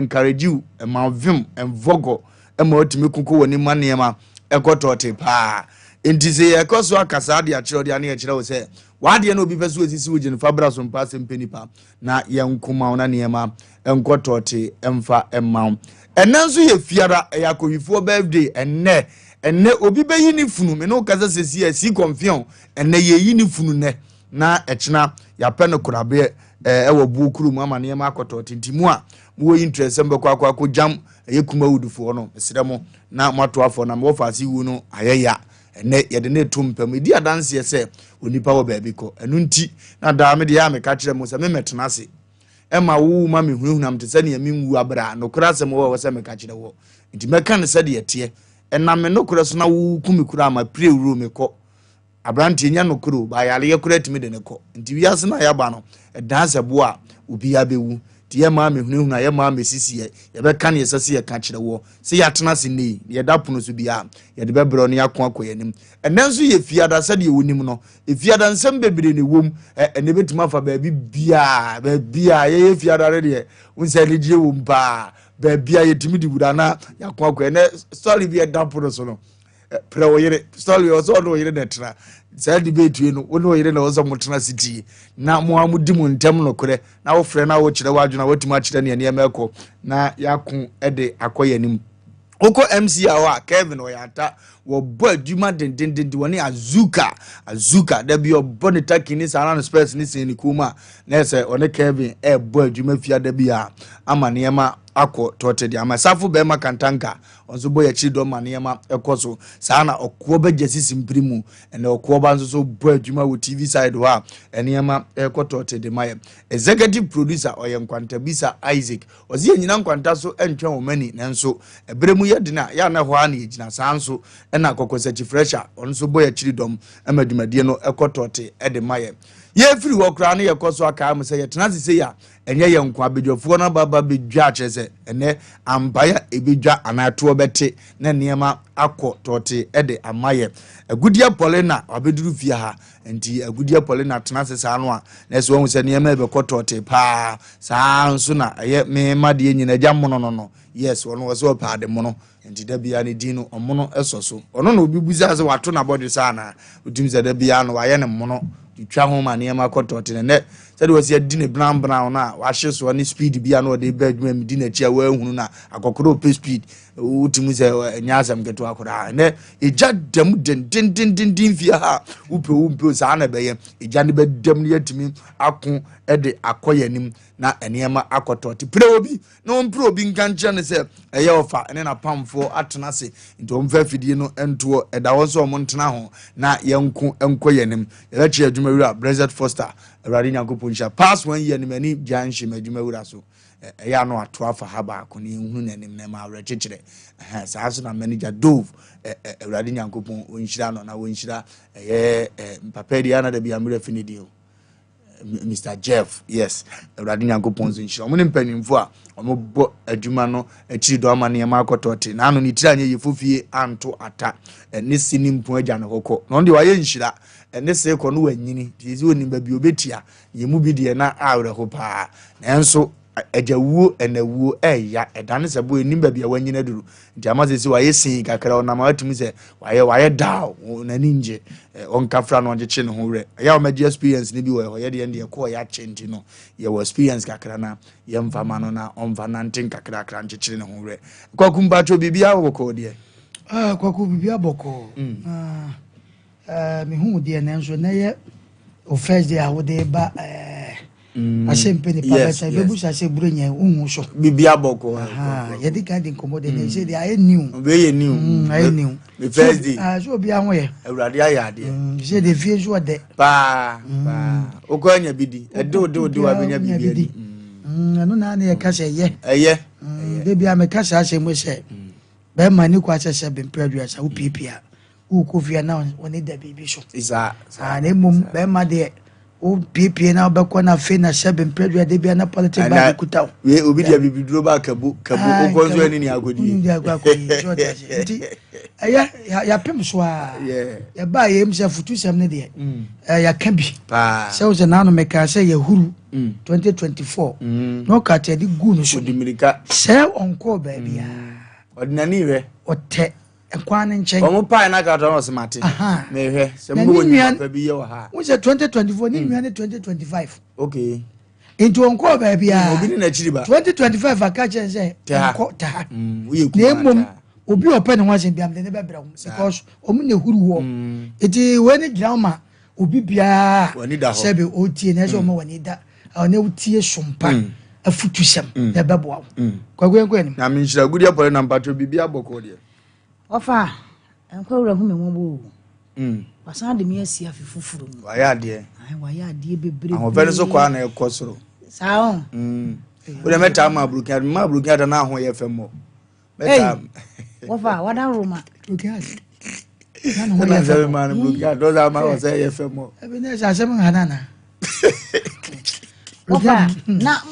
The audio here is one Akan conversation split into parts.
Encourage wo, ɛma wo vim and vigour ma wotumi koko w'anim ma nneɛma ɛkɔ tɔɔte paa. Nti sɛ yɛkɔ so aka saa de akyerɛ wo deɛ a, na yɛkyerɛ wo sɛ w'adeɛ na obi pɛ sɛ osisi wo gye no fa bra so mpa asɛm pɛ nipa na yɛnko ma wo na nneɛma nkɔ tɔɔte mfa mma wo. Ɛnɛ nso yɛ fiara, ɛyɛ akɔhwifoɔ birthday ɛnɛ. Ɛnɛ obi bɛyi ne funu, me ne wo kasa sɛsi a si kɔmfeɔn, ɛnɛ yɛyi ne funu nɛ na ɛkyena yɛapɛ no korabeɛ ɛwɔ buo kurom ama nneɛma akɔtɔ tete mu a mowɔ interest sɛ mobɛkɔ akɔ akɔ gyam ɛyɛ Kumawudfoɔ no, mesrɛ mo na moato afɔ na mewɔ faase wu no ayɛ ya. Ɛnɛ yɛde ne to mpam ɛdi adanseɛ sɛ onipa wɔ baabi kɔ. Ɛno nti na daa me deɛ a meka kyerɛ mo sɛ memɛtena ase ɛma wo ma mehunahunam te sɛ nea menwu abrɛ a nokorɛ asɛm wɔ ɛwɔ sɛ meka kyerɛ wɔ nti mɛka no sɛdeɛ ɛteɛ. Ɛnam me nokorɛ so na woku me kura ama pire wuro mekɔ. Aberanteɛ nyɛ nokorɛ o, ba yareɛ koraa tumi de no kɔ. Nti wiase no a yɛaba no, ɛdan sɛ boɔ a obiara bɛwu. Nti yɛmmaa mmɛhunahuna, yɛmmaa mmɛsisi yɛ, yɛbɛka deɛ ɛsɛ sɛ yɛka kyerɛ woɔ. Sɛ yɛatena ase nnɛ yi, deɛ ɛda pono so biara, yɛde bɛbrɛ wo na yɛako akɔ yɛn anim. Ɛnnɛ nso yɛ Fiada, sɛdeɛ wonim no, Fiada nsɛm bebree na ɛwom. Ɛ, ɛnnɛ bɛtumi afa baabi biara, baabiara. Yɛyɛ Fiada no deɛ, wohu sɛ anigyeɛ wom paa. Baabiara yɛtumi de wura na yɛako akɔ. Ɛnnɛ, story bi a ɛda pono so no, prɛ wo yere sɔre ɔsɛ ɔne ɔyere na ɛtena saa debate yi no, wo ne ɔyere na ɔsɛ mo tena se tie na mo a mo di mo ntɛm nokorɛ na wofrɛ na wokyerɛ w'adwene a watumi akyerɛ nea nneɛma ɛkɔ na yɛako de akɔ yɛn anim. Wokɔ MC a hɔ a, Kevin ɔyɛ ata, wɔbɔ adwuma dendendenden, wɔne Azuka. Azuka da bi ɔbɔ ne taki ne saa na ne spɛs ne sɛn ne kɔn mu a na ɛsɛ ɔne Kevin ɛrebɔ adwuma fia da bi a ama nneɛma akɔ tɔte de ama safo bɛrima kantanka. Ɔno nso bɔ yɛn akyiri dɔm ma nneɛma kɔ so. Saa na ɔkoɔ bɛgya sisi mpiri mu. Ɛnna ɔkoɔ ba nso so bɔ adwuma wɔ TV side hɔ a nneɛma rekɔ tɔɔte de ma yɛn. Executive producer ɔyɛ Nkwantabisa Isaac. Ɔse yɛnnyina nkwanta so ntwɛn wɔn ani nanso ɛberɛ mu yɛ den a yɛ a na ɛhɔ ara na yɛgyina. Saa nso na Kɔkɔsakyi Fresher ɔno nso bɔ yɛn akyiri dɔm ma dwumadie no kɔ tɔɔte de ma yɛn. Yɛfiri hɔ koraa no yɛkɔ so akae mo sɛ yɛtena ase sei a Ɛnyɛ yɛn nko, abadwafoɔ no aba ba bɛdwa akyerɛ sɛ ɛnɛ ampaeɛ a ɛbɛdwa anaa ɛtoɔ bɛte na nneɛma akɔ tɔɔte de ama yɛ. Agudeɛ Paulina wabɛduru fie ha, nti Agudeɛ Paulina tena ase saa no a, na ɛsɛ wahu sɛ nneɛma ɛbɛkɔ tɔɔte paa. Saa nso na ɛyɛ me ma deɛ nyina agya mono no no. Yes, ɔno wɔ sɛ ɔpɛ ade mono. Nti da biara ne din no ɔmono sɔ so. Ɔno na obi bisa sɛ wato n'abɔdwe saa anaa? Wotumi sɛ da biara no wayɛ no mono twitwa ho ma nneɛma kɔ tɔɔte. Na nnɛ sɛdeɛ wɔsi adi ne brown brown no a wahye soɔ ne speed bi a na ɔde ba adwuma mu di n'akyi a wɔahunu no a akɔkora ɔpɛ speed, wotumi sɛ ɛnyɛ asɛm ketewa koraa. Nnɛ egya dam dendendendenden fie ha, wopɛ wompɛ saa na ɛbɛyɛ. Egya no bɛdam no yɛatumi ako de akɔ yɛn anim na nneɛma akɔ tɔɔte. Pere obi na ɔmpere obi nka nkyerɛ no sɛ ɛyɛ ɔfa ne n'apamfoɔ atena ase nti ɔmfa afidie no ntoɔ ɛda hɔ sɛ ɔmo ntena ho na yɛnko nkɔ yɛn anim. Yɛbɛkyerɛ adwuma wura Brexit Foster, Awurade Nyankopɔn nhyira. Past one year no m'ani gya nhye m'adwuma wura so. Ɛyɛ ano ato afa ha baako na yɛnhunu n'anim na ɛma awerɛkyekyerɛ. Saa nso na manager Dove, Awurade Nyankopɔn ɔnhyira no na ɔnhyira ɛyɛ papa yi deɛ ana da bi ammerɛ fi ne deɛ o. Mr. Jeff, yes, Awurade Nyankopɔn nso nhyira wɔn ne mpanyinfo a wɔbɔ adwuma no akyiri dɔn ama nneɛma akɔtɔ te. N'ano ne tiri anyɛ yefo fie anto ata ne se ne mpo agya ne hɔ kɔ. Na ɔno deɛ wayɛ nhyira ne se kɔ no wanyini nti sɛ onim baabi obetia. Yɛn mu bi deɛ na awerɛho paa. Nanso agya wuo ɛna wuo ɛya ɛdane sɛ bo enim baabi a wanyini aduru nti ama sɛ sɛ wayɛ sin kakra ɔnam a atumi sɛ wayɛ wayɛ down n'ani ngye ɔnkafra na ɔnkyekye ne ho werɛ. Ɛyɛ a ɔmɛgye experience no bi wɔ ɛhɔ. Yɛ deɛ deɛ kɔɔ yɛ akyɛ nti no yɛwɔ experience kakra na yɛmfa ma no na ɔmfa nante nkakrakra nkyekyere ne ho werɛ. Kwaku mpatwo biribiara bɔkɔɔ deɛ? Ah, Kwaku, biribiara bɔkɔɔ. Ah, mehu deɛ nanso na yɛ o first day a wode ba asɛmpe nipa bɛsa ɛbɛbusa sɛ buro nyɛ wohu so. Biribi abɔkɔ. Yɛde kan di nkɔmmɔ de sɛ deɛ ayɛ new. Wei yɛ new. Ayɛ new. Me first day. So obiara ho yɛ. Awurade ayɛ adeɛ. Sɛ deɛ fie nso ɔdɛ. Paa paa wokɔ anya bi di ɛde wo de wo de wa bɛnya biribi adi. Ɛno na ne yɛka sɛ ɛyɛ. Ɛyɛ. De bia meka saa asɛm mu sɛ bɛrima ne kɔ asɛ sɛ bempɛ aduasa wopiapia wokɔ fie na wɔne da biribi so. Saa. Na mmom bɛrima deɛ Wopiepie na wobɛkɔ na afei na sɛbe mprɛdua da bia na politics bag kuta wo. Wei obi deɛ bibiduro ba kabu kabu wokɔ nso ɛne nea akɔdie. Wonni akɔ akɔdie so ɔte ase nti ɛyɛ yɛapem so a yɛbaa yɛm sɛ afutusɛm no deɛ mm. yɛaka bi sɛ wo sɛ naano mekaa sɛ yɛhuru 2024 mm. na ɔka te ɛde gu no so sɛ ɔnkɔɔ baabiaa ɔde n'ani hwɛ ɔtɛ Nkwan no nkyɛn. Wɔn pae na kata wɔn sɛ mate. Mehwɛ sɛ mo wɔ nyuma pa bi yɛ wɔ ha. Wọ́n sɛ 2024 ne nua ne 2025. Okay. Nti wɔn kɔɔ baabi a. Obi ne n'akyiri ba. 2025 aka kyerɛ sɛ nkɔ ta ha. Na emom obi a ɔpɛ ne ho asɛm bi amde ne bɛbrɛ ho because wɔn na ehuru hɔ. Eti wei ne gyina ma obi biara sɛbi otie na ɛsɛ ɔma wɔn ani da ɔne wotie sompa afutusɛm na ɛbɛboa wo kwaku yɛnkɔ anim. Na menhyira agudeɛ pɔre na mpatwɔ biribi abɔkɔ deɛ. Ɔfa nkɔ wura hu me mmɔbɔ o. Wasan de me asi afe foforɔ mu. Wayɛ adeɛ. Wayɛ adeɛ bebrebe. Ahoɔfɛ no so kɔ a na ɛkɔ soro. Saa o. Wode mɛtaa ma aburokin ma aburokin ada na aho yɛ fɛ mmɔ. Hey, wɔfa wada roma. Ɛna sɛ ma no broki adɔ sɛ ama wɔ sɛ ɛyɛ fɛ mɔ. Ɛbi ne sɛ asɛm nha nana. Wɔfa na mo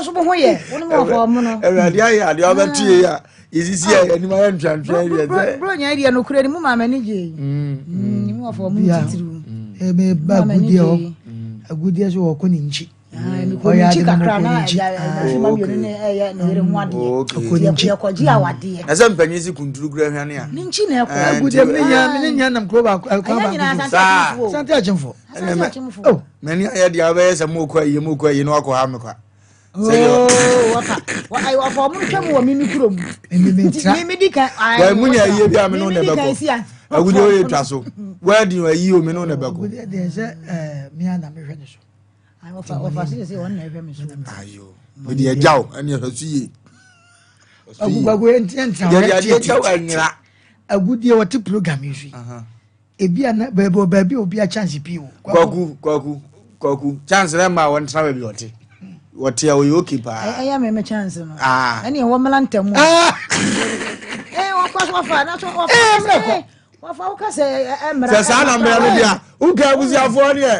nso mo ho yɛ wo ne mo wɔfa ɔmo no. Awurade ayɛ adeɛ ɔbɛto yɛ a yɛsisi a yɛnim ayɛ ntwantwɛn deɛ sɛ. Bro nya deɛ nokorɛ ni mo maa m'ani gye yi. Mo wɔfa ɔmo titiriw. Ɛbɛ ba agudeɛ hɔ agudeɛ so wɔkɔ ne nkyi. Ɔyɛ ade kakra na ɛfima mmienu ne ɛyɛ ne yere ho adeɛ yɛkɔgye awadeɛ. Na sɛ mpanyin si kunturu kura hwane a. Ne nkyi na ɛkɔ. Agudeɛ mi nya mi ne nya nam kuro baako ɛkwan baako so. Saa. Sante akyemfo. Asante akyemfo. Mɛni ayɛ deɛ abɛyɛ sɛ mo kɔ ayie mo kɔ ayie na wakɔ ha mi kwa. Ooo wɔfa wɔfa ɔmo ntwam wɔ mimi kurom. Mimi di kan. Yɛ mu nya ayie bi a mi no na ɛbɛkɔ. Agudeɛ oyɛ twa so. Wɛdi ayi o mi no na ɛbɛkɔ. Agudeɛ deɛ sɛ ɛɛ mi a na mi hwɛ ne so. Ayo, mede agya wo ɛne ɛhwɛ so yie. Aguguagu ntina yɛde adeɛ agya wo anyera. Agudie wɔte program yi so yi. Ebi a na baabi baabi a obi a chance pii o. Kwaku kwaku kwaku chance na ma wɔn tena baabi ɔte. Wɔte a ɔyɛ okay paa. Ɛyɛ mɛmɛ chance no. Ɛne ɛwɔ mmla ntɛm. Ɛɛ wɔkɔ so wɔfa na so wɔfa. Ɛɛ mmerɛ kɔ. Wɔfa wo ka sɛ ɛmmra. Sɛ saa na mmara no deɛ a, woka abusuafoɔ deɛ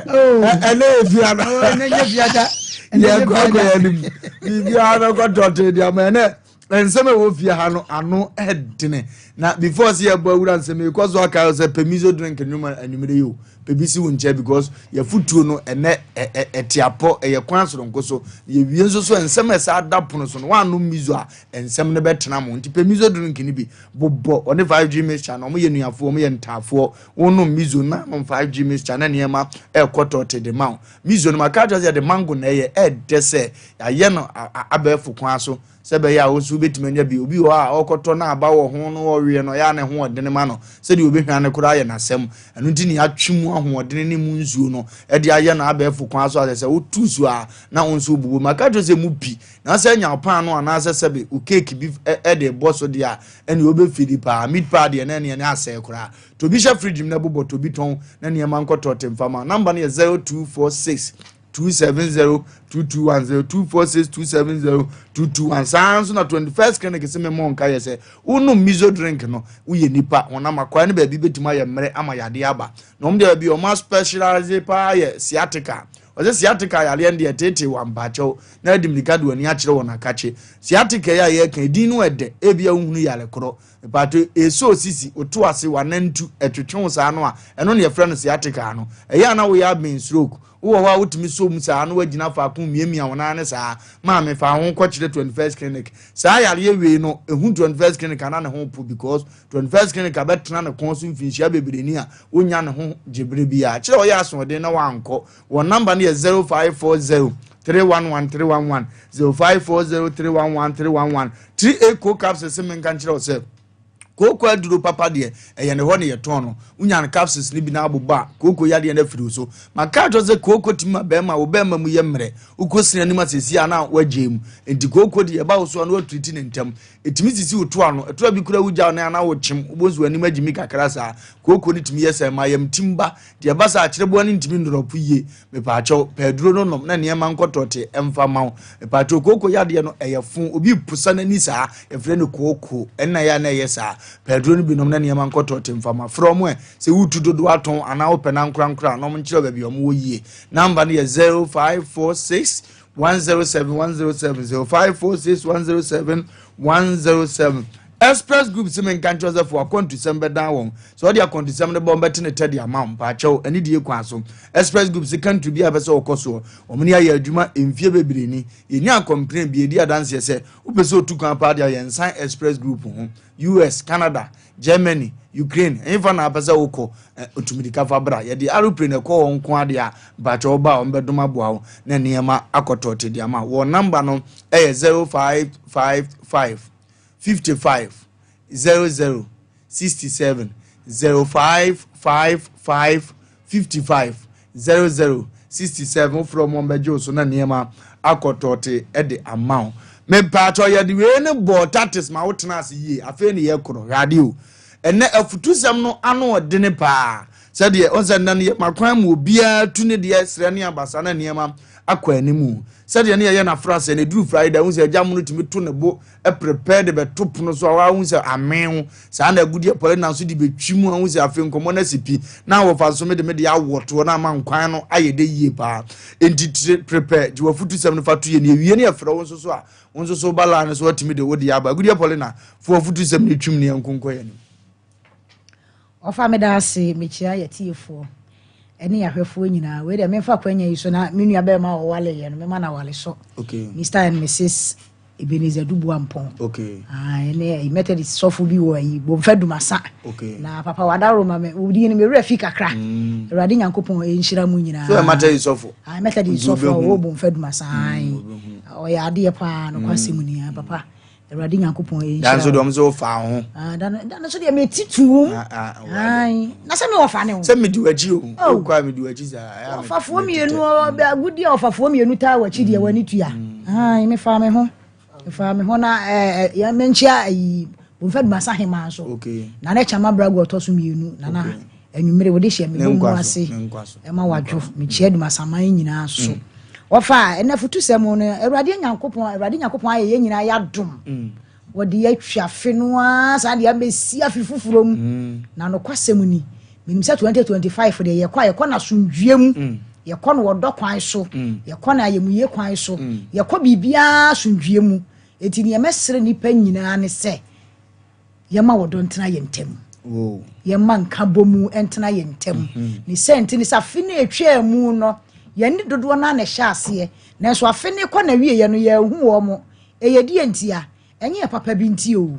ɛnɛ yɛ fiada. Ɛnɛ nyɛ fiada. Yɛkɔ akɔ yɛ anim. Biribiara bɛkɔ tɔtee deɛ ama ɛnɛ nsɛm a ɛwɔ fie ha no ano ɛdene na before sɛ yɛbɔ awura nsɛm yi kɔ so aka sɛ pɛ miso drink nnwuma anwummerɛ yi o pɛ bi si wo nkyɛn because yɛfotuo no ɛnɛ ɛte apɔ ɛyɛ kwan soronko so yɛwie nso so nsɛm a ɛsɛ ada pono so no woanom miso a nsɛm no bɛtena mo nti pɛ miso drink no bi Bobɔ ɔne 5G mixture no, wɔyɛ nuafoɔ, wɔyɛ ntaafoɔ. Wonom miso na nom 5G mixture na nneɛma ɛrekɔ tɔɔte de ma wo. Miso no maka akyerɛ sɛ yɛde mango na ɛyɛ, ɛɛdɛ sɛ yɛayɛ no abɛɛfo kwan so sɛ ɛbɛyɛ a wo nso wobɛtumi anya bi. Obi wɔ hɔ a ɔrekɔtɔ na aba wɔ ho no ɔweɛ no ɔyɛ a ne ho ɔdene ma no sɛdeɛ ɔbɛhwa no koraa yɛ n'asɛm. Ɛno nti ne yɛatwe mu ahoɔdene ne mu nsuo no ɛde ayɛ no abɛɛfo kwan so asɛ sɛ wotu so a na wo nso wobubu. Maka akyerɛ sɛ mu pi Na sɛ anya wo paano anaasɛ sɛbe wo cake bi de rebɔ so deɛ a, ɛnneɛ wobɛfidi paa. Meat pie deɛ na ɛnneɛ ne asɛe koraa. Tɔ bi hyɛ fridge mu na bobɔ, tɔ bi tɔn na nneɛma nkɔ tɔɔte mfa ma. Number no yɛ 0246 270 221 0246 270 221. Saa nso na 21st Clinic se memmɔ nka yɛ sɛ wonom miso drink no, woyɛ nipa, honam akwaa no baabi bɛtumi ayɛ mmerɛ ama yadeɛ aba. Na wɔn deɛ baabi wɔn aspecialize paa yɛ sciatica. Ɔsɛ sciatica yareɛ no deɛ ɛteetee wɔ ampaakyɛw na adi mmirika de w'ani akyerɛ wɔn akakye. Sciatica yi a yɛreka yi, din no ɛdɛ, ebia wonhunu yare korɔ. Mepaakyɛw, ɛsɔ osisi, woto ase, w'anantu, ɛtwetwe wo saa no a, ɛno na yɛfrɛ no sciatica no. Ɛyɛ a na woyɛ abɛn stroke. Wowɔ hɔ a wotumi sɔ mu saa na woagyina faako miamia wo nan no saa. Maame, fa wo ho kɔkyerɛ 21st Clinic. Saa yareɛ wei no, ɛhu 21st Clinic a na ne ho po because 21st Clinic abɛtena ne kɔn so mfinhyia bebree ni a ɔnnya ne ho gye berɛ biara. Kyerɛ ɔyɛ asoɔden na wankɔ. Wɔn number no yɛ 0540 311 311 0540 311 311. 3A Co capsules se menka nkyerɛ wo sɛ kooko aduro papa deɛ ɛyɛ ne hɔ ne yɛtɔn no. Wonya no capsules no bi na abobɔ a kooko yadeɛ no afiri wo so. Maka akyerɛ sɛ kooko tumi ma bɛrima wo bɛrima mu yɛ mmerɛ. Wokɔ sini anim asɛsi a na wagyae mu. Enti kooko deɛ ɛba wo so a na watiriti ne ntɛm. Ɛtumi sisi wo to ano. Ɛtɔ da bi koraa wogyaw no anaa wokyem, wobɛhu sɛ w'anim agyimi kakra saa. Kooko no tumi yɛ sɛ ɛma ayamtim ba. Deɛ ɛba saa a, kyerɛboa no ntumi nnrɔpo yie. Mepaakyɛw, pɛ aduro no nom na nneɛma nkɔ tɔte mfa mma wo. Mepaakyɛw, kooko yadeɛ no, ɛyɛ fo. Obi reposa n'ani saa, yɛfrɛ no kooko. Ɛnna ɛyɛ a na ɛyɛ saa. Pɛ aduro no bi nom na nneɛma nkɔtɔ te mfama. Frɛ wɔn ɛ sɛ wotu dodoɔ atɔn anaa wopɛ no ankorankoro a na wɔn nkyerɛ baabi a wɔn wɔ yie. Namba no yɛ 0546 107 107 0546 107 107. Express Group sɛ menka nkyerɛ sɛ fo akwantusɛm bɛdan wɔn sɛ ɔde akwantusɛm no bɔ mbɛte ne tɛde ama wo mpaakyɛw ɛne die kwan so. Express Group sɛ country bi a bɛ sɛ wɔkɔ soɔ wɔn ne ayɛ adwuma mfie bebree ni, yɛnya complain bi yɛdi adanseɛ sɛ wopɛ sɛ otu kwan paa deɛ yɛnsan Express Group ho. US, Canada, Germany, Ukraine, ɛmfa na apɛ sɛ wokɔ otumidika fa bra, yɛde aeroplane ɛkɔ wɔn nko adeɛ a mpaakyɛw ba a wɔn bɛdom aboa wo na nneɛma akɔtɔ te de ama wɔn. Number no ɛyɛ 0555 55 00 67, 0555 55 00 67. Wofrɛ ɔmo bɛgye wo so na nneɛma akɔtɔ te de ama wo. Mepaakyɛw, yɛde wei ne bɔɔ tatis ma wotena ase yie. Afei ne yɛkorɔ hwɛ ade o, ɛnɛ afutusɛm no ano ɔdene paa sɛdeɛ ɔnsɛ nnɛ no yɛma kwan ma obiara tu ne deɛ serɛ ne abasa na nneɛma akɔ animu sɛdeɛ ne yɛyɛ n'afra sɛ ne duru Friday ahu sɛ agya mu no tumi to ne bo prepare de bɛto pono so a wahu sɛ amen ho saa na agudeɛ pɔle na nso de bɛtwi mu ahu sɛ afei nkɔmmɔ no asi pi na wɔfa nso mede mede awɔ toɔ na ama nkwan no ayɛ dɛ yie paa. Enti tire prepare gye wafutusɛm no fa to yɛ ne awie ne yɛfrɛ wo nso so a wo nso so ba line no so watumi de wode aba. Agudeɛ pɔle na fo wafutusɛm no twim ne yɛnkonkɔ yɛ anim. Ɔfa, meda ase. Mekyia yɛtiefoɔ ɛne yɛahwɛfoɔ nyinaa. Wei deɛ memfa kwanya yi so na me nua bɛrima a ɔwaleyɛ no, mema no awale so, Mr and Mrs Ebenezer Dubu Ampɔn. Ɛne Methodist sɔfo bi wɔ ayi Bomfa Dumasa. Na papa wadaro ma me wodi no mewura fi kakra. Awurade Nyankopɔn ɛnhyira mu nyinaa. So ɛ Methodist sɔfo? Ah, Methodist sɔfo a ɔwɔ Bomfa Dumasa. Ɔyɛ adeɛ paa no kwasɛm ni ah, papa Awurade Nyankopɔn ɛnhyira. Dan so deɛ ɔmo sɛ wofa ho. Ah, dan dan so deɛ meti tuum. Na sɛ me wɔfa ne ho. Sɛ medi w'akyi o. Wokɔ a medi w'akyi saa. Ɔfafoɔ mmienu, agudi a ɔfafoɔ mmienu taa w'akyi deɛ w'ani tua. Ai, mefa me ho. Mefa me ho na ɛɛ yɛn menkyia ayi Bomfa Dumasa hema nso. Na ne kyama brago ɔtɔ so mmienu nana anwummere wode hyɛ me bɔ mu ase ɛma wadwo. Mekyia Dumasaman nyinaa so. Wɔfa ɛnɛ futusɛm no, Awurade Nyankopɔn, Awurade Nyankopɔn ayɛ yɛn nyinaa yɛadom. Wɔde yɛatwa afe no ara saa deɛ abɛsi afe foforɔ mu. Na nokwasɛm ni, menim sɛ 2025 deɛ yɛkɔ a yɛkɔ no asomdwie mu, yɛkɔ no wɔdɔ kwan so, yɛkɔ no ayɛmuyie kwan so, yɛkɔ biribiara asomdwie mu. Enti neɛ mɛsrɛ nnipa nyinaa ne sɛ yɛma wɔdɔ ntena yɛn ntam, yɛma nka bɔ mu ntena yɛn ntam. Ne sɛ nti ne sɛ afe no ɛtwaa mu no, yɛne dodoɔ no a na ɛhyɛ aseɛ, nanso afe no kɔ na wieɛ no yɛahu wɔ mo. Ɛyɛ deɛ nti a ɛnyɛ yɛ papa bi nti o,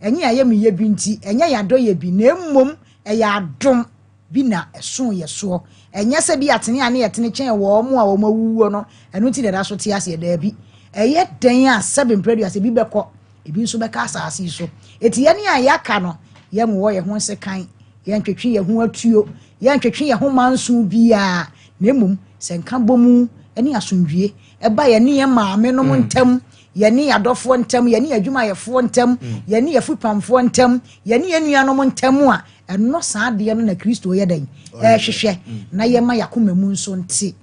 ɛnyɛ ayɛmuyɛ bi nti, ɛnyɛ yɛ adɔyɛ bi, na mmom ɛyɛ adom bi na ɛso yɛ soɔ. Ɛnyɛ sɛ bi atene a ne yɛtene kyɛn wɔn mo a wɔn awuwuo no, ɛno nti na ɛda so te aseɛ. Daabi. Ɛyɛ dɛn a sɛbe mprɛduasa bi bɛkɔ, ebi nso bɛka asase yi so. Eti yɛne a yɛaka no, yɛnwowɔ yɛn ho nsekan, yɛntwetwe yɛn ho atuo, yɛntwetwe yɛn ho manso biara, na mmom sɛ nka bɔ mu ne asomdwie ɛba yɛne yɛn maame nom ntam, yɛne yɛn adɔfoɔ ntam, yɛne yɛn adwumayɛfoɔ ntam, yɛne yɛn fipamfoɔ ntam, yɛne yɛn nuanom ntam a, ɛno saa adeɛ no na Kristo yɛ dɛn ɛrehwehwɛ na yɛma yɛakoma mu nso nte.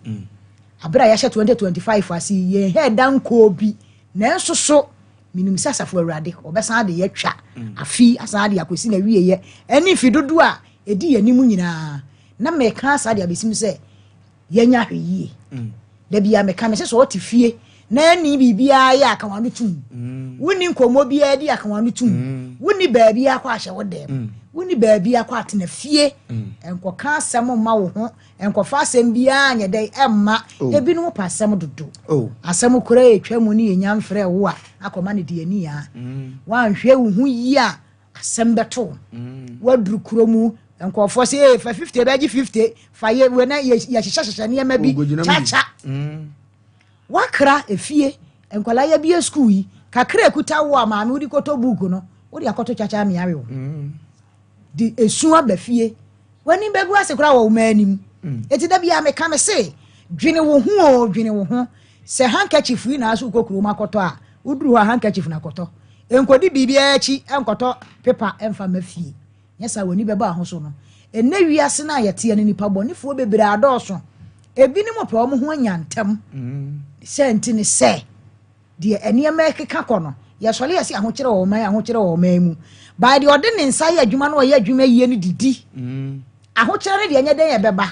Abere a yɛahyɛ 2025 ase yi, yɛn hɛ da nkɔɔ bi, nanso so menim sɛ asafo Awurade ɔbɛsan de yɛtwa afi asan de akɔsi na wieyɛ ɛne mfi dodoɔ a ɛdi yɛn anim nyinaa. Na mɛka saa de abɛsim sɛ yɛnya ahwɛ yie. Da bia meka me sɛ sɛ ɔte fie na ɛni biribiara yɛ akawa no tum, wonni nkɔmmɔ biara di akawa no tum, wonni baabi akɔ ahyɛ wo dɛm, wonni baabi akɔ atena fie, nkɔka asɛm mma wo ho, nkɔfa asɛm biara nyɛ dɛn ɛmma. Ebinom pa asɛm dodo. Asɛm kora ɛtwa mu ne yɛnya mfrɛ wo a akɔma no deɛ ani a woanhwɛ wo ho yie a asɛm bɛto waduru kuro mu. Nkɔfoɔ sɛ ee fa 50 bɛgye 50 fa yɛ wɛ na yɛhyehyɛhyehyɛ nneɛma bi kyakya wakra efie. Nkwadaa yɛ bie sukuu yi kakra ekuta wo a maame wode kɔtɔ buuku no wode akɔtɔ kyakya ameawe wo de esu aba fie, w'ani bɛgu ase koraa wɔ wo mma anim. Eti da bia meka me se dwene wo ho o, dwene wo ho sɛ handkerchief yi na aso wokɔ kurom akɔtɔ a woduru hɔ a handkerchief na akɔtɔ, nkɔdi biribiara akyi, nkɔtɔ pepa mfa ma fie. Nyɛ saa w'ani bɛba ho so no. Ɛnɛ wiase no a yɛteɛ no, nipa bɔnefoɔ bebree adɔɔso. Ebinom pɛ wɔn ho anya ntɛm. Sɛ nti ne sɛ deɛ nneɛma ɛkeka kɔ no Yɛsɔre yɛse ahokyerɛ wɔ ɔman ahokyerɛ wɔ ɔman mu. By deɛ ɔde ne nsa yɛ adwuma na ɔyɛ adwuma yie no didi. Ahokyerɛ no deɛ ɛnyɛ dɛn ɛbɛba.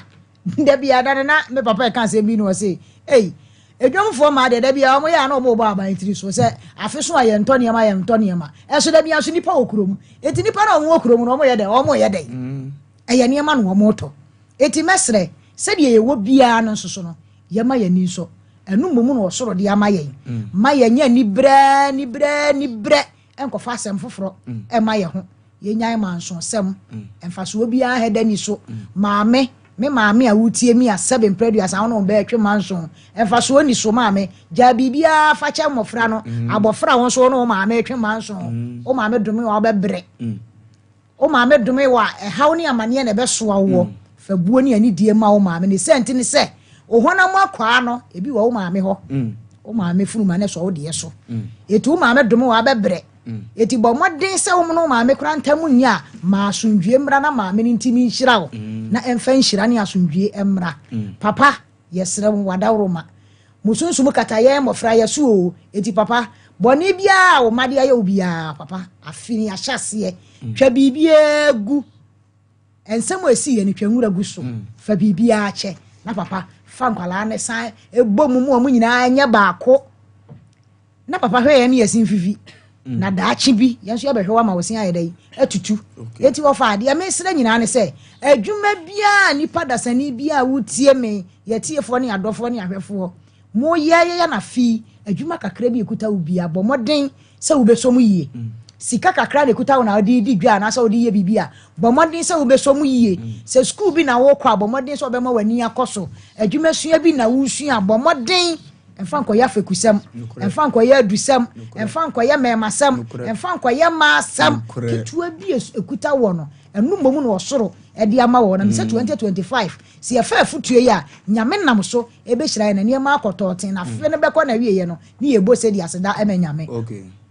Da biara da no na me papa ɛka asɛm bi na ɔse, ei, adwamfoɔ mmaa deɛ da biara wɔn yɛ a na wɔn bɔ aban tiri so sɛ afe so a yɛntɔ nneɛma yɛntɔ nneɛma. Ɛso da biara nso nipa wɔ kurom. Eti nipa na wɔn wɔ kurom no wɔn yɛ dɛn wɔn yɛ dɛn. Ɛyɛ nneɛma na wɔn retɔ. Eti mɛsrɛ sɛdeɛ yɛwɔ biara no nso so no yɛma yɛn ani nsɔ. Ɛno mmom na ɔsoro de ama yɛn. Ma yɛnyɛ anibrɛ anibrɛ anibrɛ nkɔfa asɛm foforɔ ɛma yɛn ho. Yɛnyae mansonsɛm. Mfasoɔ biara hɛ da ni so. Maame, me maame a wotie mi a sɛbe mprɛ aduasa wo ne wo bɛɛtwe manson. Mfasoɔ ni so maame. Gyaa biribiara fa kyɛ mmɔfra no. Abɔfra wo nso wo ne wo maame twe manson. Wo maame dome wo a wobɛbrɛ. Wo maame dome wo a, ɛhaw ne amaneɛ na ɛbɛsoa woɔ. Fa buo ne anidie ma wo maame. Ne sɛ nti ne sɛ, wo honam akwaa no, ebi wɔ wo maame hɔ. Wo maame funuma no sɔ wo deɛ so. Eti wo maame dome wo a, wobɛbrɛ. Eti bɔ mmɔden sɛ wo ne wo maame koraa ntam nyɛ a, ma asomdwie mmra na maame no ntumi nhyira wo. Na ɛmfa nhyira ne asomdwie mmra. Papa, yɛsrɛ wo, w'adaworoma. Mo sunsum kata yɛn mmɔfra yɛ so oo, enti papa, bɔne biara a wo mma de ayɛ wo biara, papa, afe ni ahyɛ aseɛ, twa biribiara gu, nsɛm a ɛsii yɛ no twa nwura gu so, fa biribiara kyɛ, na papa, fa nkwadaa no san bɔ mu mu wɔn nyinaa nyɛ baako. Na papa hwɛ yɛn ne yɛsi mfifi mm. na daakye bi yɛn nso yɛbɛhwɛ wama wɔsi ayɛ dɛ atutu eti wɔfa adeɛ mesrɛ nyinaa ne sɛ adwuma biara nipa dasani biara wotie me yɛtiefoɔ ne adɔfoɔ ne ahwɛfoɔ mo yɛ yɛyɛ na fi adwuma kakra bi ekuta wo bia bɔ mmɔden sɛ wobɛsɔ mu yie mm. sika kakra na ekuta wo na wode di dwa anaasɛ wode yɛ biribi a bɔ mmɔden sɛ wobɛsɔ mu yie mm. sɛ sukuu bi na wokɔ a bɔ mmɔden sɛ wobɛma w'ani akɔ so adwuma sua bi na wosua bɔ mmɔden Mfa nkɔyɛ afɛkusɛm, mfa nkɔyɛ adusɛm, mfa nkɔyɛ mmɛɛmasɛm, mfa nkɔyɛ mmaasɛm. Ketewa bi a ɛkuta wɔ no, ɛno mmom na ɔsoro de ama wɔ. Na mesɛ 2025, sɛ yɛfa afotuo yi a, Nyame nam so ɛbɛhyira yɛn na nneɛma akɔ tɔɔten, na afe no bɛkɔ n'awieɛ no, ne yɛbɔ sɛ di aseda ɛma Nyame.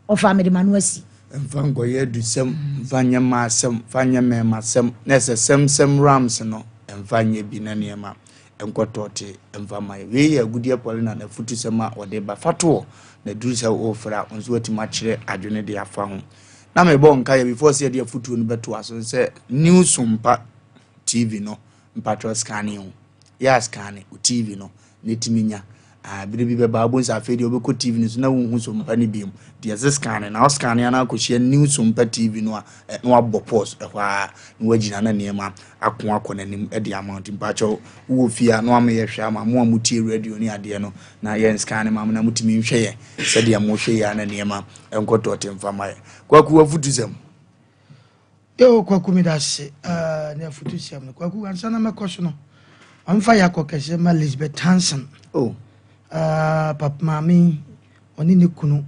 Ɔfa mede m'ano asi. Mfa nkɔyɛ adusɛm, mfa nyɛ mmaasɛm, mfa nyɛ mmɛɛmasɛm, na ɛsɛ sɛmsɛm rams no, mfa nyɛ bi na nneɛma nkɔ tɔɔte mfa mma yɛn. Wei yɛ Agudeɛ Paulina n'afutusɛm a ɔde ba. Fa to hɔ na duru sɛ worefrɛ a, wo nso woatumi akyerɛ adwene de afa ho. Na mebɔ nkaeɛ before sɛ yɛde afutuo no bɛtoa so sɛ New Sompa TV no mpatrɔ scanne ho. Yɛ a scanne wo TV no na ɛtumi nya. Ah, bere bi bɛba wobɛhu sɛ afei deɛ wobɛkɔ TV no so na wonhu Sompa no biom. Deɛ ɛsɛ scanne na wo scanne a na akɔhyia New Sompa TV no a na wabɔ pause ɛhɔ ara na wagyina na nneɛma ako akɔ n'anim de ama nti mpakyɛw wowɔ fie a na wama yɛhwɛ ama mo a motie radio ne adeɛ no na yɛn scan ma mo na motumi nhwɛ yɛn sɛdeɛ mohwɛ yɛ a na nneɛma nkɔtɔ te mfa ma yɛ. Kwaku afutusɛm. Yo Kwaku meda ase uh, ne afutusɛm no. Kwaku ansa na mɛkɔ so no ɔmfa yɛ akɔ kɛse ma Lisbeth Hansen. Oh. Papa maame ɔne ne kunu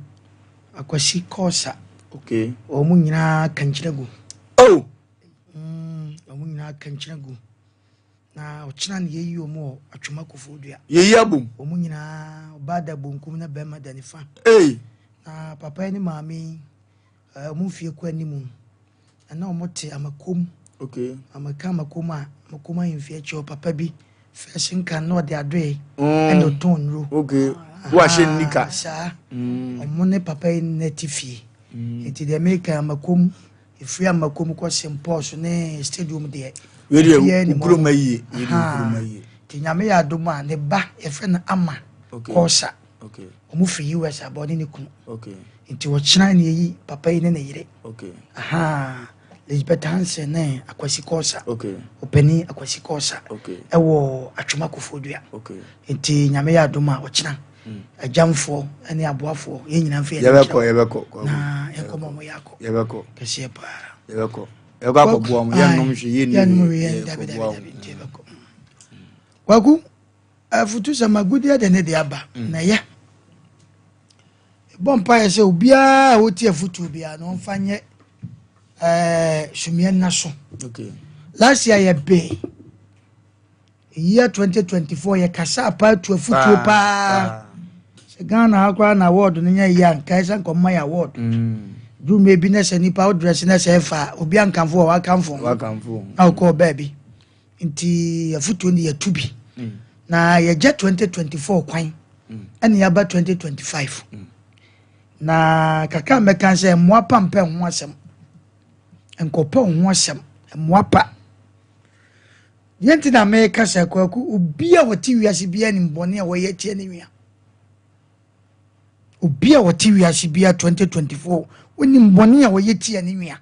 Akwasi Kɔsa. Okay. Wɔn nyinaa kankyerɛ gu. Oh. Wɔn nyinaa kankyerɛ gu. Na ɔkyena na yɛyi wɔn wɔ Atwoma Koforidua. Yɛyi abom. Wɔn nyinaa ɔbaa da bonkum na bɛrima da nifa. Hey. Na papa yi ne maame yi wɔn mfie kɔ anim. Na wɔn te Amakom. Okay. Amaka Amakom a Amakom ahemfie akyi hɔ papa bi fɛs nkan na ɔde adoe ɛna ɔtɔn nnuro. Okay. Wahyɛ nika. Saa. Wɔn ne papa yi na ɛte fie. Nti deɛ meka Amakom Ɛfiri Amakom kɔ St. Paul's ne stadium deɛ. Wei deɛ nkuruma yie. Wei deɛ nkuruma yie. Nti Nyame yɛ adom a ne ba yɛfrɛ no Ama Kɔsa. Wɔn firi US aba ɔne ne kunu. Nti ɔkyena ne yɛyi papa yi ne ne yere. Aha Lisbeth Hansen ne Akwasi Kɔsa. Ɔpanin Akwasi Kɔsa. Ɛwɔ Atwoma Koforidua. Nti Nyame yɛ adom a ɔkyena. Agyamfoɔ ne aboafoɔ yɛn nyinaa mfa yɛn yɛbɛkɔ yɛbɛkɔ na yɛnkɔ ma ɔmo yɛ akɔ yɛbɛkɔ kɛseɛ paa yɛbɛkɔ yɛbɛkɔ akɔboa ɔmo yɛnnom hwee yɛnni yɛnnom hwee yɛn dabi dabi dabi nti yɛbɛkɔ Kwaku afutu sɛ magudeɛ de ne de aba mm. na ɛyɛ bɔ mpaeɛ sɛ obiara a ɔti afutuo biara na ɔmfa nyɛ ɛɛ sumiɛ nna so last year yɛ bee Year 2024 yɛ kasaa paa tu afutuo paa sɛ Ghana ha koraa na award no nyɛ yie a nkae sɛ nkɔmma yɛ award mm. dwuma bi na sɛ nipa wo dress na sɛ ɛfa obi ankamfo wɔ wakamfo ho na wokɔɔ baabi nti afutuo no yɛtu bi mm. na yɛgya 2024 kwan mm. ɛne yɛaba 2025. Na kakra a mɛka sɛ mmoa pa mpɛ ho asɛm. Nkɔpɛ wo ho asɛm. Mmoa pa. Deɛ nti na meka sɛ Kwaku, obi a ɔte wiase biara nim bɔne a wɔyɛ tia ne nua. Obi a ɔte wiase biara 2024 onim bɔne a wɔyɛ tia ne nua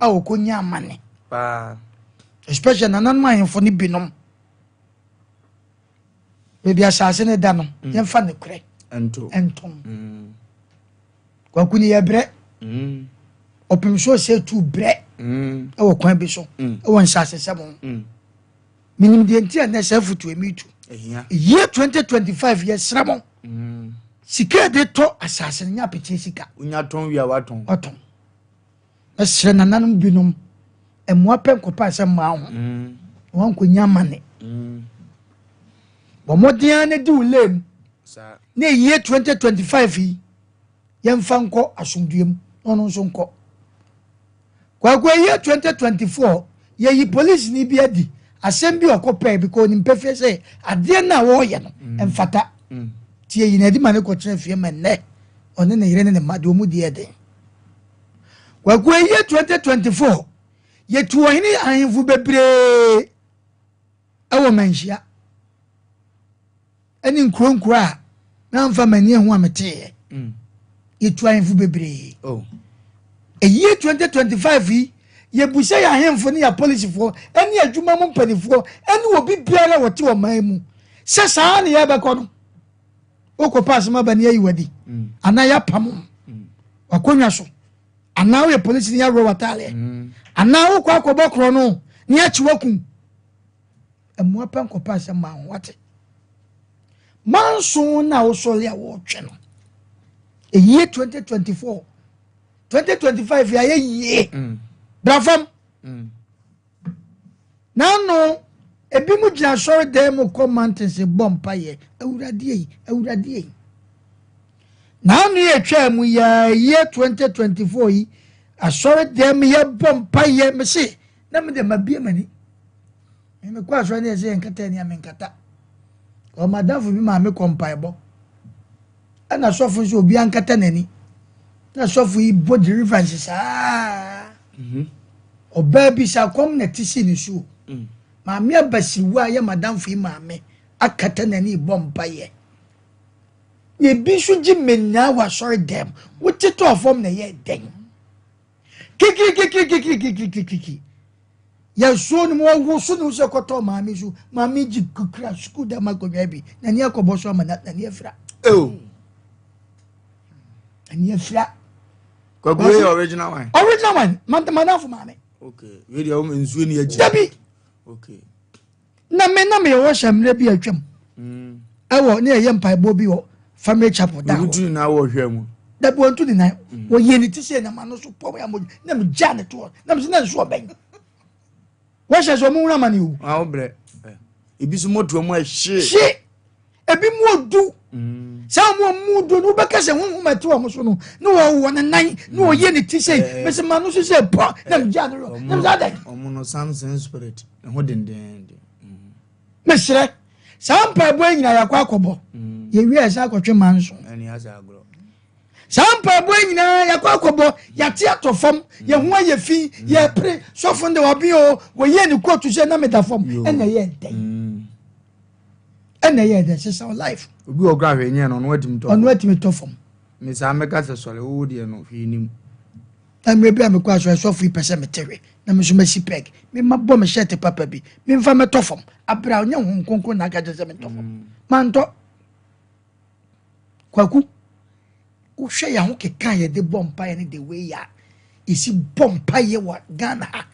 a ɔkɔnya amane. Especially nananom ahemfo no binom. Baabi asase no da no, yɛmfa nokorɛ ntom. Kwaku no yɛbrɛ. Ɔpem so sɛ tu brɛ ɛwɔ kwan bi so ɛwɔ nsasesɛm ho. Menim deɛ nti a nnɛ saa afotuo mi tu. Year 2025 yɛsrɛ mo. Sika a yɛde tɔ asase no nyɛ apeteɛ sika. Wonya tɔn wie a watɔn. Watɔn. Mɛsrɛ nananom binom mmoa pɛ nkɔpɛ asɛm mmaa ho. Na wankɔnya amane. Bɔ mmɔden ara na di wo lane mu. Na ɛyie 2025 yi yɛmfa nkɔ asomdwoeɛ mu na ɔno nso nkɔ. Kwaku ɛyie 2024 yɛyi polisini bi adi asɛm bi ɔkɔ pɛɛ bi kɔ onim pefee sɛ adeɛ no a wɔreyɛ no mfata. Nti yɛyi no adi ma no kɔtena fie ma nnɛ ɔne ne yere ne ne mma deɛ ɔmu di yɛ den. Kwaku ɛyie 2024 yɛtu ɔhene ahemfo bebree ɛwɔ Manhyia ɛne nkuro nkuro a mamfa m'ani ahu a meteeɛ. Yɛtu ahemfo bebree. Oh. Ɛyie 2025 yi yɛbu sɛ yɛ ahemfo ne yɛ apolisifoɔ ɛne adwuma mu mpanimfoɔ ɛne obi biara a wɔte ɔman mu sɛ saa ne yɛbɛkɔ no wokɔpa asɛm aba ne ayi wadi anaa yɛapam wakonnwa so anaa woyɛ polisi ne yɛaworɔ w'ataaleɛ anaa wokɔ akɔbɔ korɔ no ne yɛakye wakum. Mmoa pɛ nkɔpa asɛm ma ho wate. Manso na wosɔre a wɔretwe no ɛyie 2024 2025 yɛayɛ yie. Bra fam. N'ano ebi mu gyina asɔre dan mu kɔ mountains bɔ mpayɛ awurade yi awurade yi. N'ano yɛ twaa mu yɛayɛ 2024 yi asɔre dan mu yɛbɔ mpayɛ mese na me de ma bie m'ani. Mekɔ asɔre ne yɛsɛ yɛnkata ani a menkata. Ɔmadamfo bi maa me kɔ mpaebɔ. Ɛna sɔfo nso obi ankata n'ani. Na sɔfo yi bɔ deliverance saa. Ɔbaa bi sɛ akɔm na ti si ne so. Maame abasiriwa a yɛ madamfo yi maame akata n'ani bɔ mpaeɛ. Na ebi nso gye mmenyaa wɔ asɔre dɛm. Wote tɔɔ fam na ɛyɛ dɛn. Kikirikikirikikirikikirikiki. Yɛsuo no mu ɔwo so ne wo sɛ kɔtɔ maame so. Maame gye kukura sukuu dɛm akonnwa bi. N'ani akɔbɔ so ama n'ani afira. N'ani afira. Kwaku yɛ original one. Original one. Madamfo maame. Okay. Wei deɛ wɔn nsuo ni akyi. Dabi. Okay. Na me na me wɔ hyɛ mmerɛ bi atwam. Ɛwɔ ne yɛyɛ mpaebɔ bi wɔ family chapel da hɔ. Obi tu ne nan wɔ hwɛ mu. Dabi wɔn tu ne nan. Wɔyɛ ne ti sɛ na ma no so pɔm ya mo na me gya ne toɔ na me sɛ na nsuo bɛn. Wɔhyɛ sɛ ɔmo nwura ma ne o. Awo brɛ. Ebi so motoa mu ɛhye. Hye. Ebi mu odu. Sɛ ɔmo mu du no wobɛka sɛ honhom ɛte wɔn so no na wɔwɔ ne nan na wɔyɛ ne ti sɛ mesi ma no so sɛ pɔ na me gya ne no na me sɛ adɛn. Ɔmo no Samson spirit ɛho dendenden. Mesrɛ saa mpaebɔ yi nyinaa yɛakɔ akɔbɔ. Yɛwie a yɛsan akɔtwe manso. Saa mpaebɔ yi nyinaa yɛakɔ akɔbɔ, yɛate atɔ fam, yɛn ho ayɛ fi, yɛpere sɔfo no de wabe o, wɔyɛ ne kootu sɛ na meda fam, ɛna ɛyɛ dɛn? Ɛna ɛyɛ dɛn? Sesa wo life. Obi wɔ kora hwɛ nyɛ no, ɔno atumi tɔ fam. Ɔno atumi tɔ fam. Me saa mɛka sɛ sɔre, wo deɛ no hwee nim. Na mmerɛ bi a mekɔ asɔre, sɔfo yi pɛ sɛ mete hwɛ, na me nso masi pɛg, mema bɔ me shirt papa bi, memfa mɛtɔ fam. Abere a ɔnyɛ Honhom Kronkron na aka kyerɛ sɛ mentɔ fam. Mantɔ. Kwaku, wohwɛ yɛn ho keka a yɛde bɔ mpaeɛ ne the way a yɛsi bɔ mpaeɛ wɔ Ghana ha.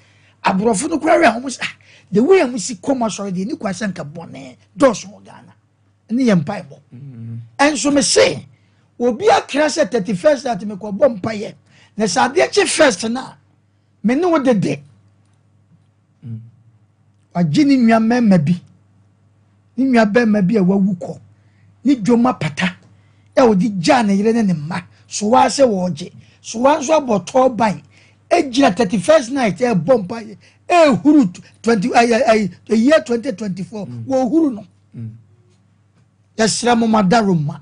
Aborɔfo no koraa hwɛ a wɔn sɛ, ah, the way a wɔn si kɔm asɔre deɛ, ne kwa sɛ nka bɔne dɔɔso wɔ Ghana. Ne yɛ mpaebɔ. Ɛnso me se, obi akra sɛ 31st night mekɔ bɔ mpaeɛ, na sɛ adeɛ kye first na me ne wo dede. Wagye ne nua mmarima bi, ne nua barima bi a wawu kɔ, ne dwom apata a ɔde gyaa ne yere ne ne mma, soa sɛ wɔregye, soa nso abɔ tɔɔban, egyina 31st night ɛrebɔ mpaeɛ, ɛrehuru twenty ɛyɛ ɛyɛ the year 2024, wɔrehuru no. Yɛsrɛ mo ma daroma,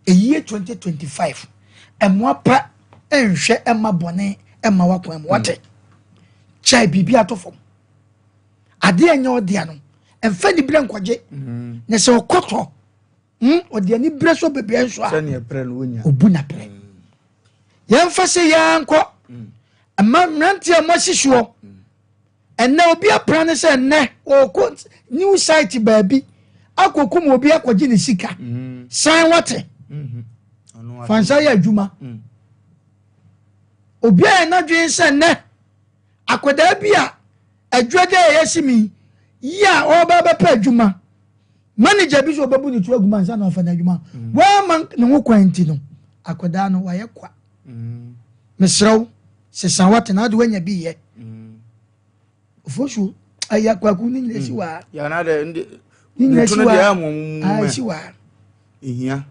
ɛyie 2025, Ɛmoa pa nhwɛ mma bɔne mma w'akwan mu. Wate? Kyɛe biribi ato fam. Adeɛ ɛnyɛ ɔdea no, mfa niberɛ nkɔgye. Na sɛ ɔkɔtɔ, ɔde aniberɛ so bebree nso a, ɔbu na prɛ. Yɛmfa sɛ yɛankɔ mma mmeranteɛ a moasi soɔ. Ɛnnɛ obi apra ne sɛ nnɛ ɔkɔ new site baabi akɔkum obi akɔgye ne sika. San wate. Fansa yɛ adwuma. Obi ayɛ n'adwene sɛ nnɛ akwadaa bi a adwuma dɛ ɛyɛ si mi yi a ɔreba bɛpɛ adwuma. Manager bi sɛ ɔbɛbu ne tu agu mu ansa na ɔfa n'adwuma. Wamma ne ho kwan nti no akwadaa no wayɛ kwa. Mesrɛ wo sesa wate na ade wanya bi yɛ. Ofosuo ayɛ akwaku ne nyina si waa. Ne nyina si waa. Si waa. Ehia.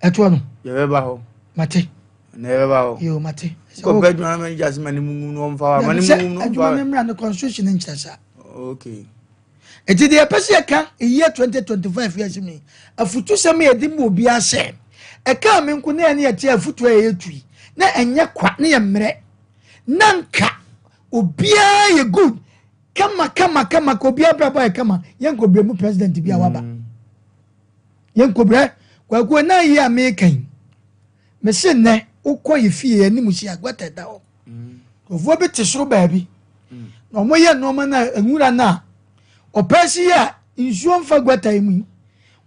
Ɛtoɔ no. Yɛbɛba hɔ. Mate. Na yɛbɛba hɔ. Yoo mate. Kɔpɛ adwuma no manager sɛ ma ne mu ngu no ɔmfa wa ma ne mu ngu no ɔmfa wa. Adwuma no mmra no constitution nkyerɛ saa. Okay. Enti deɛ yɛpɛ sɛ yɛka year 2025 yi ase mu yi, afutusɛm a yɛde ma obiara sɛ, ɛkaa me nko na yɛne yɛte afutuo a yɛtu yi, na ɛnyɛ kwa na yɛ mmerɛ, na nka obiara yɛ good kama kama kama ka obiara brabɔ yɛ kama, yɛnkɔbrɛ mu president bi a waba. Yɛnkɔbrɛ kwakuo na yi a meka yi, mese nnɛ wokɔ yɛ fie anim si aguata da hɔ. Nkurɔfoɔ bi te soro baabi na wɔyɛ nneɛma no a nwura no a ɔpɛ si yɛ a nsuo mfa guata yi mu yi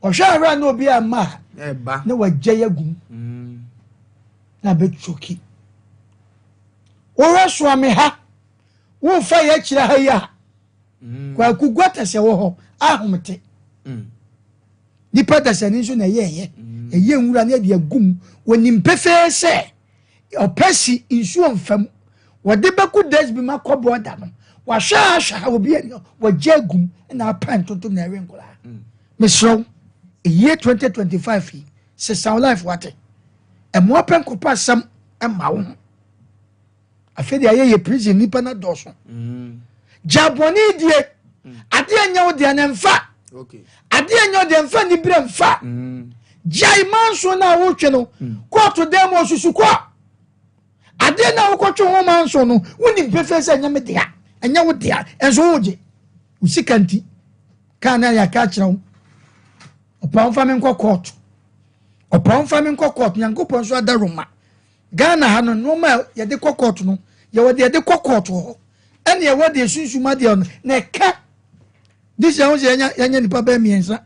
ɔhwɛ ahwɛ a na obi ama a na wagya yi agum mm. na abɛtwoki wohwɛ soa me ha wofa yɛ akyerɛ ha yi a mm. Kwaku guata sɛ wɔ hɔ ahomete mm. nipa dasani nso na ɛyɛɛyɛ ɛyɛ nwura no ɛde agum wɔnim pefee sɛ Ɔpɛ si nsuo mfa mu. Wɔde bɛgu dustbin mu akɔ bɔɔda no. Wahwɛ a ahwɛ ha obi ani wɔgye agum na apa ntontom na ɛwe nkwadaa. Mesrɛ wo, year 2025 yi, sesa wo life wate. Ɛmoa pɛ nkɔpɔ asɛm mma wo ho. Afei deɛ ayɛ yɛ prison nipa no adɔɔso. Gya bɔne die. Adeɛ nyɛ wo deɛ no mfa. Adeɛ nyɛ wo deɛ mfa niberɛ mfa. Gyae manso no a wotwe no kɔɔto dan mu ɔsusu kɔ. Adeɛ no a wokɔtwe ho manso no wonim pefee sɛ ɛnyɛ me dea, ɛnyɛ wo dea, ɛnso wogye. Wo sika nti kaa na yɛaka akyerɛ wo. Ɔpa mfa me nkɔ kɔɔto. Ɔpa mfa me nkɔ kɔɔto. Nyankopɔn nso adaworoma. Ghana ha no nneɛma a yɛde kɔ kɔɔto no yɛwɔ deɛ yɛde kɔ kɔɔto hɔ ɛne yɛwɔ deɛ sunsum adeɛ no na ɛka this year sɛ yɛnya yɛnya nipa bɛyɛ mmiɛnsa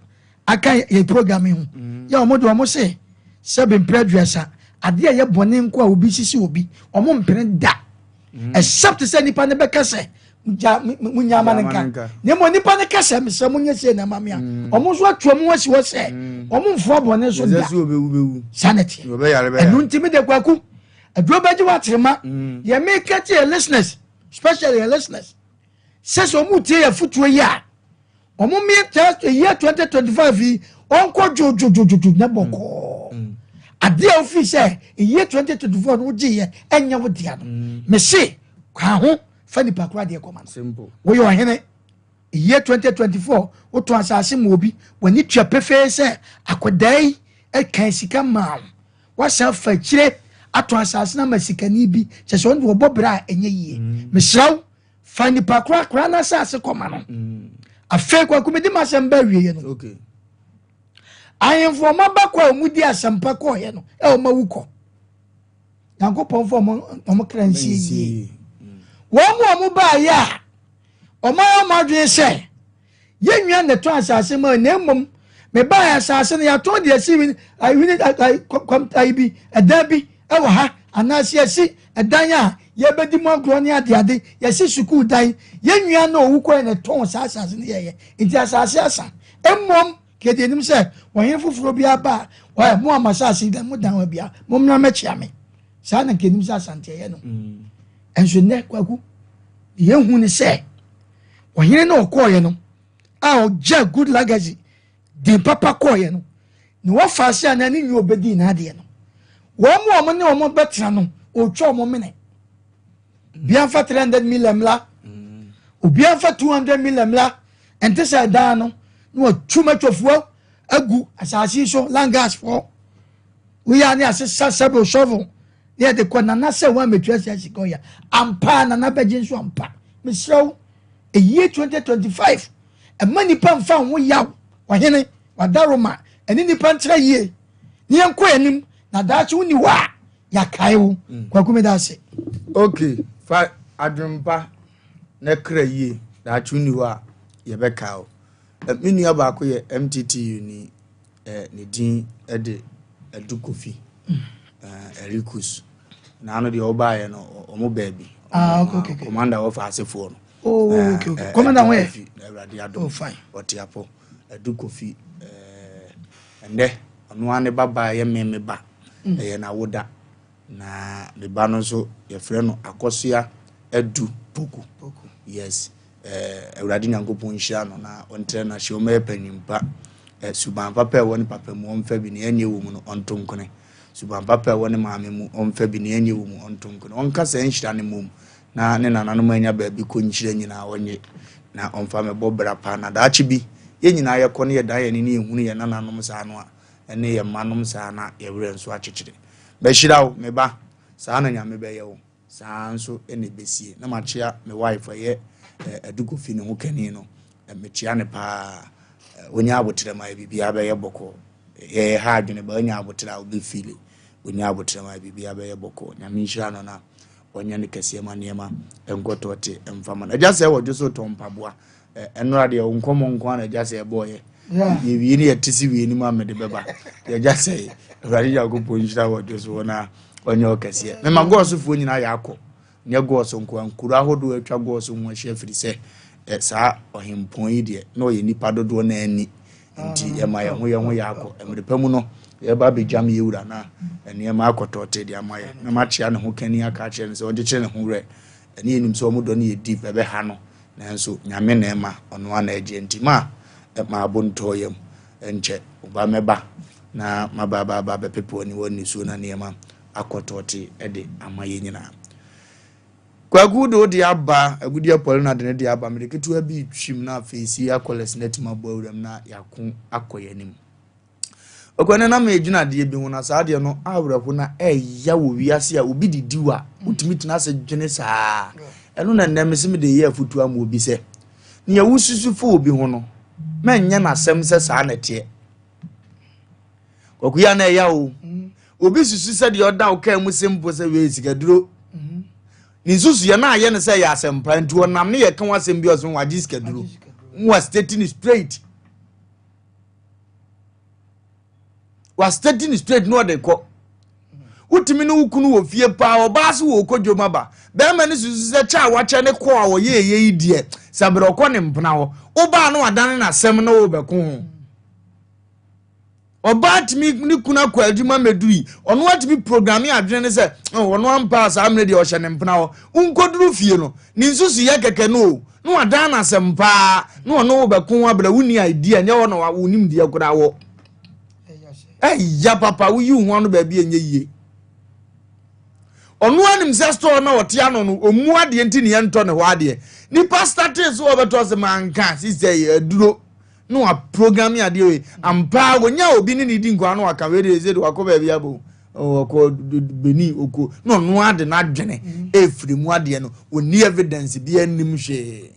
aka yɛ program yi ho mm. yɛ wɔn de wɔn se sɛbi mpere aduasa adeɛ a yɛ bɔne nko a obi sisi obi wɔn mpere da mm. except sɛ nipa no bɛka sɛ gya mu nya ama ne nka na mmom nipa no ka sɛ mesɛ mo nyɛ sei na ɛma me a mm. ɔmo nso atu ɔmo asi hɔ sɛ mm. ɔmo mfoa bɔne so da saa na ɛteɛ ɛno nti me de kwaku aduro bɛgye w'akyerema mm. deɛ meka te yɛ listeners especially yɛ listeners sɛ sɛ ɔmo tie yɛ fotuo yi a ɔmo mmea test year 2025 yi ɔnkɔ dwodwodwodwo na bɔkɔɔ adeɛ a ofiri sɛ year 2024 no wogye yɛ ɛnyɛ wo dea no mese ka ho fa nipa koro adeɛ kɔma no woyɛ ɔhene year 2024 wotɔn asase ma obi w'ani tua pefee sɛ akwadaa yi kan sika maa wo wasan fa akyire atɔn asase no ama sikani bi kyɛ sɛ ɔno de wɔbɔ berɛ a ɛnyɛ yie mm. mesrɛ wo fa nipa koro akora no asase kɔma no mm. Afei kwaku mede m'asɛm ba awieɛ no ahemfo ɔma ba kɔ a ɔmu di asɛmpa kɔɔyɛ no ɛ ɔma wu kɔ Nyankopɔn fa ɔmo kra nsie yie. Wɔn mu ɔmo baayɛ a ɔmo ayɛ ɔmo adwene sɛ yɛn nua na ɛtɔn asase ma na mmom mebaayɛ asase no yɛatɔn de asi wini ayi bi ɛdan bi ɛwɔ ha anaasɛ yɛasi ɛdan a yɛbɛdi mu agorɔ ne adeade yɛasi sukuu dan yɛn nua na owu kɔɛ na ɛtɔn saa asase no yɛyɛ nti asase asa mmom Kɛde anim sɛ ɔhene foforɔ bi aba a, ɔyɛ mo a mo asase da mo dan hɔ bia, mommra mmɛkyea me. Saa na nka anim sɛ Asante ɛyɛ no. Ɛnso nnɛ Kwaku, deɛ yɛhu ne sɛ ɔhene no ɔkɔɔeɛ no a ɔgya good legacy din papa kɔɔeɛ no, ne wɔfa ase anaa ne nwi ɔbɛdii n'adeɛ no, wɔn mu a wɔn ne wɔn bɛtena no, ɔretwa wɔn mene. Obiara mfa 300 million mmra, obiara mfa 200 million mmra, ɛnte sɛ ɛdan no na wɔatu mɛtwafoɔ agu asase yi so langasfoɔ woyɛ ne asesa sɛbo shovel. Na yɛde kɔ Nana sɛ woammɛtua saa sika ɔya. Ampa a Nana bɛgye nso ampa. Mesrɛ wo, ɛyie 2025, ɛma nnipa mfa wo ho yaw. Ɔhene, wadaroma, ɛne nnipa ntra yie. Ne yɛnkɔ yɛn anim, na daakye wonni hɔ a, yɛakae wo. Mm. Kwaku meda ase. Ok, fa adwempa na kra yie, daakye wonni hɔ a, yɛbɛkae wo. Me nua baako yɛ MTTU ni. Eh, ne din de Adu Kofi. Eh, Erikus. Na ano deɛ ɔbaeɛ no, ɔmo baabi. Ah, okay, okay, okay. Commander wɔfa asefoɔ no. Oh, eh, okay, okay. Commander where? Kofi, na Awurade adom. Oh, fine. Ɔte apɔ. Adu Kofi. Eh, ɛndɛ, ɔno ara ne ba baa yɛ me me ba. Mm. Ɛyɛ n'awoda. Na me ba no nso, yɛfrɛ no Akɔsoa Adu Poku. Poku. Yes. Eh, Awurade Nyankopɔn nhyira no na ɔntrɛ no ahye ɔmɛyɛ panyin pa. Eh, suban papa ɛwɔ ne papa mu ɔmfa bi nea ɛnyɛ wɔ mu no ɔnto nkone. Suban papa ɛwɔ ne maame mu ɔmfa bi nea ɛnyɛ wɔ mu ɔnto nkone. Ɔnka saa nhyira no mmom na ne nananom anya baabi kɔ nhyira nyinaa ɔnye na ɔmfa mɛbɔ bra pa na daakye bi yɛn nyinaa yɛkɔ ne yɛdan yɛn ani ne yɛhunu yɛn nananom saa no a ɛne yɛn mmanom saa na yɛn werɛ nso akyekyere. Mɛhyira wo, me ba, saa na Nyame bɛyɛ wo. Saa ara nso na ɛbɛsie. Na makyea me wife ɛyɛ Adu Kofi ne ho kani no, mekyea no paa. Ɔnya aboterɛ ma yɛ biribiara bɛyɛ bɔkɔɔ. Yɛyɛ ha adwene ba ɔnya aboterɛ a wobɛfili. Ɔnya aboterɛ ma yɛ biribiara bɛyɛ bɔkɔɔ. Nyame nhyira no na ɔnyɛ no kɛseɛ ma nneɛma nkɔtɔ te mfa ma no. Agya sɛ wɔdwo so tɔn mpaboa. Ɛnora deɛ wo nkɔmmɔ nko ara na agya sɛ ɛbɔɔyɛ. Yɛwie ne yɛte se wie no mu a mede bɛba. Agya sɛ Awurade Nyankopɔn nhyira wɔdwo so hɔ na ɔnyɛ ɔkɛseɛ. Mema gɔɔsofoɔ nyinaa yɛ akɔ. Nyɛ gɔɔso nko ara, nkuro ahodoɔ atwa gɔɔso ho ahyia firi sɛ saa ɔhempɔn yi deɛ na ɔyɛ nipa dodoɔ no ani nti yɛma yɛn ho yɛn ho yɛ akɔ. Mmerɛ pa mu no yɛba abɛgyam yɛ wura na nneɛma akɔtɔɔte de ama yɛ. Na makyea ne ho kani aka akyerɛ no sɛ ɔnkyekyere ne ho werɛ. Ɛne yɛnim sɛ wɔn dɔ no yɛ deep ɛbɛha no nanso Nyame na ɛma ɔno ara na ɛgyeɛ nti ma ma abo ntɔɔ yam nkyɛ ɔba mɛba na maba aba aba abɛpepa aniwa nisuo na nneɛma akɔtɔɔte de ama yɛn nyinaa. Kwaku de wo de aba agudeɛ Paulina de ne de aba mede ketewa bi retwim na afei si akɔlɛs na atumi abɔ awuram na yɛako akɔ yɛn anim. Ɔkwa no na medwene adeɛ bi ho na saa adeɛ no awerɛho na ɛya wɔ wiase a obi didi wa wotumi tena ase dwene saa ɛno na nnɛ mese mede yɛ afotu ama obi sɛ nea wosusu fa obi ho no mɛnyɛ n'asɛm sɛ saa na ɛteɛ kwakuya na ɛya o mm. obi susu sɛ deɛ ɔda wo kaa mu se mpo sɛ wei sikaduro mm-hmm. ne nsusuiɛ no ayɛ no sɛ ɛyɛ asɛmpa nti ɔnam ne yɛka ho asɛm bi ɔsɛ wagye sikaduro wa state ne straight wasitati ne straight na ɔde kɔ wotumi ne wo kunu wɔ fie paa ɔbaa so wɔ ɔkɔ dwom aba bɛrima no susu sɛ kyɛ a wakyɛ ne kɔ a ɔyɛ ɛyɛ yi deɛ sɛ berɛ ɔkɔ ne mpena hɔ wobaa no wadane n'asɛm na wobɛko ho ɔbaa tumi ne kunu akɔ adwuma mɛduru yi ɔno atumi programme adwene ne sɛ oh, ɔno ampa saa mmerɛ deɛ ɔhyɛ ne mpena hɔ wonkɔduru fie no ne nsusuyɛ kɛkɛ no o na wadan no asɛm paa na ɔne wo bɛko ho abrɛ wonni idea nyɛ hɔ na wonim deɛ koraa wɔ ɛya papa woyi wo ho ano baabi ɛnyɛ yie ɔno anim sɛ store na ɔte ano no ɔmu adeɛ nti ne yɛntɔ ne hɔ adeɛ nipa startee so wɔbɛtɔ sɛ manka sisɛ yɛ aduro na waprograme adeɛ wei ampa wɔnya obi ne ne di nkwa na waka wei deɛ sɛ de wakɔ baabi abɔ ɔkɔ benin ɔkɔ na ɔno ade n'adwene ɛfiri mu adeɛ no ɔnni evidence bi anim hwee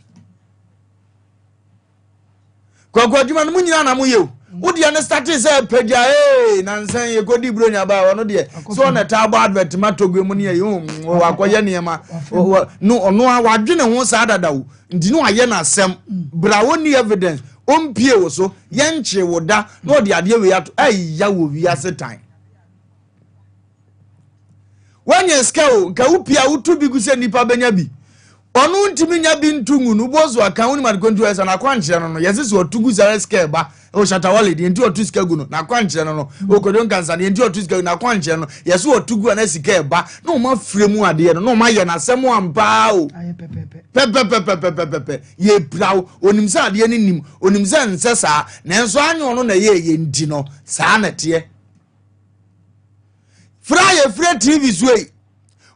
kɔkɔ adwuma no mu nyinaa na moyɛ o wo deɛ no starte sɛ pagya ee nansan yɛkɔdi buronya ba ɔno deɛ sɛ ɔna taa bɔ advert ma togo mu ne yɛ wakɔyɛ nneɛma no ɔno a wadwene ho saa dada o nti ne wayɛ no asɛm bra wɔnni evidence ɔmpie wo so yɛnkyee wo da na ɔde adeɛ wei ato ɛya wɔ wiase tan woanya sika o nka wopie a wotu bi gu sɛ nnipa bɛnya bi ɔno ntumi nya bi nto ngu no wobɔ so aka wonim ade kɔntu ɛsɛ n'akwankyerɛ no no yɛse sɛ ɔto gu saa sika ɛba o shatawale deɛ nti ɔto sika gu no n'akwankyerɛ no no okodwo nkansa deɛ nti ɔto sika gu n'akwankyerɛ no yɛse ɔto gu a na sika ɛba na ɔma frɛ mu adeɛ no na ɔma yɛ n'asɛm ampaa o pɛpɛpɛpɛpɛpɛpɛ yɛpira wo onim sɛ adeɛ no nim onim sɛ nsɛ saa nanso anyɛ ɔno na ɛyɛ ɛyɛ nti no saa na ɛteɛ frɛ a yɛfrɛ tv so yi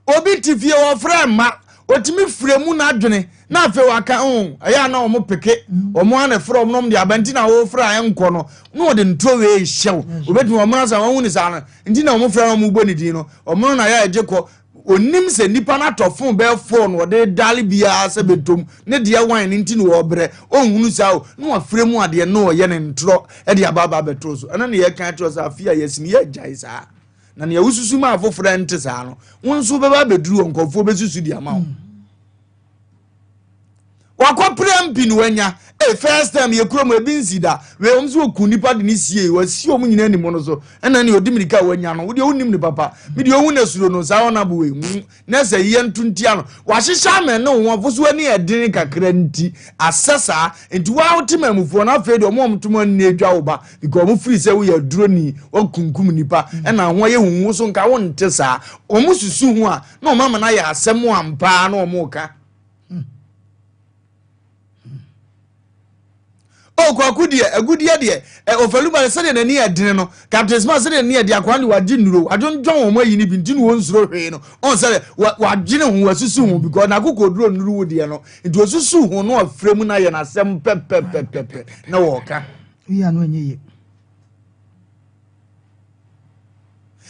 obi te fie wɔfrɛ mma ɔtumi frɛ mu n'adwene na Na afei waka ho ɛyɛ a na wɔn peke wɔn ana frɛ wɔn nom de aba nti na wɔfrɛ a ɛnkɔ no na wɔde nturo wei hyɛw obetumi wɔn asa wɔn hu ne saa no nti na wɔn frɛ na wɔn bɔ ne din no wɔn no na yɛ agye kɔ onim sɛ nipa no atɔ fon bɛyɛ fon na ɔde dale biara sɛ bɛtom ne deɛ wan no nti na wɔbrɛ ɔnhunu saa o na wafrɛ mu adeɛ na ɔyɛ ne ntorɔ de aba aba abɛto so ɛno ne yɛka kyerɛ sɛ afei a yɛsi no yɛagyae saa na nea wosusu ma afoforɔ nte saa no wo nso wobɛba abɛduru wɔ nkurɔfoɔ bɛsusu de ama wo wakɔpere mpi no wanya hey, first time yɛ kurom ebi nsi da wei wɔn nso wɔku nipa de ne sie wɔasi wɔn nyinaa anim no so ɛna ne ɔdi mirika a wanya no wodeɛ wonim ne papa me deɛ ohu na suro no saa ɔna bo wei hmm na sɛ yɛ nto ntia no wahyehyɛ ama ne ho afo so ani ɛden kakra nti asɛ saa nti waa wote mamufoɔ no afei deɛ ɔmo ɔmo tom ani adwa wo ba because ɔmo firi sɛ woyɛ aduroni wakunkum nipa ɛna ho ayɛ huhu so nka wonte saa ɔmo susu ho a na ɔmo ama no ayɛ asɛm ampaa na ɔmo ka o kwaku deɛ agudeɛ deɛ ɛ ofaluba deɛ sɛdeɛ n'ani yɛ dene no captain smart sɛdeɛ n'ani yɛ deɛ akwa de wagye nnuro wadwondwɔn wɔn ayi no bi nti na wɔn nsuro hwee no ɔn sɛ wa wadwene ho wasusu ho because n'akoko duro nnuru wo deɛ no nti osusu ho na wafrɛ mu na yɛ n'asɛm pɛpɛpɛpɛpɛ na wɔɔka. Woyi ano ɛnyɛ yie.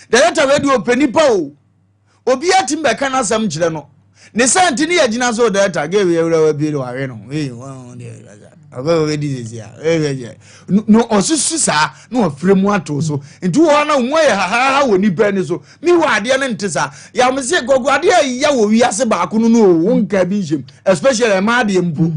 Director wei deɛ ɔpɛ nipa o. Obiara tumi bɛka n'asɛm kyerɛ no. Ne saa nti ne yɛgyina so data gay yɛ wura wa bi de wawe no. Ee wɔn deɛ ɔbɛ ɔbɛ di sisi a ee yɛ no ɔsusu saa na wafiri mu ato so nti wɔ hɔ na wɔn ayɛ hahaha wɔ nipa ani so mi wɔ adeɛ no nte saa yàmse gɔgɔ adeɛ yɛ wɔ wiase baako no no o wɔn nka bi nhyɛm especially ɛmaa adeɛ mpo.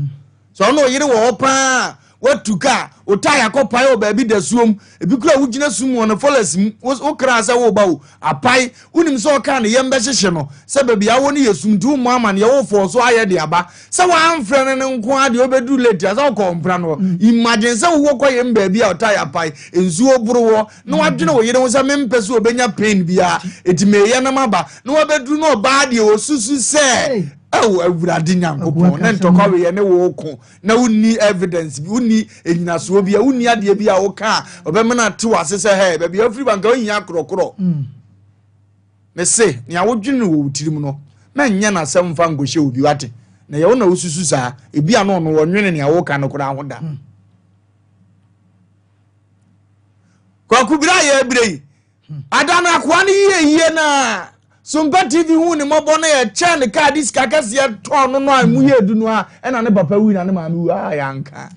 Sɛ ɔne ɔyere wɔ hɔ paa a, woatu kaa, wo tae akɔpae wɔ baabi dasuom, ebi koraa wogyina sum wɔ ne fɔlɛs mu, wo kra sɛ woreba o, apae. Wonim sɛ ɔkaa ne yam bɛhyehye no, sɛ baabi a wɔ no yɛ sum nti wommɔ amanneɛ, wofɔɔ so ayɛ de aba. Sɛ woamfrɛ no no nko ara deɛ wobɛduru late a, sɛ wokɔ ɔmpra no hɔ. Imagine sɛ wowɔ kwaeɛ mu baabi a ɔtae apae, nsuo boro woɔ, na woadwene wo yere ho sɛ mempɛ sɛ ɔbɛnya pain biara, enti mereyɛ na maba, na wabɛduru na ɔbaa deɛ ɔsusu sɛ Ao Awurade Nyankopɔn, na ntɔkwa wei ɛne wo ko, na wonni evidence bi, wonni enyinasoɔ bi, wonni adeɛ bi a woka a ɔbɛma no ate w'ase sɛ hɛ, baabi a wofiri ba nka wohia korɔkorɔ. Mm. Mese, nea wodwene wɔ wo tirim no, mɛnyɛ n'asɛm mfa nkɔhyɛ obi wate. Na yɛwo na wosusu saa, ebi a na ɔno wɔnwene nea woka no koraa ho da. Mm. Kwaku bere a yɛrebrɛ yi, Ada no akoa no yie yie na Sompa TV hu ne mmɔbɔ no yɛ kyɛn ne kaa de sika kɛseɛ tɔɔ no no a emu yɛ edu no a ɛna ne papa wui na ne maame wu a yɛanka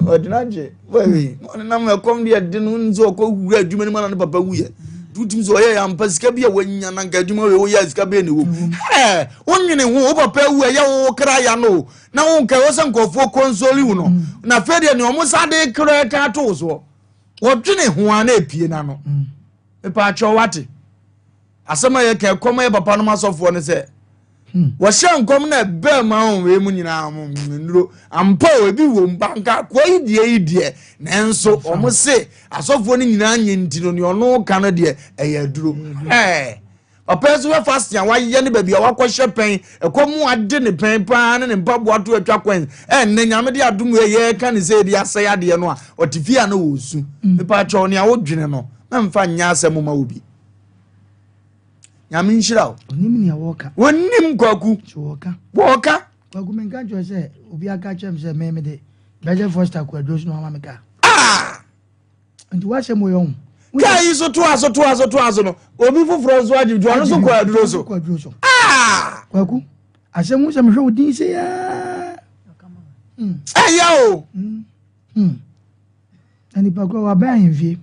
ɔdena gye wɔyi ɔne nam ɛkɔm deɛ de no nso ɔkɔ wura adwuma no mu na ne papa wuyɛ tutum sɛ ɔyɛ yɛampa sika bi a wanya na nka adwuma wei woyɛ sika bɛɛ ne wɔ hɛ wonwene ho wo papa awu ɛyɛ wo kra ya no na wo nka ɛwɔ sɛ nkurɔfoɔ kɔnsoli wo no na afei deɛ nea ɔmo sa de kra ka ato wo soɔ Wɔdwene ho a na epie n'ano. Mm. Mepaakyɛw wate. Asɛm a yɛka ɛkɔm yɛ papa nom asɔfoɔ no sɛ hmm. wɔhyɛ nkɔm na ɛbɛn mu ahom wei mu nyinaa mo nnuro ampa o ebi wɔ mu banka akoa yi deɛ yi deɛ nanso wɔn se asɔfoɔ no nyinaa nye nti no nea ɔno ka no deɛ ɛyɛ aduro ɛɛ. Papa yi nso hwɛ fasting a wayɛ ne baabi a wakɔhyɛ pɛn, ɛkɔm mu ade ne pɛn paa ne ne mpaboa to atwa kwan. Ɛnnɛ nyame de adom yɛ yɛka ne sɛ yɛde asɛe adeɛ no a, ɔte fie a na ɔresu. Mm. Mepa kyɛw nea wodwene no, mɛmfa nyɛ asɛm ma obi. Nyame nhyira wo. Onim nea wɔka. Onim kwaku. So wɔka. Wɔka. Kwaku menka nkyerɛ sɛ obi aka kyerɛ me sɛ me mede Bɛgye Foster kwadwo so na wama me kaa. Ah! nti wahyɛ mu yɛ ho. kaa yi so toa so toa so toa so no obi foforɔ nso agye nti ɔno nso kɔ aduro so. Kɔ aduro so. Ah! Kwaku asɛm ho sɛ mehwɛ wo din sɛ yaa. Hmm. Ɛyɛ o. Hmm. Hmm. Na nipa korɔ wabɛn ahemfie.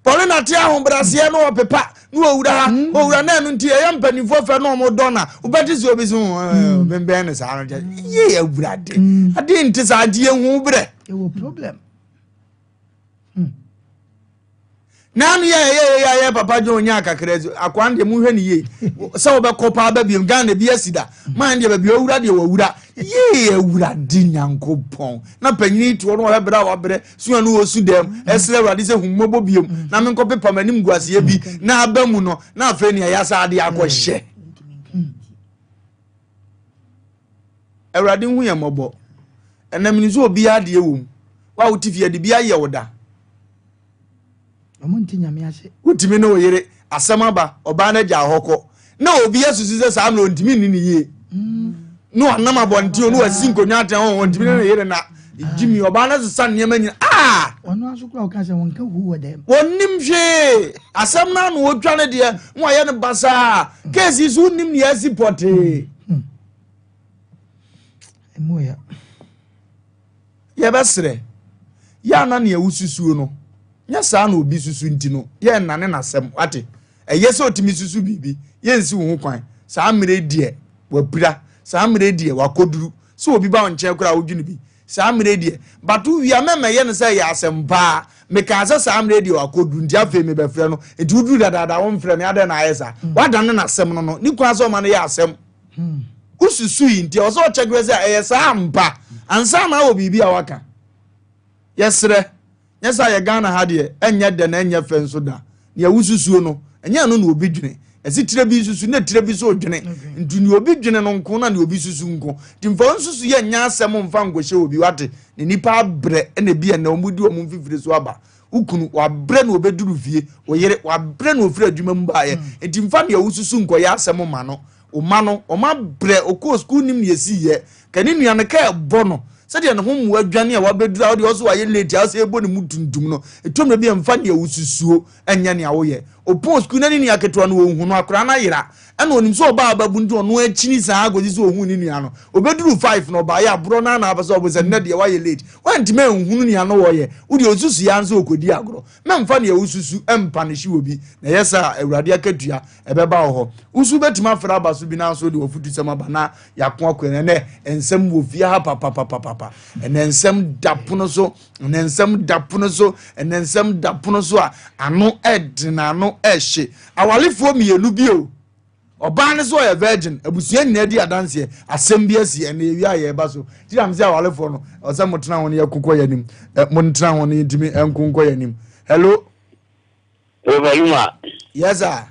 Paulina te ahobrɛaseɛ na ɔpepa na ɔwura ha hmm. ɔwura na ɛno nti ɛyɛ mpanimfoɔ fɛ na ɔmo dɔ na wobɛte sɛ obi so hmm. bɛnbɛn no saa no kyɛ yie awurade hmm. adeɛ nte saa nti yɛhu berɛ. Ɛwɔ problem. Nanu yɛ yɛ yɛ yɛ papa John nya kakra so akwan deɛ monhwɛ ne yie sɛ wobɛkɔ paa ba biom Ghana bi asi da man deɛ baabi ɔwura deɛ wawura yie awurade nyankopɔn na panyini toɔ no ɔhwɛ berɛ a wabrɛ sua no ɔsu dɛm ɛsrɛ awurade sɛ hu mmɔbɔ biom na menkɔ pepa m'anim guaseɛ bi na aba mu no na afei nea yɛasa adeɛ akɔhyɛ Awurade nhu yɛn mmɔbɔ. Ɛnam nim sɛ obiara deɛ wɔ mu. Wo a wote fie de bi ayɛ wo da. Ɔmo nte nyame ase. Wotumi ne wo yere asɛm aba, ɔbaa no agya hɔ kɔ. Na obi asusu sɛ saa mmerɛ ɔntumi nni ne yie. Mm. Ne ɔnam abɔnten o, ne wasi nkonnwa atena hɔ, ɔntumi ne ne yere na gyimi ɔbaa no sesa nneɛma nyina ah! Ɔno aso kora ɔka sɛ wɔnka hu wɔ dɛm. Wɔnnim hwee asɛm no ano ɔtwa no deɛ na wayɛ no basaa keesi so wonnim nea asi pɔtee. Yɛbɛsrɛ yɛ ana nea wosusuo no nyɛ saa na obi susu nti no yɛnnane n'asɛm wate ɛyɛ sɛ ɔtumi susu biribi yɛnsi wo ho kwan saa mmerɛ deɛ wapira saa mmerɛ deɛ wakɔduru sɛ obi ba wo nkyɛn koraa wodwene bi saa mmerɛ deɛ but wowia mɛmɛyɛ no sɛ ɛyɛ asɛm paa mekaa sɛ saa mmerɛ deɛ wakɔduru nti afei mebɛfrɛ no nti woduru dadaada womfrɛ me adɛn na ayɛ saa hmm. wadane n'asɛm no no ne kwan sɛ ɔma no yɛ asɛm hmm. wosusui nti ɛwɔ sɛ ɔkyɛkerɛ sɛ ɛyɛ saa ampa ansa na awɔ biribi a waka Yɛsrɛ, nyɛ saa yɛ Ghana ha deɛ ɛnyɛ dɛ na ɛnyɛ fɛ nso da. Nea wosusuo no, ɛnyɛ ɛno na obi dwene. Ɛse tire bi susu na tire bi so dwene. Nti nea obi dwene no nko na nea obi susu nko. Nti mfa wo nsusu yɛ nyɛ asɛm mfa nkɔhyɛ obi wate. Na nnipa abrɛ na ebi ɛnɛ wɔn di wɔn mfifire so aba. Wo kunu wabrɛ na obɛduru fie, wo yere wabrɛ na ofiri adwuma mu baeɛ. Nti mfa nea wosusu nkɔyɛ asɛm ma no. Wo mma no, wɔabrɛ, ɔkɔɔ sukuu nim nea ɛsiiɛ. Ka ne nua no, ka ɛbɔ no. Sɛdeɛ ne ho mmoa dwane a wabɛduru a wodeɛ ɔso wayɛ late a wosɛ ɛbɔ ne mu tuntum no, ɛtɔ mmerɛ bi a mfa nea wosusuo nyɛ nea woyɛ. Ɔpɔn sukuu na ne nua ketewa no ɔnhu no, akwadaa no ayera. Ɛna ɔnim sɛ ɔbaa ababu nti ɔno akyini saa kɔsi sɛ ɔhuu ne nua no. Ɔbɛduru five na ɔbaeɛ a borɔ no ara na apɛ sɛ ɔbo sɛ nnɛ deɛ wayɛ late. Wantumi anhunu nea no wɔyɛ. Wodeɛ ɔsusuiɛ ara sɛ ɔkɔdi agorɔ. Mɛmfa nea wosusu mpanehye obi, na ɛyɛ saa a Awurade akatua ɛbɛba wɔ hɔ. Wo nso wobɛtumi afrɛ aba so bi nanso wode w'afutusɛm aba na yɛako akɔ yɛn. Ɛnɛ nsɛm wɔ fie ha papapapapa. Ɛnɛ nsɛm da pono so, ɛnɛ nsɛm da pono so, ɛnɛ nsɛm da pono so a ano ɛdena ano ɛhye. Awalefoɔ mmienu bi o. Ɔbaa no so ɔyɛ virgin, abusua nyinaa di adanseɛ, asɛm bi asi ɛnɛ yɛwie a yɛreba so. Ti na mesɛ awalefoɔ no, ɔsɛ motena ho no yɛko kɔ yɛn anim. Montena ho no yɛntumi nko nkɔ yɛn anim. Hello. Ova Luma. Yes sir.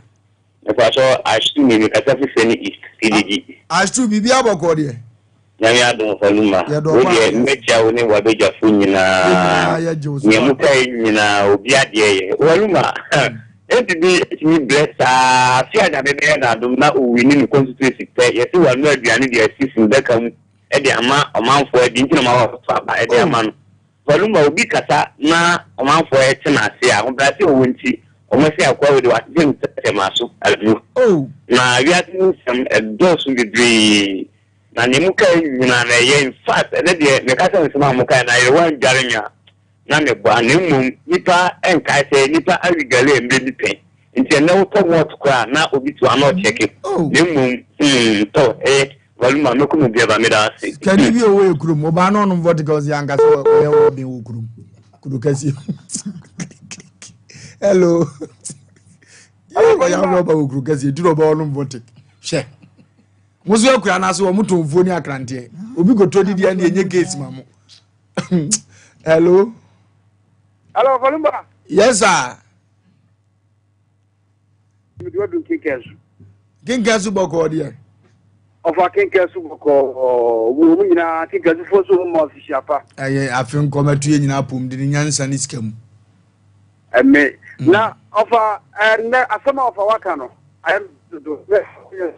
Mepakyɛw Ashtu ni mekasa fi Sene East PDG. Ashtu biribi abɔkɔɔ deɛ. Nyame adom Ova Luma. Wo deɛ mɛkyia wo ne wabadwafo nyinaa. Nea mo kae nyinaa obi adeɛ yɛ. Ova Luma enti bi etumi brɛ saa afe a Nyame bɛyɛ no adom na owini ne constituency pɛ yɛse wanoa aduane de asi fundaka mu de ama ɔmanfoɔ adi nti na ɔma wato aba de ama no. Valuma obi kasa na ɔmanfoɔ te no ase a, ahobrɛase a ɔwɔ nti, wɔse akoa wei deɛ watete ne tɛkyerɛma so aduro. Na wiase mu nsɛm ɛdɔɔso bebree, na nea mokae nyinaa na ɛyɛ. In fact, ɛnɛ deɛ meka sɛ nsɛm a mokae no ayere woandware me a na meboa, na mmom nnipa nkae sɛ nnipa awe gale mmerɛ bi pɛn, nti ɛnɛ wotɔ malt koraa a na obi te hɔ a na ɔkyɛke, na mmom hmm tɔ ɛyɛ. Valuma mɛkɔ mu biaba meda ase. Sikani bi ɔwɔ yɛ kurom ɔbaa na ɔnom vodka ɔsi ankasa ɔyɛ ɔden wɔ kurom kuro kɛseɛ hello ɔyɛ awurɔba wɔ kuro kɛseɛ duro ɔbaa ɔnom vodka hwɛ mo so akura n'ase wɔn tɔn fuo ne akranteɛ obi kɔtɔ didi ɛna enye case ma mo hello. Hello Valuma. Yes sir. Mede wadu nkenkan so. Kenkan so bɔkɔɔ deɛ. Ɔfa kenkan so bɔkɔɔ. Wɔn mu nyinaa kenkan sofoɔ so wɔn ma ɔfihyia pa. Ɛyɛ afe nkɔmɛto yɛ nyinaa pom de ne nyansa ne sika mu. Ɛmɛ mm. na ɔfa ɛnɛ asɛm a ɔfa waka no ayɛ dodo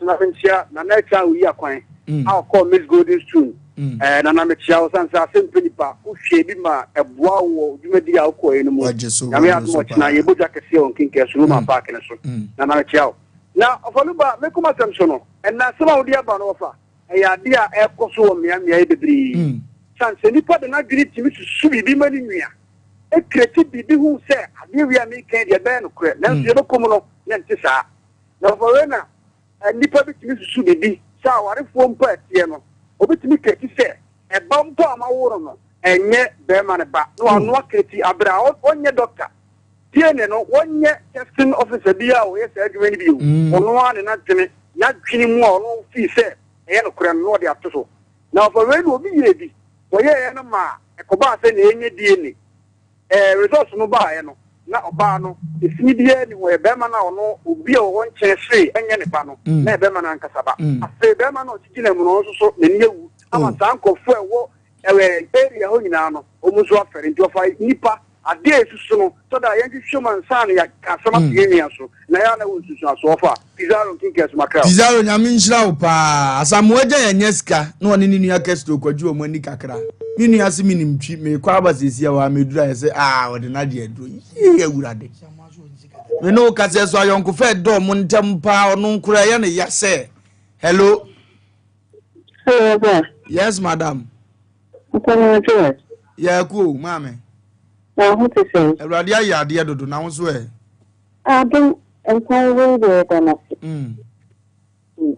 na menkyia na na atwa oyi akwan mm. a ɔkɔɔ Miss Golden Stool mm. eh, na na mekyia wo sane sɛ asɛm pɛ nipa wohwɛ bi ma ɛboa wo wɔ dwumadi a wokɔɛ no mu. Nyame adom ɔkyena yɛbɔ dwa kɛseɛ wɔ Nkenkɛɛ so Roman Park no so. Na na mekyea wo. Na Ɔfaluba, me koma asɛm so no, ɛnna asɛm a wode aba no wɔfa, ɛyɛ adeɛ a ɛrekɔ so wɔ mmea mmeaeɛ bebree. Sane sɛ nipa de n'adwene tumi susu biribi ma ne nua, ɛkreti biribi hu sɛ adeɛ wei a meka yi deɛ ɛbɛyɛ nokorɛ, nanso yɛbɛkɔ mu no na ɛnte saa. Na Ɔfa wei na nnipa bi tumi susu biribi sɛ awarefoɔ mpo a ɛteɛ no, obi tumi kreti sɛ Ɛba mpo a wɔawo no no, ɛnyɛ barima no ba na wanoa kreti aber a ɔnnyɛ dɔkta. DNA no, wɔnnyɛ testing officer bi a ɔyɛ saa adwuma no bio. Ɔno ara ne n'adwene, n'adwene mu a ɔno fii sɛ ɛyɛ nokorɛ no na ɔde ato so. Na ɔfa wei no, obi yɛɛ bi, wɔyɛeɛ no maa ɛkɔbaa sɛ nea ɛnyɛ DNA. Ɛɛ results no baeɛ no, na ɔbaa no, efi biara nni ho, ɛyɛ barima no a ɔno, obi a ɔwɔ nkyɛn see ɛnyɛ ne ba no, na ɛyɛ barima no ankasa ba. Afei barima no a ɔte gyina mu no, ɔno nso so n'ani awu ama saa nkurɔfoɔ a ɛwɔ ɛwɛ area hɔ nyinaa no, wɔn nso afɛre. Nti ɔfa nnipa. Adeɛ a ɛsusu no, tɔ da a yɛnhwehwɛ mu ansa na yɛaka asɛm ato yɛn nua so, na ɛyɛ a na ɛwɔ nsunsuansoɔ fa. Pizarro Nkinkɛs Mackerel. Pizarro Nyame nhyira wo paa. Asamoah Gyan anya sika na ɔne ne nua Kesto kɔgye wɔn ani kakra. Me nua se menim twi, meekɔ aba seesei a wameduru ayɛ sɛ ah ɔde n'agye aduro. Yee awurade. Me ne wo kasa so ayɔnkofa ɛdɔ ɔmo ntɛm paa ɔno nkora ɛyɛ ne ya sɛ hello. Hello, sir. Yes, madam. Nkɔmɔ Yɛ ko o, maame. Na ho te sɛn? Awurade ayɛ adeɛ dodo na wo nso ɛ. Adom nkwan wei deɛ yɛda no ase. Mm.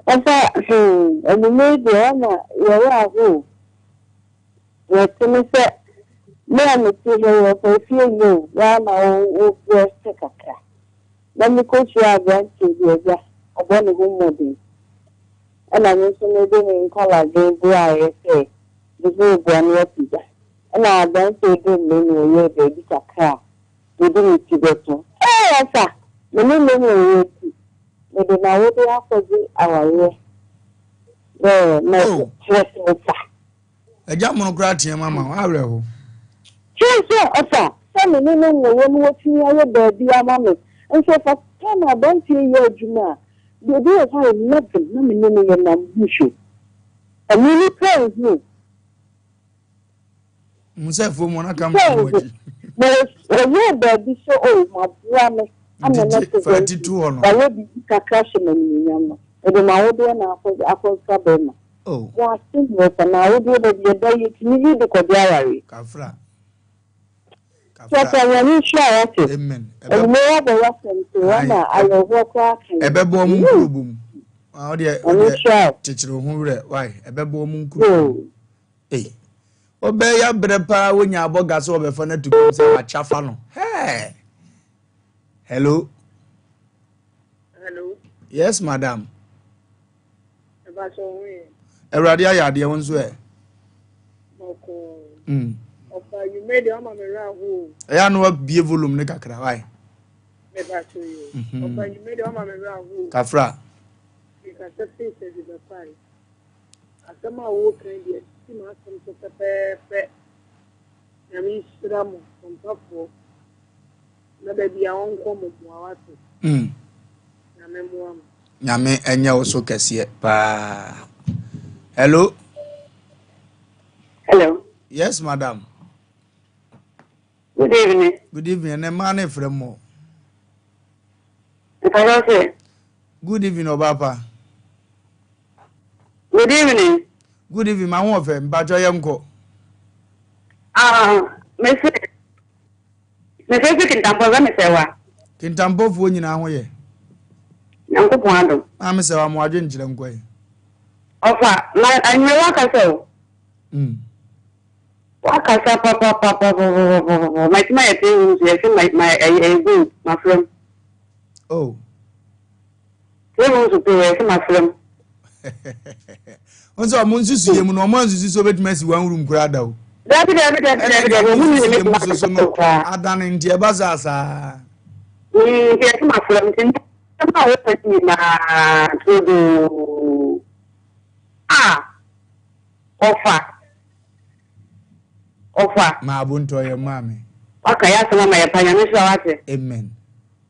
Ɔfa hmm anwummerɛ yi deɛ wama yɛwerɛ aho o. Deɛ ɛte ne sɛ me a mete ha yi ɔfa efie nyɛ o, woa na wo wo brɛ se kakra. Na mekɔhyia aberanteɛ bi agya ɔbɔ ne ho mmɔden. Ɛna me nso mede me nkwaladwen boaeɛ sɛ mede reboa no apagya. Ɛna aberanteɛ yi dom me na ɔyɛɛ baabi kakra a mede me ti bɛto. Ee ɔfa! Me ne no nwoo nti, mede m'awode akɔgye awareɛ dɛ na Oh. kyerɛ sɛ ɔfa. Agya mono koraa team ama wo, awerɛho. Kyerɛ sɛ ɔfa sɛ me ne no nwoeɛ na watumi ayɛ baabi ama me. Nso ɔfa time a aberanteɛ yi yɛ adwuma a, baabi wɔ hɔ a 11 na me ne no yɛnam bush o. Ɛno nipa nhu o. Hu sɛ afuom wɔn aka mfiri mu akyi. Na wɔyɛɛ baabi sɛ o maboa me ama no Nti fa ti to hɔ no. Wayɛ biribi kakra hyɛ m'animuonyam no. Mede m'awodeɛ na akɔ akɔsra bɛrima. Oh. Mo ase nyɛ sɛ n'awodeɛ baabi ɛda yɛtumi yi de kɔgye awareɛ. Kafra. Kafra. Kyerɛ Nyame nhyira wo ate. Amen. Anwummerɛ wabɔ w'asɛm so wama awerɛhoɔ koraa ka yɛn. Ɛbɛbɔ ɔmo nkuro bom. Ɔdeɛ ɔdeɛ kyekyere wo ho werɛ why ɛbɛbɔ ɔmo nkuro bom. Ei ɔbɛyɛ abrɛ paa wonya abɔga sɛ ɔbɛfa no ato fam sɛ wakya fa no. Hey! Hello. Hello. Yes, madam. Awurade ayɛ adeɛ wo nso ɛ. Ɛyɛ ano abie volume ne kakra wae. Kafra. Asɛm a woreka yi deɛ ɛsisi m'asɛm so pɛpɛɛpɛ. Nyame nhyira mo mpafoɔ. Na baabi a ɔnkɔ mo mmoa wate. Mm. Nyame mmoa mo. Nyame ɛnyɛ wo so kɛseɛ paa. Hello. Hello. Yes, madam. Good evening. Good evening. Ɛnɛ mmaa ne frɛ mmɔ. Mpakyɛw sɛ. Good evening ɔbaa pa. Good evening. Good evening ma ho ɔfɛ mpakyɛw yɛ nkɔ. Ah, mese mese fi kintampɔ sɛ mesɛ wa. Kintampɔfoɔ nyinaa ho yɛ. Nyankopɔn adom. Maame sɛ wa mo adwe nkyerɛ nkɔ yi. Ɔfa na anwummerɛ wakasa o. Mm. Wakasa papapapapapapapa matumi ayɛ three rooms yɛse ma ma ɛyɛ ɛyɛ gold mafra mu. Oh. Three rooms pɛ yɛse mafra mu. Wɔn sɛ wɔn nsusu yɛ mu no wɔn ansusu sɛ wɔbɛtumi asi one room koraa da o. Dabi dabi dabi dabi dabi wɔn mu nyɛ mu soso no adane nti ɛba saa saa. Nti yɛse mafra mu nti nneɛma a wɔpɛ nyinaa turodoo a ɔfa. Ɔfa. Maa bontɔ yɛ maa me. Waka yɛ asɛm ama yɛ pa nyame nhyira wate. Amen.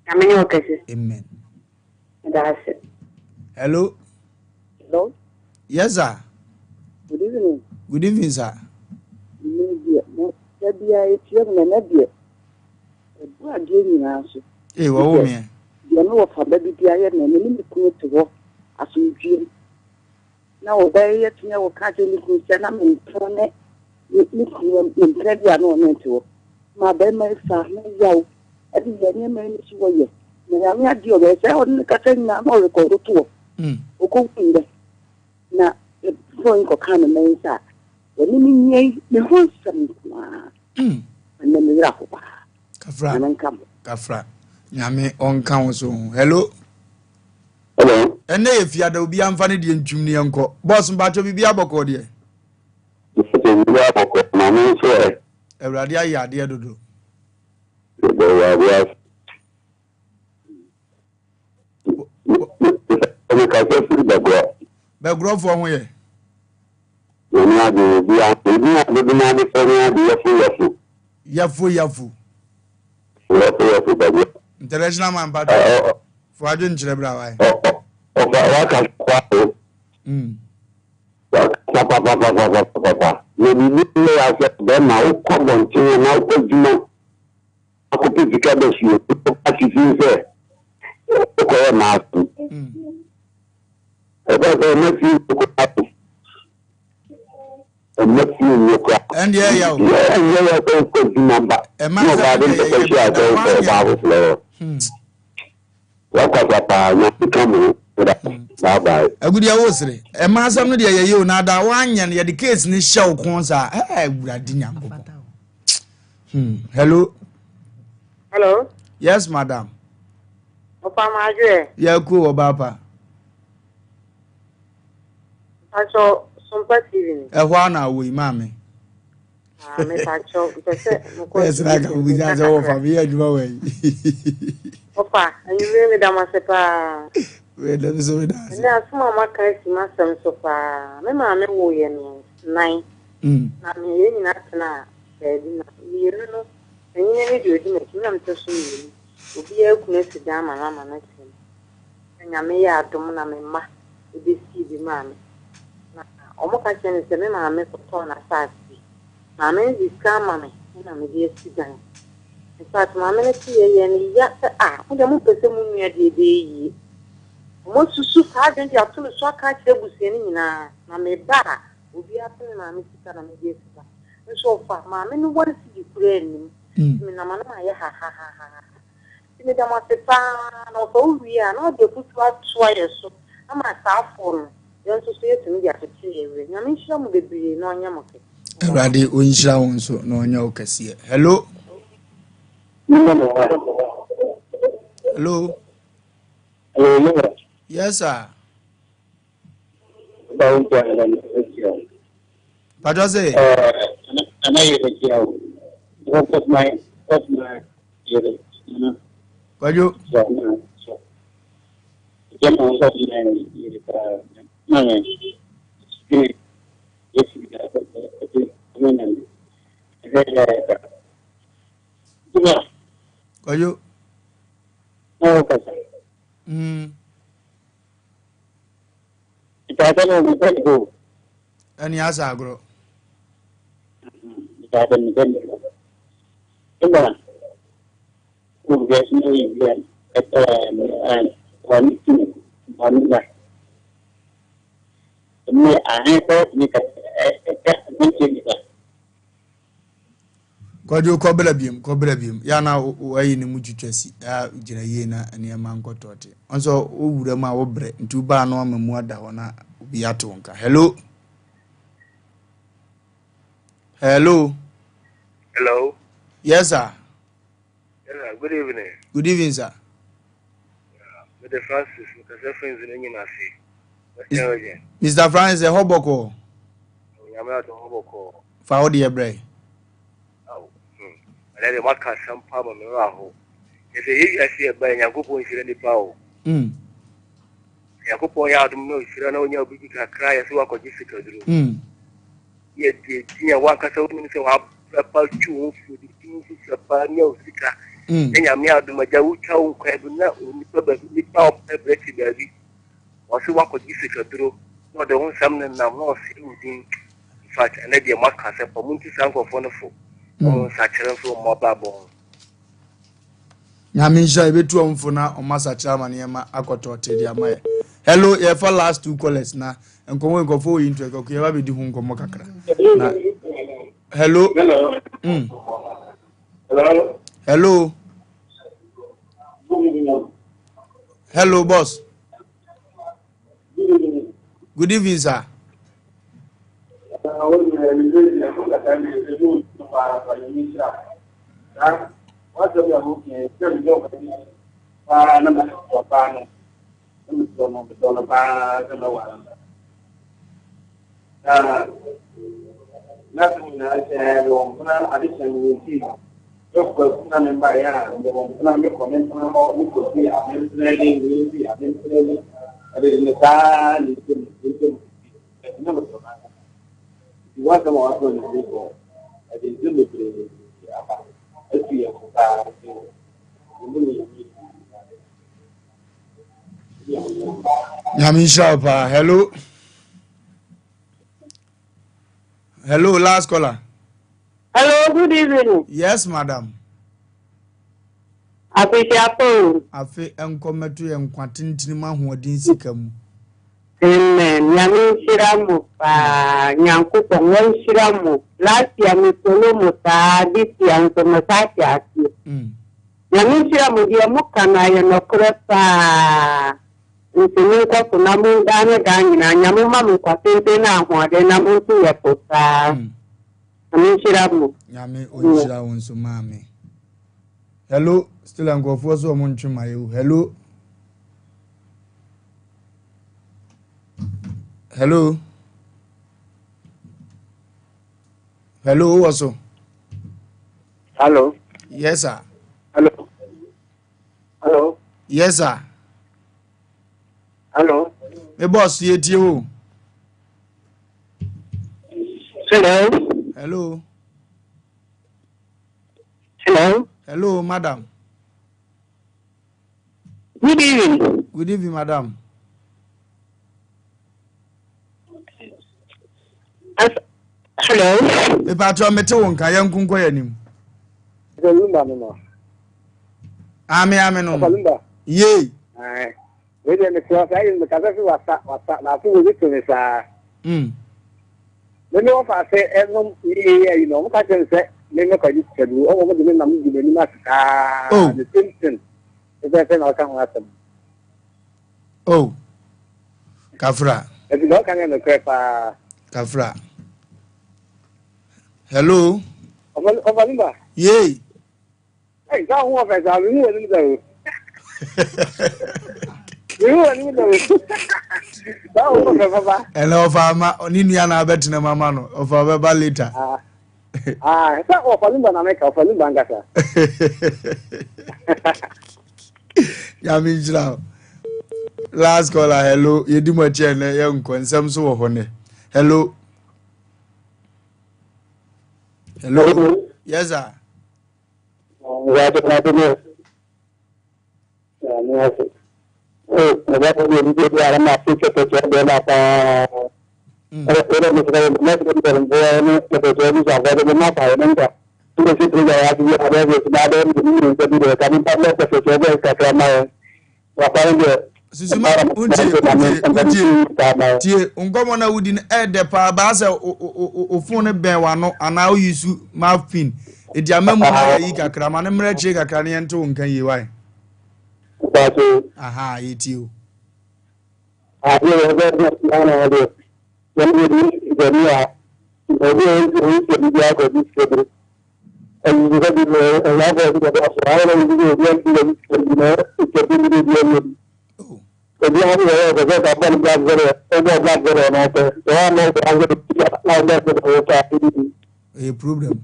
Nyame nyɛ wo kɛse. Amen. Meda ase. Hello. Hello. Yes sir. Good evening. Good evening sir. Me deɛ mo da biara etua mu na ɛnɛ deɛ ɛbu adeɛ nyinaa so. Ee wɔwo meɛ. Deɛ me wɔ fa ba bi de ayɛ me me ne me kunu te hɔ asomdwie mu. Na ɔbaa yi atumi akɔka akyerɛ ne kunu sɛ na me mpena ne ne kunu me mpena bi a na ɔne te hɔ ma barima yi fa ho yaw ɛde yɛ nneɛma yi so wɔyɛ na nyame adeɛ ɔbɛyɛ sɛ ɔne ne kasa nyinaa na ɔrekɔdo toɔ mm. ɔkɔhu ndɛ na fon yi kɔka me mɛn sɛ a wɔne me nyia yi me ho nsɛm nko ara mm. ɛnɛ me werɛ aho paa kafra nyame nka mo kafra nyame ɔnka wo so hello Hello. Ɛnɛ yɛ fiada obiara nfa ne deɛ ntwim ne yɛnkɔ. Boss mpakyɛ biribi abɔkɔɔ deɛ. Mpakyɛ biribi abɔkɔɔ maame nso ɛ. Awurade ayɛ adeɛ dodo. Yɛda Awurade ase. Mekasa firi Bɛgorɔ. Bɛgorɔfoɔ ho yɛ. Nyame adom obiara. Ebi a dodo no ade fɛ ne ade yɛfo yɛfo. Yɛfo yɛfo. International man patro. Fo adwen kyerɛ bra wae. Ɔfa waka kwa o. Waka papapapapapa. Na biribi yɛ ya sɛ bɛrima wokɔ abɔnten anaa wokɔ adwuma akɔpɛ sika ba fie asisi sɛ wokɔyɛ mmaa asɛm. Ɛbɛ sɛ ɔma fie wokɔ ato. Ɔma fie nyɛ kora. Ɛndeɛ ɛyɛ o. Ɛnyɛ yɛ sɛ wokɔ adwuma ba. Ɛma Na ɔbaa de nsɛm mpɛpɛ deɛ hyɛ yɛyɛ a sɛ da wopɛ woanyɛ ɔbaa no. foforɔ hɔ. Wakasa paa nyame ka mo ho bye bye. Agudeɛ wo sere. Ɛma asɛm no deɛ yɛyɛ o na da woanyɛ no yɛde case no hyɛ wo kɔn saa. Ɛɛ awurade Nyankopɔn. Hello. Hello. Yes madam. Ɔfa ma adwoɛ. Yɛ ko wɔ ba pa. Mpatsɔ Sompa TV ni. Ɛhɔ a na awɔ yi maame. Ah, mepakyɛw, mpɛ sɛ mokɔ Bɛyɛ sɛ aka obi sɛ wɔfa meyɛ adwuma wɔ yi. Ɔfa, anwummere meda mo ase paa. Wei dɛm so meda ase. Ɛnɛ asom a moaka asi m'asɛm so paa. Me maame woo yɛ nan. Na me yɛn nyinaa tenaa baabi na mmienu no, panyin ne deɛ odi m'akyi, me na metɔ so mmienu. Obiara kunu asi dan ama no ama no te mu. Na Nyame yɛɛ adom na me mma bɛsii bi maa me. Na wɔka kyerɛɛ me sɛ me maame kɔtɔɔ n'asaase bi. Maame no de sika ama me na mede asi dan. In fact, maame no te yɛ yɛɛ no ya sɛ ah, mo deɛ mompɛ sɛ mo nua deɛ ɛbɛyɛ yie. Wɔasusu saa adwene de ato me so aka akyerɛ abusua no nyinaa. Na meba a, obiara sɛ me maame sika na mede asi dan. Nso ɔfa, maame no one cedi koraa nnim. Nti menam a na mayɛ hahahaha. Nti meda mo ase paa na ɔfa wo wie a na ɔde afutuo atoa yɛ so ama saafoɔ no yɛn nso so yɛtumi de akyekyere yɛn werɛ. Nyame nhyira mo bebree na ɔnyɛ mo kɛse. Awurade ɔnhyira wo nso na ɔnyɛ wo kɛseɛ. Hello. Hello. Hello. Yes sir. Pàtó sè. Kwadwo. Kwadwo. Ɛne asa agorɔ. Kwadwo kɔbra biom kɔbra biom ya na wayi ne mu twitwa si ya gyina yie na nneɛma nkɔtɔɔte ɔnso wowura mu a wobrɛ nti wobaa no ama mu ada hɔ na obi ato wo nka. Hello. Hello. Hello. Yes sir. Yes sir. Good evening. Good evening sir. Mr. Francis, Mr. Francis, Western Region. Mr. Francis, ɛhɔ bɔkɔɔ. Onyame adom hɔ bɔkɔɔ. Fa wo deɛ brɛ. Aw, Ɛnɛ deɛ moaka asɛm paa ma me werɛ aho. Kyerɛ sɛ yɛ wiase yɛ ba yɛ Nyankopɔn nhyira nipa o. Nyankopɔn yɛ adom na ɔhyira na ɔnya obi bi kakra yɛ sɛ wakɔgye sikaduro. Yɛ deɛ din a wankasa wonim sɛ wabrɛ pa twi wo fuo de ti wo fifɛ paa nya wo sika. Na Nyame adom agya wotwa wo nkwan bi na onipa baabi nipa ɔpɛ brɛ te baabi. Ɔse wakɔgye sikaduro na ɔde wo nsɛm nenam na ɔsɛe wo din. In fact, ɛnɛ deɛ moaka asɛm pa. Montu saa nkurɔfoɔ no fo. Na wɔn nsakyera mfiri wɔn abrabɔ ho. Nyame nhyira yɛbɛtu wɔn fo na wɔn asakyera ama nneɛma akɔtɔ te de ama yɛ. Hello, yɛfa last two callers na nkɔmmɔ nkurɔfoɔ wɔ interest kɔkɔ yɛba bɛdi ho nkɔmmɔ kakra. Na hello. Hello. Hello. Hello. Hello, boss. Good evening, sir. Nyame nhyira wo paa. Hello. Hello, last caller. Hello, good evening. Yes, madam. Afehyia o. Afe nkɔ mmɛto yɛn nkwa tentene mu ahoɔden sika mu. Amen Nyame nhyira mo paa Nyankopɔn wɔnhyira mo last year me follow mo saa this year nso me saa hyɛ aseɛ Nyame nhyira mo deɛ mo ka no ayɛ nɔkorɛ paa nti mo nkɔ so na mo daa ne daa nyinaa Nyame ma mo nkwa tenten ne ahoɔden na mo nso yɛ fo saa Nyame nhyira mo. Nyame ɔnhyira wo nso maame. Hello, still nkurɔfoɔ so ɔmo ntwe ma yɛ o. Hello. Hello. Hello, who was so? Hello. Yes, sir. Hello. Hello. Yes, sir. Hello. Me boss, ye tie wo. Hello. Hello. Hello. Hello, madam. Good evening. Good evening, madam. As, hello. Mepatwa mete wo nka yɛn nkonkɔ yɛn anim. Lumba no no. Ame ame no. Lumba. Yee. Wei deɛ mesrɛ saa yi mekasa fi wasa wasa na afei wɔbi to me saa. Mm. Me me wɔfa ase ɛnom yie ayi no wɔn ka kyerɛ me sɛ me me kɔgye sikaduro ɔmo wɔn de me nam di m'anim ase saa. Oh. The same thing. Ɛsɛ sɛ na ɔka ho asɛm. Oh. Kafra. Ɛti na ɔka ne nokorɛ paa. Kafra. Hello. Ɔfa numba. Yee. Hey, saa ho ɔfɛ saa, mehu w'anim da o. Mehu w'anim da o. Saa ho ɔfɛ papa. Ɛnna ɔfa ama ne nua na abɛtena mu ama no, ɔfa ɔbɛba later. Ah, ah, sɛ ɔfa numba na meka, ɔfa numba nkasa. Nyame nhyira wo. Last caller, hello. Yɛdi mu akyi ɛnɛ yɛnkɔ nsɛm so wɔ hɔ nɛ. Hello. Hello. Hello. Yes, sir. Susuma wontie wontie wontie tie nkɔmɔ na wodi no ɛɛdɛ paa baa sɛ o fon no bɛn wano anaa oyi su mouth pin edi ama mu na yɛ yi kakra ma ne mmerɛ akyire kakra ne yɛn te wo nka yie wae. Aha yɛtie o. Ɛyɛ problem.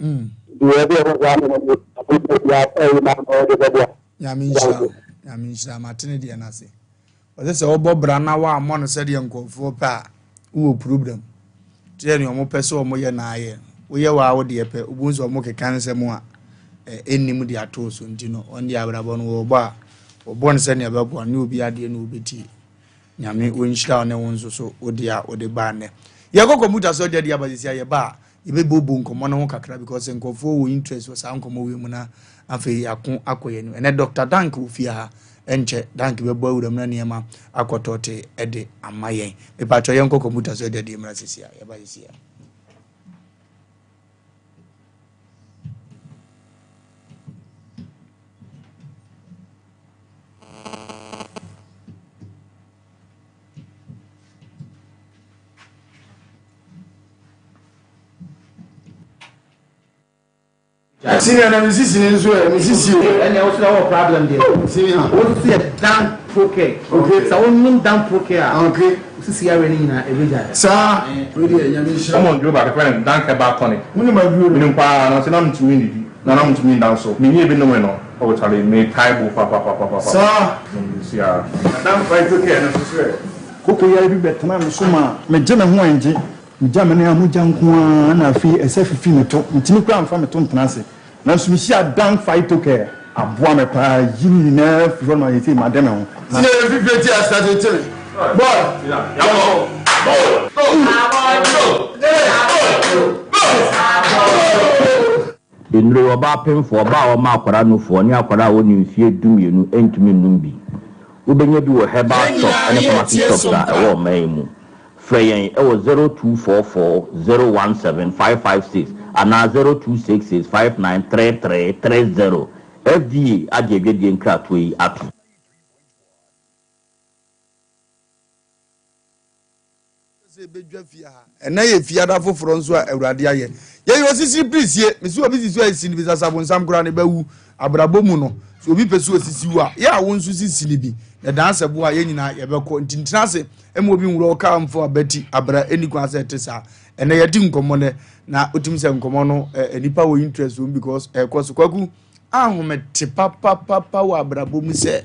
Mm. Nyame nhyira wo. Nyame nhyira matene deɛ no ase. Ɔsɛ sɛ wobɔ bra na woammɔ no sɛdeɛ nkurɔfoɔ pɛ a, wowɔ problem. Te sɛ nea wɔpɛ sɛ wɔyɛ na ayɛ no. Woyɛ waa wo deɛ pɛ, wobɛhu sɛ wɔkeka nsɛm a ɛnnim de ato wo so nti no, wɔn deɛ abrabɔ no wɔbɔ a, wɔbɔ no sɛnea ɛbɛboa no, ne obi adeɛ na wɔbɛtie. Nyame ɔnhyira wo ne wo nso so wo deɛ a wode baa nnɛ. Yɛkɔ kɔmputa so agya di aba sisi a yɛba a, Yɛbɛbobɔ nkɔmmɔ no ho kakra because nkurɔfoɔ wɔ interest wɔ saa nkɔmmɔ wei mu na afei yɛako akɔ yɛn anim. Ɛnɛ Dr. Dank wɔ fie ha, ɛnkyɛ Dank bɛbɔ awura mu na nneɛma akɔtɔte de ama yɛn. Mepatwɔ yɛnkɔ kɔmputa so ɛde adeɛ mmra sisi a, yɛba sisi a. Senior na me sisi ni nso ɛ me sisi o. Ɛnna ɛwɔ sɛ wɔ problem deɛ. Oh senior. O sisi yɛ dan procare. Okay. Sɛ o num dan procare a. Okay. O sisi awɛ ne nyinaa ebe gya. Saa. O deɛ nyame nhyira. Ɔmɔ nduro baako fɛn no dan herbal tonic. Mo nim aduro no. Menim paa nanso na mentumi ndidi na na mentumi nda nso. Menyɛɛ bi nomee no oh charlie metae bo papapapapa. Saa. Sia. Na dan phyto care no nso so ɛ. Koko yare bi bɛtenaa me so maa megye me ho angye. Megya me nan a mogya nko ara na afei ɛsɛ fifi me to. Mentumi koraa mfa me to ntena ase. Nanso mehyiaa Dan Phytocare. Aboa me paa yi ne nyinaa firi hɔ ma seesei made me ho. Senior yɛ fifire ti asase ti me boy yɛkɔ go go go go. Nnuro yi, ɔbaa pemfoɔ, ɔbaa a ɔma akwadaa nufoɔ ne akwadaa a ɔnni mfeɛ dumienu ntumi nnom bi. Wobɛnya bi wɔ herbal Yɛn shop nyinaa ne yɛ pharmacy tie shops som a pa. ɛwɔ ɔman yi mu. Frɛ yɛn wɔ 0244 017 556 anaa 0266 5933 30. FDA agye adwadie nkratoɔ yi atom. Sɛ yɛbɛdwa fie ha. Ɛnnɛ yɛ fiada foforɔ nso a Awurade ayɛ. Yɛyɛ osisiri pirisie. Mese obi sisi a ɛsi no bi sasa bonsam koraa ne bɛwu. Abrabɔ mu no, sɛ obi pɛ sɛ osisi wo a, yɛ a wo nso sisi no bi. Na dan sɛ bo a yɛn nyinaa yɛbɛkɔ. Nti ntena ase ma obi nwura wo kaa mfa w'abati abra. Ɛnni kwan sɛ ɛte saa. Ɛnnɛ yɛdi nkɔmmɔ nnɛ na wotumi sɛ nkɔmmɔ no eh, nnipa wɔ interest wɔ mu because ɛkɔ so. Kwaku, ahomete papapapa wɔ abrabɔ mu sɛ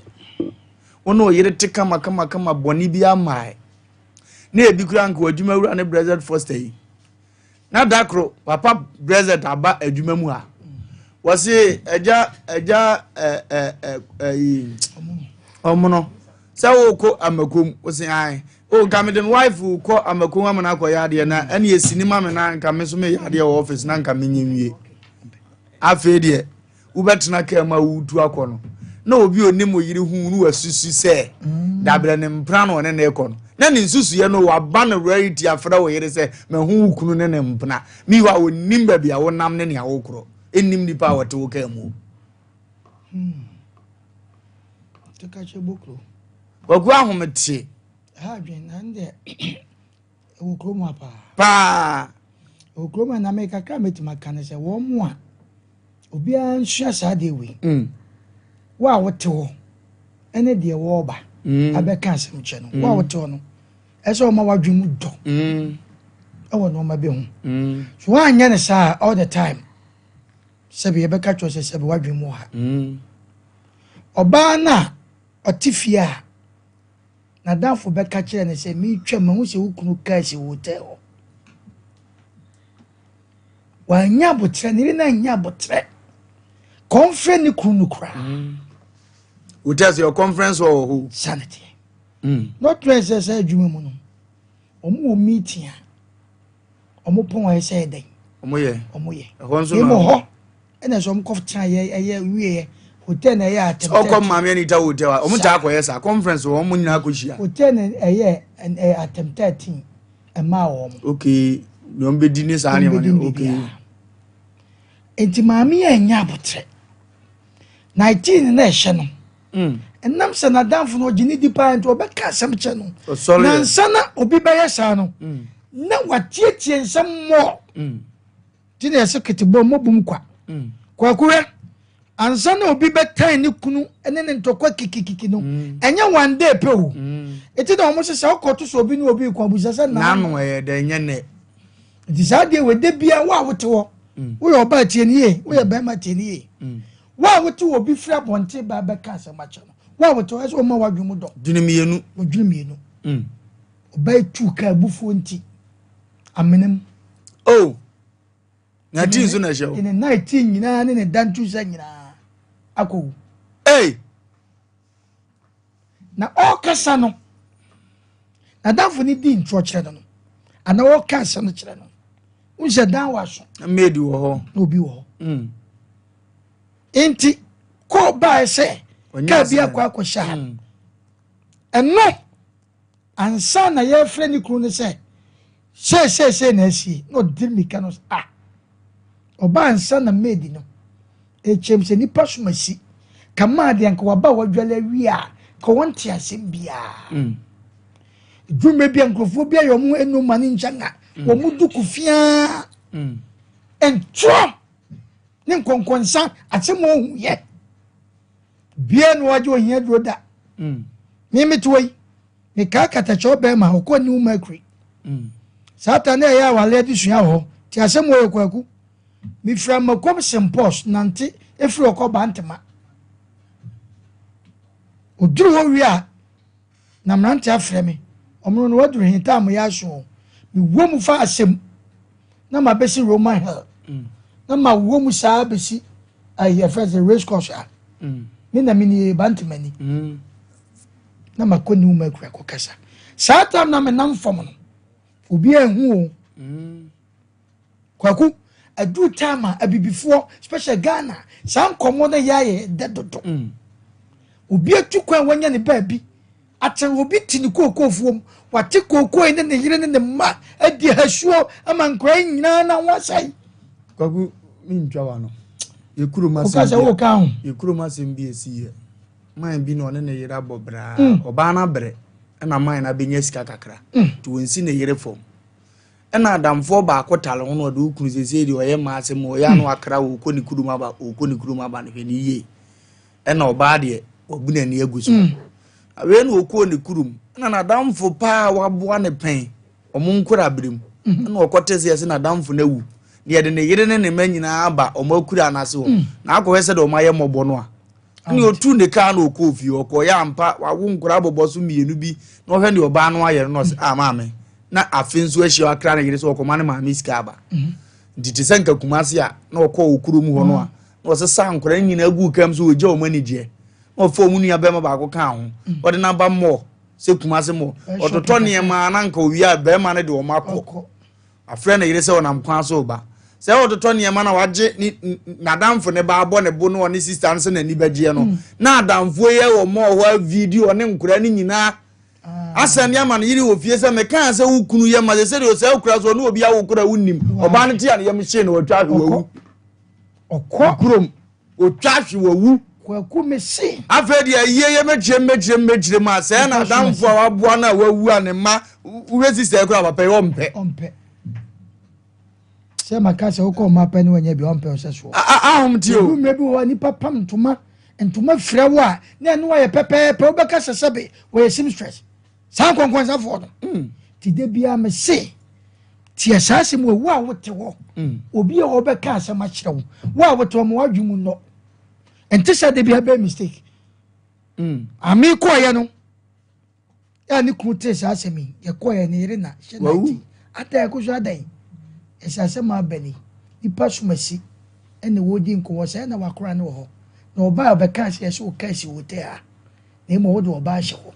wo ne wo yere te kama kama kama bɔne bi amae. na ebi koraa nka adwuma wura ne Brexit Foster yi na da koro papa Brexit aba adwuma mu ha wɔsi agya agya ɛ ɛ ɛ ɛyi ɔmono sɛ wokɔ amakom wosi ae o nka mede me wife kɔ amakom amana akɔyɛ adeɛ na ɛne esi ne ma me na nka me nso meyɛ adeɛ wɔ office na nka menyɛ nwie afei deɛ wobɛtena kaa mu a woretu akɔ no na obi a onim oyere hu no wasusu sɛ mm. dabrɛ ne mpena na ɔne ne kɔ no na ne nsusuiɛ no waba no rarity afrɛ wo yere sɛ mahu wo kunu ne ne mpena meanwhile onim baabi a wonam ne nea wokorɔ ɛnnim nipa a wɔte wo kaa mu hmm. Kwaku ahomete Ɛwɔ kurom ha paa. Paa. Ɛwɔ kurom ha na me kakra mɛtumi aka ne sɛ wɔn mu a obiara nsua saa adeɛ wei. Mm. Wo a wote hɔ ɛne deɛ wɔreba mm. abɛka asɛm kyɛ no. Wo a mm. wote hɔ no ɛsɛ ɔma w'adwene mu dɔ mm. ɛwɔ nneɛma bi ho. Mm. So woanyɛ ne saa all the time sɛbi yɛbɛka kyerɛ sɛ sɛbi w'adwene mu ha. Mm. Ɔbaa no a ɔte fie a N'adamfo bɛka kyerɛɛ no sɛ, Meretwam, mahu sɛ wo kunu kaa si hotel hɔ. Wanya abotrɛ, ne yere no anya abotrɛ. Kɔnfrɛ ne kunu no koraa. Mm. Hotel sɛ yɛ conference hall wɔ hɔ. Sanity. Mm. Not true sɛ sɛ adwuma mu no, wɔn wɔ meeting a, wɔn pɔn ayɛ sɛ ɛdɛn. Wɔn yɛ. Wɔn yɛ. Ɛhɔ nso na. Emu hɔ. Ɛna sɛ ɔmo kɔ tena yɛ ɛyɛ wie yɛ hotel na ɛyɛ atɛm. Ɔkɔ Maame Anita hotel a ɔmo taa kɔ yɛ saa conference wɔ ɔmo nyinaa kɔ hyia. Hotel na ɛyɛ ɛyɛ atɛm 13 ɛmaa wɔn. Okay nea ɔmo bɛ di ne saa nneɛma no okay. Nti maame yɛ ɛnyɛ abotrɛ 19 na ɛhyɛ no. Mm. Ɛnam sɛ n'adamfo no ɔgye ne di paa nti ɔbɛka asɛm kyɛ no. Ɔsɔre. Nansa na obi bɛyɛ saa no. Mm. Na watietie nsɛm mmɔɔ. Mm. Ti na yɛsɛ ketebɔ mmɔ bum kwa. Mm. Kwaku hwɛ, ansa na obi bɛtan ne kunu ne ne ntɔkwa kikikiki no, mm. ɛnyɛ one day pɛ o. Mm. Eti na wɔn sɛ sɛ ɔkɔto so obi ne obi kɔ abusa sɛ naano ɛyɛ dɛ nyɛ nɛ. Nti saa deɛ wɔ de bia wo a wote hɔ, mm. woyɛ ɔbaa tie ne yie, woyɛ bɛrima tie ne yie. Mm. Wo a wote wɔ obi firi abɔnten ba bɛka asɛm akyɛ no, wo a wote hɔ ɛsɛ ɔma wadwene mu dɔ. Dwene mmienu. Ɔdwene mmienu. Mm. Ɔbaa tu kaa abufuo nti. amena mu. Oh, na ti nso na ɛhyɛ o. Ne nan ti nyinaa ne ne dantu nsa nyinaa akɔwu. Hey. Na ɔrekasa no, n'adamfo no di ntorɔ kyerɛ no no, anaa ɔreka asɛm no kyerɛ no. Wosɛ dan wɔ aso. Maid wɔ hɔ. Na obi wɔ hɔ. Mm. Nti kɔɔ baa sɛ kaa bi akɔ akɔhyɛ ha. Mm. Ɛno. Ansa na yɛrefrɛ ne kunu no sɛ seeseesei na asie na ɔde mmirika no ah ɔba ansa na maid no ɛkyɛm sɛ nipa som asi kama deɛ nka waba wadwale awie a ka wɔnte asɛm biara mm. dwuma bi a nkurɔfoɔ bi ayɛ wɔn enum ma ne nkyɛn a mm. wɔn duku fiaa mm. ntorɔ ne nkɔnkɔnsa asɛm ohu yɛ bia na wagye ohia duro da mm. me mete hɔ yi mekaa katakyɛw bɛrima ɔkɔ New Mercury mm. saa ta na ɛyɛ awale adesua wɔ hɔ te asɛm wɔ yɛ kwaku mefira makom sempɔs nante ɛfiri ɔkɔ bantema ɔduru hɔ wie a na mmerante afrɛ me ɔmono no waduru he taa moyɛ aso mewɔ mu fa asɛm na mabɛsi Roman Hill mm. na mawɔ mu saa bɛsi ɛyɛ fɛ sɛ race course a. Me na menie bantemani. Na makɔ New Mercury akɔkasa. Saa time na menam fam no, obi anhu o. Kwaku, aduru time a abibifoɔ, special Ghana, saa nkɔmmɔ no yɛ ayɛ dɛ dodo. Obi atu kwan wanya ne baabi akyɛn obi te ne kookoofuo mu, wate kookoo yi ne ne yere ne ne mma adi hasuo ama nkwadaa yi nyinaa na ho asɛe. Kwaku, mentwa wa no. Yɛ kurom asɛm Woka sɛ woka ho. Yɛ kurom asɛm bi esi yɛ. Man bi na ɔne ne yere abɔ braa. Ɔbaa no abrɛ ɛna man no abɛnya sika kakra. Nti wɔnsi ne yere fam. Ɛna adamfoɔ baako tare ho na ɔde wo kunu seesei deɛ ɔyɛ mmaa asɛm ɔyɛ ano akra ɔkɔ ne kurom aba ɔkɔ ne kurom aba no hwɛ ne yie. Ɛna ɔbaa deɛ wabu n'ani agu so. Awei na ɔkɔɔ ne kurom ɛna n'adamfo paa waboa ne pɛn ɔmo nkora abere mu. Ɛna ɔkɔte sɛ yɛsɛ n'adamfo no awu. Na yɛde ne yere ne ne mma nyinaa aba ɔmo akura n'ase hɔ. Na akɔhwɛ sɛ deɛ ɔmo ayɛ mmɔbɔ no a. Ɛna ɔtuu ne kaa na ɔkɔɔ fie. Ɔkɔɔyɛ ampa wawo nkora abɔbɔ so mmienu bi na ɔhwɛ deɛ ɔbaa no ayɛ no na ɔsɛ ah maame na afe nso ahyia akra ne yere sɛ ɔkɔma ne maame sika aba. Nti te sɛ nka Kumase a na ɔkɔɔ wɔ kurom hɔ no a na ɔsesa nkora no nyinaa guu kam so ɔgya wɔn anigyeɛ na ɔfa wɔn nua bɛrima baako kaa ho ɔde no aba mɔɔ sɛ Kumase mɔɔ ɔtotɔ nneɛma na nka owie a bɛrima no de wɔn akɔ afrɛ ne yere sɛ ɔnam kwan so reba sɛ ɔtotɔ nneɛma na wagye ne n'adamfo ne ba abɔ ne bo na ɔne sista no sɛ n'ani bɛgyeɛ no na adamfoɔ yi wɔ mɔɔ hɔ a video ɔne nkora no nyinaa Asɛm de ama no yere wɔ fie sɛ mekaa sɛ wo kunu yɛ ma sɛ sɛdeɛ ɔsɛ akura so ɔne obi awo kora wonim ɔbaa no te a ne yam hyee no ɔtwa ahwe wawu ɔkɔ kurom ɔtwa ahwe wawu kwaku mese afei deɛ ayie yɛ mɛkyerɛ mɛkyerɛ mɛkyerɛ mu a sɛɛ na adamfo a waboa no a wawu a ne mma wohwɛ sista kora papa yi ɔmpɛ ɔmpɛ sɛ maka sɛ wokɔ ɔma pɛ ne wanya bi ɔmpɛ ɔsɛ soɔ ahom ti o mmerɛ bi wɔ hɔ a nipa pam ntoma ntoma fira wo a na ɛno ayɛ pɛpɛɛpɛ wobɛka sɛ sɛbe wɔyɛ seamstress saa nkɔnkɔnsafoɔ no nti da biara mese tiɛ saa asɛm wɔ wo a wote hɔ obi a wɔbɛka asɛm akyerɛ wo wo a wote hɔ ma woadwe mu nnɔ ɛnte sɛ da biara bɛyɛ mistake ame kɔɔyɛ no a ne kunu tee saa asɛm yi, yɛkɔeɛ ne yere na hyɛ Wawu. n'akyi. Adan ɛkɔ so adan. Ɛsɛ asɛm a aba ni. Nipa somasi ɛna wɔredi nkɔmmɔ sɛ ɛna wakora no wɔ hɔ. Na ɔbaa a ɔbɛka sɛ yɛsɛ ɔka asi hotel ha. Na mmom wode ɔbaa hyɛ hɔ.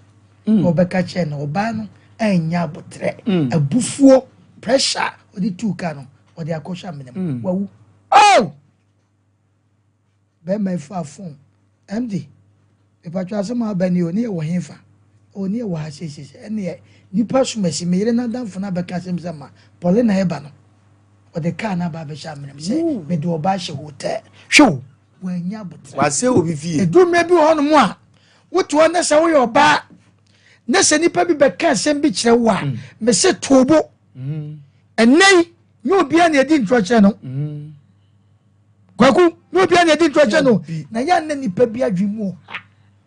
Na ɔbɛka kyerɛ no ɔbaa no annya abotrɛ. Abufuo, pressure a ɔde tuu ka no, ɔde akɔhyɛ amena mu. Wawu. Oh! Bɛɛma yi faa phone. MD, mepatwɔ asɛm a aba ni o, ne yɛ wɔ hefa? Oh, ne yɛ wɔ ha seisei. Ɛneɛ, nipa sumasi, me yere n'adamfo no abɛka asɛm sɛ ma Paulina ɛba no, ɔde kaa no aba abɛhyɛ amena mu sɛ mede ɔba ahyɛ hotel. Hwɛ o, wannya aboterɛ. Wasɛe obi fie. Ɛduru mmerɛ bi wɔ hɔnom a, wote hɔ na sɛ woyɛ ɔbaa na sɛ nipa bi bɛka asɛm bi kyerɛ wo a, mese too bo. Ɛnnɛ yi, nyɛ obiara na ɛdi ntorɔ kyerɛ no. Kwaku na obiara na ɛdi ntorɔ kyɛ no na yɛ na nipa bi adwene mu ɔha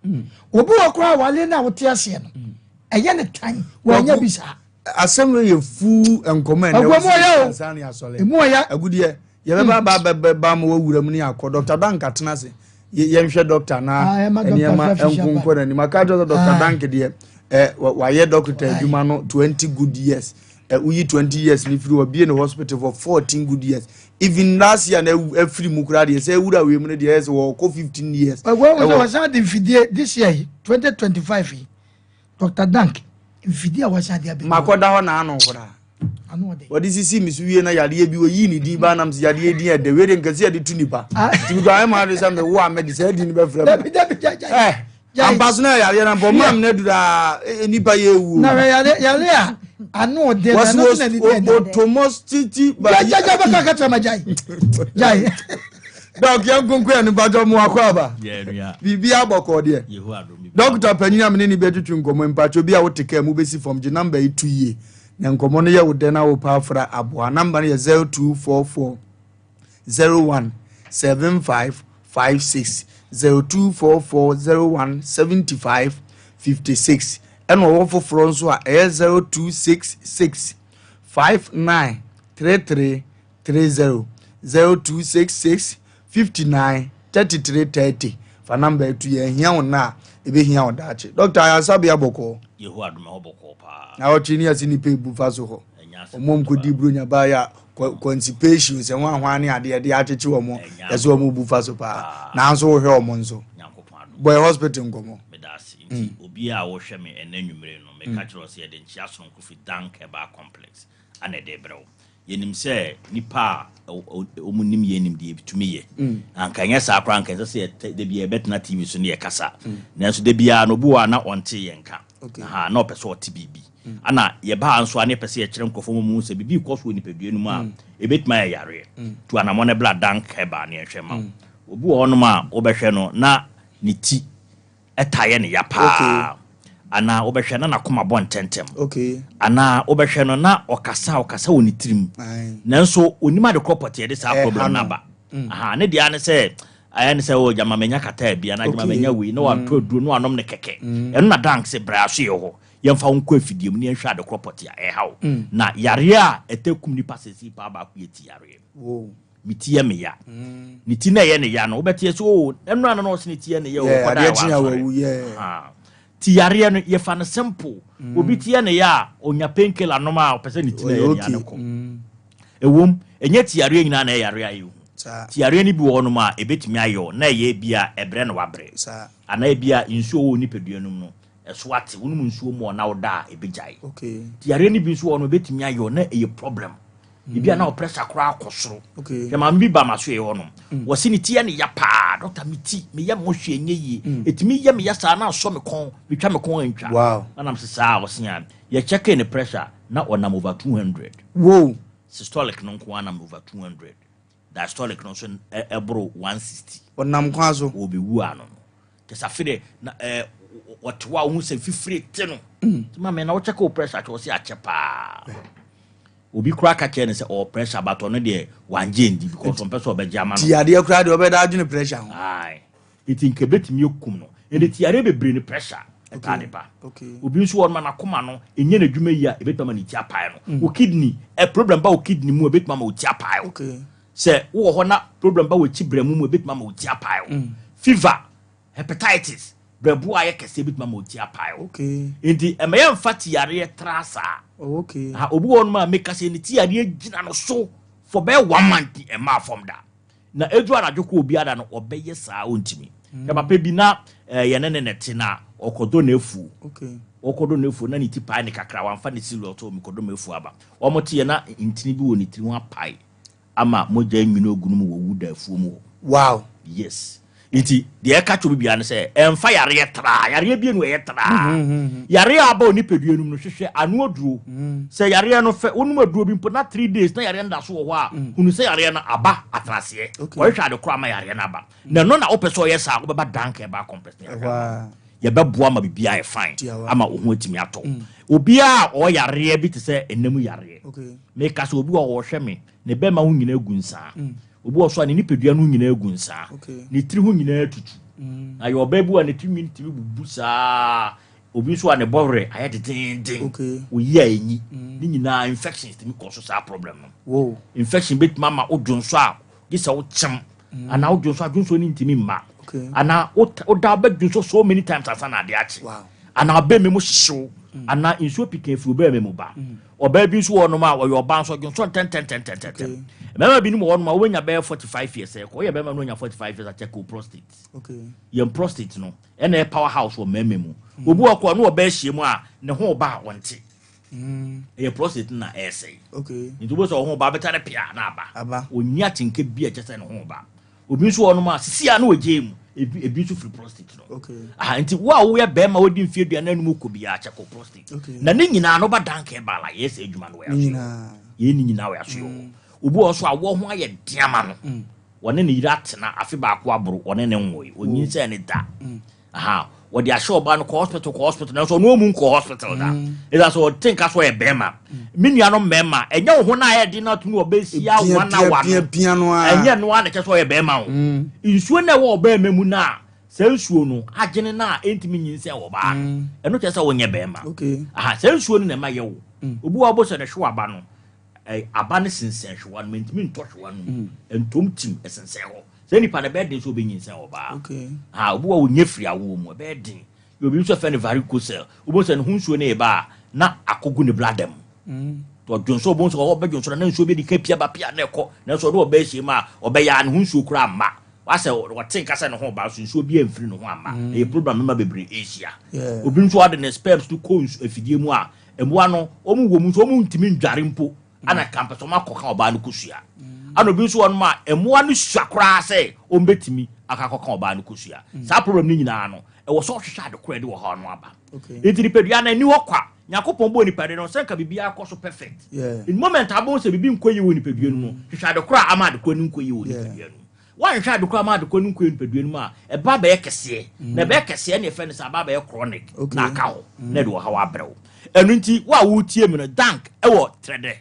hmm. Obi wɔ koraa awale no a wote aseɛ no hmm. Ɛyɛ ne tan wɔanya bi saa. Asɛm no yɛ fuu nkɔmɔ ɛnɛ wɔ ne asɔre emu ɔya agudeɛ yɛbɛba ba bɛba ma wɔwura mu ne akɔ Dr. Dank atena ase yɛnhwɛ dɔkta na ah, nneɛma nkonkɔ n'anim aka kyerɛ sɛ Dr. Ah. Dank deɛ wayɛ dɔkta adwuma no 20 good years woyi 20 years ne firi wabie ne hospital for 14 good years even last year na afiri mu koraa deɛ sɛ awura wei mu no deɛ ɛyɛ sɛ wɔkɔ 15 years. Ɛwɔ sɛ wɔsan de mfidie this year yi 2025 yi Dr. Dank mfidie a wɔsan de abɛgu. Makɔda hɔ na ano koraa. Wɔde sisi mi so wie na yadeɛ bi wɔyii ne din baa nam sɛ yadeɛ din ɛdɛ wei de nkɛse yɛde tu nipa ah. nti bi kɔ ayɛ maa de sɛ mewo a mɛde saa din no bɛfrɛ mu. Eh, ampa so na yadeɛ na mpɔ mam no aduru a e, e, nipa yɛ ewu. Na yare yare a ano ɔden na ɛno na ne din ɛdɛ. Otomosititi ba. Gya gya bɛka katra ma gyae gyae. Dɔk yɛn nkonko yɛn nipa jɔ mu akɔ aba. Biribi abɔkɔ deɛ. Dɔkta panyin a mene ne bɛtwitwi nkɔmmɔ mpatwɔ bi a wote kaa mu bɛsi fam gye namba yi to yie. Na nkɔmmɔ no yɛ wo dɛ na wopɛ afra aboa. Namba no yɛ 0244 01 75 56 0244 01 75 56 ɛna ɔwɔ foforɔ nso a ɛyɛ 0266 59 33 30 0266 59 33 30 fa namba etu yɛ ehia wo na ebehia wo daakye. Dɔkta ayaresabea bɔkɔɔ. Yehowa adom ɛhɔ bɔkɔɔ paa. Na ɔtwe ne ase nipa ebu fa so hɔ. Wɔn nkɔdi buronya baayɛ a constipation sɛ ho ahoa ne adeɛ de akyekye wɔn yɛsɛ wɔn bu fa so paa nanso wohwɛ wɔn nso. Bɔ yɛ hospital nkɔmmɔ. Meda ase. Nti obiara a wɔhwɛ me ɛnɛ anwummere no, meka kyerɛ wo sɛ yɛde nkyea sononko fi Dank Herbal Complex ana ɛde rebrɛ wo. Yɛnim sɛ nnipa a wɔnim yɛn nim deɛ yɛtumi yɛ. Anka ɛnyɛ saa koraa anka ɛnsɛ sɛ yɛtɛ da biara yɛbɛtena TV so ne yɛkasa. Nanso da biara no obi wɔ hɔ a na ɔnte yɛn nka. Aha, na ɔpɛ sɛ ɔte biribi. Ana yɛbaa nso a na yɛpɛ sɛ yɛkyerɛ nkurɔfoɔ ma wɔhu sɛ biribi rekɔ so wɔ nipadua no mu a ɛbɛtumi ayɛ yareɛ. Tu anammɔn na bra Dank Herbal na yɛnhwɛ mma wo. Obi wɔ hɔnom a wobɛhwɛ no na ne ti taa yɛ no ya paa, anaa wobɛhwɛ na n'akoma bɔ ntɛmntɛm, anaa wobɛhwɛ no na ɔkasa a ɔkasa wɔ ne tirim, nanso onim ade korɔ pɔtee ɛde saa problem no aba. Aha, ne deɛ ara ne sɛ ayɛ ne sɛ oh gyama manya kataa bi anaa gyama manya wei na watɔ aduro na wanom no kɛkɛ. Ɛno na Dank se bra so yɛ hɔ, yɛmfa wo nkɔ afidie mu na yɛnhwɛ ade korɔ pɔtee a ɛreha wo. Na yareɛ a ɛtaa kum nipa seesei paa baako yɛ ti yareɛ. Me ti yɛ me ya. Ne ti na ɛyɛ ne ya no, wobɛte sɛ o ɛno ana na ɔse ne ti yɛ ne ya o, ɔkɔda a wansɔre. Ti yareɛ no yɛfa no simple. Obi ti yɛ ne ya a, ɔnya painkiller nom a ɔpɛ sɛ ne ti na ɛyɛ ne ya no kɔ. Ɛwom, ɛnyɛ ti yareɛ nyinaa na ɛyɛ yareɛ a ɛyɛ hu. Ti yareɛ no bi wɔ hɔnom a ɛbɛtumi ayɛ o, na ɛyɛ bi a ɛbrɛ na wabrɛ. Anaa ebi a nsuo wɔ nipadua no mu no, ɛso ate. Wonom nsuo mu ɔ na woda a ɛbɛgyae. Ti yareɛ no bi nso wɔ hɔ no ɛbɛtumi ayɛ o, na ɛyɛ problem. Ebi a na ɔpressure koraa kɔ soro. Hwɛ maame bi ba ma so yɛ hɔ nom. Mm. Wɔsi ne ti yɛ ne ya paa. Dɔkta me ti me yɛ mo hwee nyɛ yie. Mm. Etumi yɛ me ya saa na asɔ me kɔn metwa me kɔn antwa. Wow. Na nam sɛ saa ɔse a yɛ check ne pressure na ɔnam over 200. Wow. Systolic no nko ara nam over 200. Diastolic no nso ɛboro 160. Ɔnam kwan so. Ɔbɛwu ano no. Kyɛ sɛ afe dɛ na ɛɛ ɔte hɔ a wohu sɛ fifire te no. Mm. Maame na wokyɛke wo pressure kyɛ ɔse akyɛ paa. Obi koraa ka kyerɛ no sɛ ɔwɔ pressure but ɔno deɛ wangye ndi because ɔmpɛ sɛ ɔbɛgye ama no. Ti adeɛ koraa deɛ ɔbɛda adwene pressure ho. Aye. Nti nka ebetumi akum no. Ɛnde ti yareɛ bebree no pressure ɛtaa de ba. Obi nso wɔ no ma n'akoma no ɛnyɛ n'adwuma yie a ebetumi ama ne ti apae no. Mm. Wo kidney ɛ problem ba wo kidney mu a ebetumi ama wo ti apae wo. Sɛ wowɔ hɔ na problem ba w'akyi brɛmo mu a ebetumi ama wo ti apae wo. Mm. Fever Hepatitis, brɛboɔ a ayɛ kɛseɛ bɛtumi ama wo ti apae wo. Nti ɛma yɛmfa ti yareɛ tra saa. Oh, okay. Ha, obi wɔ hɔnom a meka sɛ ne ti yareɛ gyina no so for bɛyɛ one month ni ɛmaa fam da. Na ɛduru anadwo kɔ obi ada no ɔbɛyɛ saa ɔntumi. Mm. Hwɛ papa bi na eh, yɛne ne nɛte na ɔkɔdɔ n'afuo. Okay. Ɔkɔdɔ n'afuo na ne ti pae ne kakra wamfa ne serious ɔ mekɔdɔ m'afuo aba. Wɔn teɛ na ntini bi wɔ ne tiri ho apae. Ama mogya nwunu agu no mu wɔ wuda afuo mu hɔ. Wow. Yes. Nti deɛ ɛka kyerɛ obi biara ne sɛ ɛmfa yareɛ traa. Yareɛ bi nu ɛyɛ traa. Mm-hmm. Yareɛ a aba onipadua no mu no hwehwɛ ano aduro. Mm. Sɛ yareɛ no fɛ wonom aduro bi mpo na three days na yareɛ no da so wɔ hɔ a mm. hunu sɛ yareɛ no aba atenaseɛ. Wɔhwehwɛ ade korɔ ama yareɛ no aba. Mm. Na ɛno na wopɛ sɛ ɔyɛ saa wobɛba dank ɛba complex ne yareɛ. Yɛbɛboa ma biribiara ayɛ fine ama wo ho atumi atɔ. Obiara a ɔwɔ yareɛ bi te sɛ ɛnam yareɛ. Meka sɛ obi wɔ hɔ ɔhwɛ me, ne bɛma ho nyinaa gu nsaa. Obi wɔ so a ne nipadua no nyinaa gu nsaa. Ne tiri ho nyinaa tutu. Na yɛ ɔbaa bi wɔ a ne tiri nwi tumi bubu saa. Obi nso a ne bɔwerɛ ayɛ dedenden. Oyi a enyi. Ne nyinaa infections tumi kɔ so saa problem no. Infection bɛtumi ama wo dwonsɔ a gye sɛ wokyem mm. anaa wodwonsɔ a dwonsɔ no ntumi mma anaa woda wobɛdwonsɔ so many times ansa na ade akye anaa ɔbɛma mu hyehyew mm. anaa nsuo pika firi ɔbɛma mu ba mm. ɔbaa bi nso wɔ hɔnom a ɔyɛ ɔbaa nso ɔdwonsɔ ntɛntɛntɛntɛntɛm mmarima binom wɔ hɔnom a wɔnya bɛyɛ 45 years ɛkɔ woyɛ bɛrima no ɔnya 45 years akyɛ ko prostate yɛn prostate no ɛna ɛyɛ power house wɔ mmarima mu obi wɔ kɔ ɔno ɔbaa ahyia mu a ne ho ba a ɔnte Mm. Ɛyɛ prostate na ɛresɛe. Okay. Nti wobɛsɛ ɔho ba bɛta ne pea na aba. Aba. Ɔnni atenka bi a ɛkyɛ sɛ ne ho ba. Obi nso wɔ nom a sisi a na ɔgyae mu. Ebi ebi nso firi prostate no. Okay. Aha nti wo a woyɛ bɛrima wodi mfeɛ aduanan anum kɔ biara kyɛ kɔ prostate. Okay. Na ne nyinaa no ba danka ɛba la yɛyɛ sɛ adwuma no wɔ yɛaso yɛ. Yɛyɛ ne nyinaa wɔ yɛaso yɛ. Mm. Obi wɔ so a wɔ ho ayɛ den ama no. Mm. Wɔne ne yere atena afe baako aboro wɔne ne nwoe. Onyinsɛn ne da. Mm. Aha, wɔde ahyɛ ɔbaa no kɔ hospital kɔ hospital nanso ɔno ɔmu nkɔ hospital da. Mm. Ɛda sɛ ɔte nka so ɔyɛ bɛrima. Mm. Me nuanom mmarima, ɛnyɛ wo ho no a ɛyɛ den na atumi ɔbɛsia one hour no. Ɛnyɛ no a na ɛkyɛ sɛ ɔyɛ bɛrima o. Mm. Nsuo no a ɛwɔ ɔbɛrima mu no a saa nsuo no agyene no a ɛntumi nyinsɛn wɔ ɔbaa no. Ɛno kyerɛ sɛ wonyɛ bɛrima. Aha, saa nsuo no na ɛma yɛ wo. Obi wɔ ɔbɔ sɛ ne hwewa ba no, aba no sensɛn hwewa no mu, ɛntumi ntɔ hwewa no mu. Ɛntɔm tim, ɛsensɛn hɔ. Saa nipa no ɛbɛyɛ den sɛ ɔbɛnyinsɛn ɔbaa. Ha, obi wɔ ɔnyɛ firi awoɔ mu, ɛbɛyɛ den. Yɛ obi nso ɛfɛ no varicocele. Wobɛhu sɛ ne ho nsuo no reba a, na akɔgu ne bladder mu. Mm. Ɔdwonsɔ wobɛhu sɛ ɔbɛdwonsɔ na nsuo bi de ka pia ba pia na ɛkɔ. Nanso ɔne ɔbaa ahyia mu a, ɔbɛyɛ a ne ho nsuo koraa mma. Wasɛ ɔte nka sɛ ne ho ba nso nsuo bi amfiri ne ho amma. Ɛyɛ problem mmarima bebree ɛrehyia. Obi nso ɔde ne sperms no kɔ nsu afidie mu a, mmoa no wɔn wɔ mu nso wɔn ntumi ndware mpo. Ana ka mpɛ sɛ wɔn akɔka ɔbaa no kosua. Ana obi nso wɔnom a mmoa no sua koraa sɛ wɔn bɛtumi akɔ akɔka ɔbaa no kosua. Saa problem no nyinaa no, ɛwɔ sɛ ɔhwehwɛ ade korɔ ɛde ɔhaw no aba. Nti nipadua no ani hɔ kwa. Nyankopɔn bɔɔ nipadua no sɛ nka biribiara kɔ so perfect. In moment a wobɛhu sɛ biribi nkɔ yie wɔ nipadua no mu no, hwehwɛ ade korɔ a ama ade korɔ no nkɔ yie wɔ nipadua no mu. Woanhwɛ ade korɔ ama ade korɔ no nkɔ yie nipadua no mu a, ɛba bɛyɛ kɛseɛ. Na ɛbɛyɛ kɛseɛ ne yɛfrɛ no sɛ aba bɛyɛ chronic na aka hɔ na ɛde ɔhaw abrɛ wo. Ɛno nti wo a woretie me no, dank ɛwɔ trɛdɛ.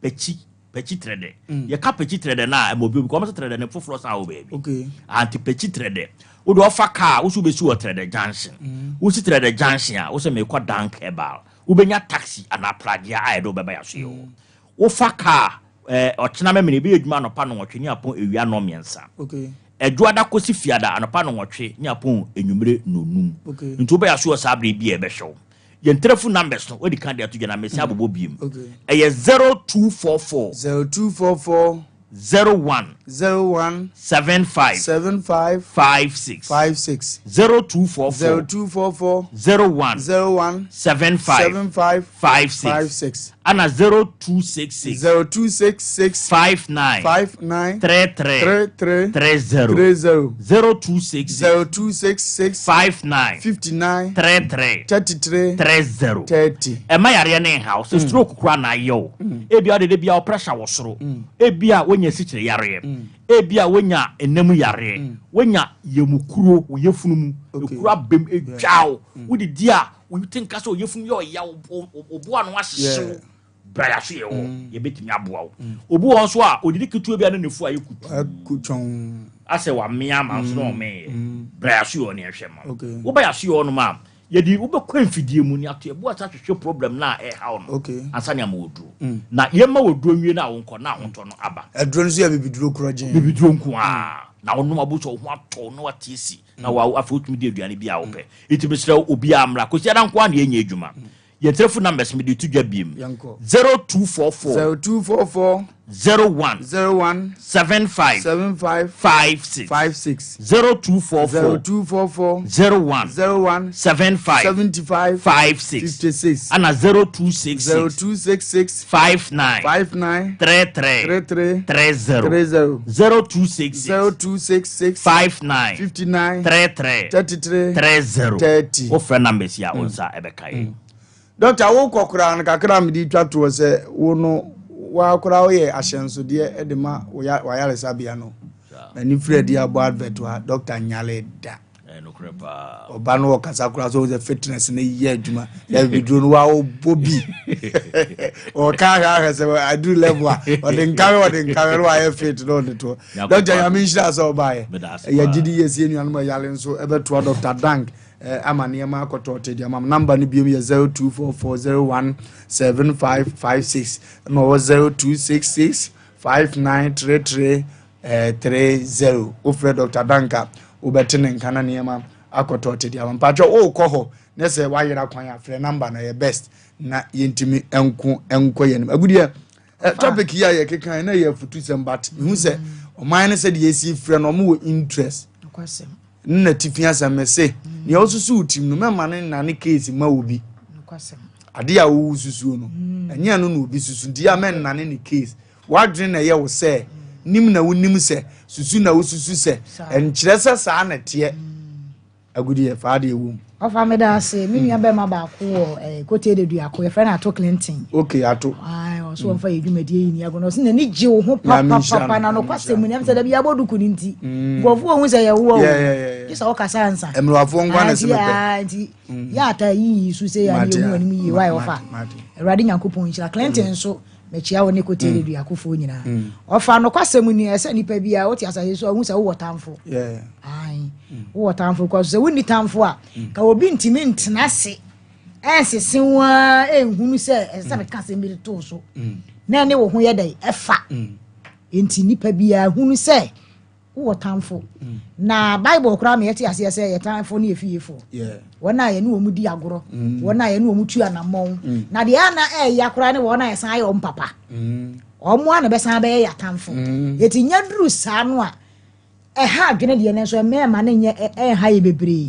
Pɛkyi, pɛkyi trɛdɛ. Mm. Yɛka pɛkyi trɛdɛ no a, ɛma obi obi kɔ, wɔn sɛ trɛdɛ no foforɔ san wɔ baabi. Okay. Anti pɛkyi trɛdɛ. Wode ɔfa kaa, woso bɛsi wɔ trɛdɛ junction. Mm. Wosi trɛdɛ junction a, wosɛ mekɔ Dank Herbal. Wobɛnya taxi anaa pragea a ɛde wobɛba yɛaso yɛ hɔ. Mm. Wofa kaa, eh, ɔkyena mɛmene, ɛbɛyɛ adwuma anɔpa nɔnwɔtwe ne apɔn awia nɔmmiɛnsa. Okay. Ɛdwoada kɔsi fiada anɔpa nɔnwɔtwe ne apɔn anwummere nɔnum. Okay. Nti wobɛyɛ aso wɔ saa berɛ bi a ɛbɛhwɛ wo. Yɛn telephone numbers no wadi kan de ato dwa na mesi abobɔ biem. Ɛyɛ 0244. 0244. 01. 01. 75. 75. 56. 56. 0244. 0244. 01. 01. 75. 75. 56. 56. Ana 0266. 0266. 59. 59. 33. 33. 30. 30. 0266. 0266. 59. 59. 33. 33. 30. 30. Ɛma yareɛ ne nhaw sɛ stroke koraa na ayɛ wo. Ebia wode de bia wo pressure wɔ soro. Ebia woanya asikyire yareɛ. Ebia woanya ɛnam yareɛ. Woanya yamukuro wo yafunu mu. Ekuro abam edwa wo. Wodidi a wote nka sɛ wo yafunu yɛ ɔya wo bo ano ahyehye wo. Bra yɛaso yɛ hɔ. Yɛbɛtumi aboa wo. Obi wɔ hɔ nso a odidi ketewa bi a na ne fu ayɛ kutuu. Asɛ wamea ama nso na ɔmeeɛ. Bra yɛaso yɛ hɔ ne yɛnhwɛ ma wo. Woba yɛaso yɛ hɔ nom a yɛde wobɛkɔ mfidie mu ne ato yɛbo ase ahwehwɛ problem no a ɛhaw no ansa ne ama wɔduro. Na yɛma wɔduro nwie no a wonkɔ na ahotɔ no aba. Aduro no nso yɛ bibiduro korɔ gyee. Bibiduro nko ara. Na wonom abo sɛ wo ho atɔ na wate asi na wa afei wotumi di aduane bi a wopɛ. Nti mesrɛ wo obiara mmra. Kwasiada nko ara na yɛnyɛ adwuma. Yɛn telefon numbers mede to dwa biem. Yɛnkɔ. 0244. 0244. 01. 01. 75. 75. 56. 56. 0244. 0244. 01. 01. 75. 75. 56. 56. Ana 0266. 0266. 59. 59. 33. 33. 30. 30. 0266. 0266. 59. 59. 33. 33. 30. 30. Wofrɛ numbers yi a wo nsa ɛbɛka yɛ. Dɔkta wokɔ koraa no kakra a mede twa toɔ sɛ wo no waa koraa woyɛ ahyɛnsodeɛ de ma wayaresabea no. M'ani firi adi abɔ advert a dɔkta nyale da. Ɔba no ɔkasa koraa sɛ sɛ fitness no yɛ adwuma yɛ biduro no waa wobɔ bi ɔka ahwɛ ahwɛ sɛ aduru level a ɔde nkawe ɔde nkawe no wayɛ fit na ɔde toɔ. Dɔkta nyame nhyira sɛ ɔbaeɛ. Yɛgye di yɛ sie nuanom ɛyale nso ɛbɛtoa Dɔkta Dank ama nneɛma akɔtɔ ɔte deɛ ama namba no biom yɛ 0244017556 na ɔwɔ 02665933 30 wofrɛ Dr. Danka wobɛte ne nka na nneɛma akɔtɔ ɔte deɛ ama mpakyɛ wokɔ hɔ ne sɛ woayera kwan a frɛ namba no yɛ best na yɛntumi nko nkɔ yɛn anim agudeɛ topic yi a yɛkeka na yɛ afutusɛm but mehu sɛ ɔman no sɛdeɛ ɛsi frɛ no ɔmo wɔ interest nna tifi asɛm me se nea ɔsusu wo tirim no mɛma no nnane case ma obi ade a wowu susuo no ɛnyɛ ɛno na obi susu nti a mɛnnane ne case wadwene na ɛyɛ wo sɛ nim na wonim sɛ susu na wosusu sɛ ɛnkyerɛ sɛ saa na ɛteɛ agudi yɛ faa deɛ wom. Ɔfa meda ase me nua bɛma baako wɔ eh, kote de duako yɛfrɛ no Ato Clinton. Okay Ato. Ayi ɔso wɔn fa yɛ dwumadie yi ni ago na ɔsi n'ani gye wo ho papapapa na nokwasɛm mu ni ɛmu sɛ dabi abɔ duku ne nti. Nkurɔfoɔ ohun sɛ yɛ woɔ o. Gye sɛ ɔkasa ansa. Mmerɛwafoɔ nkwa na ɛsɛ mepɛ. Nti yɛ ata yiyi so sɛ yɛ ani emu anim yie wa yɛ ɔfa. Awurade Nyankopɔn nhyira Clinton nso. Mekyia wo ne Kotee mm. Duakofoɔ nyinaa. Mm. Ɔfa nokwasɛm ni ɛsɛ nipa bi a wote asase so a wohu sɛ wowɔ tamfo. Ae. Mm. Wowɔ tamfo kɔ so sɛ wonni tamfo a ka obi ntumi ntena ase ɛnsese wo ara ɛnhunu sɛ ɛsɛ sɛ meka asɛm bi de too so. Na ɛne wo ho yɛ dɛn ɛfa. Nti nipa biara hunu sɛ Wowɔ tamfo. Na Bible koraa ma yɛte aseɛ sɛ yɛ tamfo ne yɛ fiefoɔ. Wɔn a yɛne wɔn di agorɔ, mm. wɔn a yɛne wɔn tu anammɔn. Mm. Na deɛ ana ɛɛya koraa ne wɔn a yɛsan ayɛ wɔn papa. Mm. Wɔn a na bɛsan bɛyɛ yɛ atamfo. Yɛti nya duru saa no a, Ɛha adwene deɛ nanso ɛmɛɛma no nyɛ ɛnha yɛ bebree.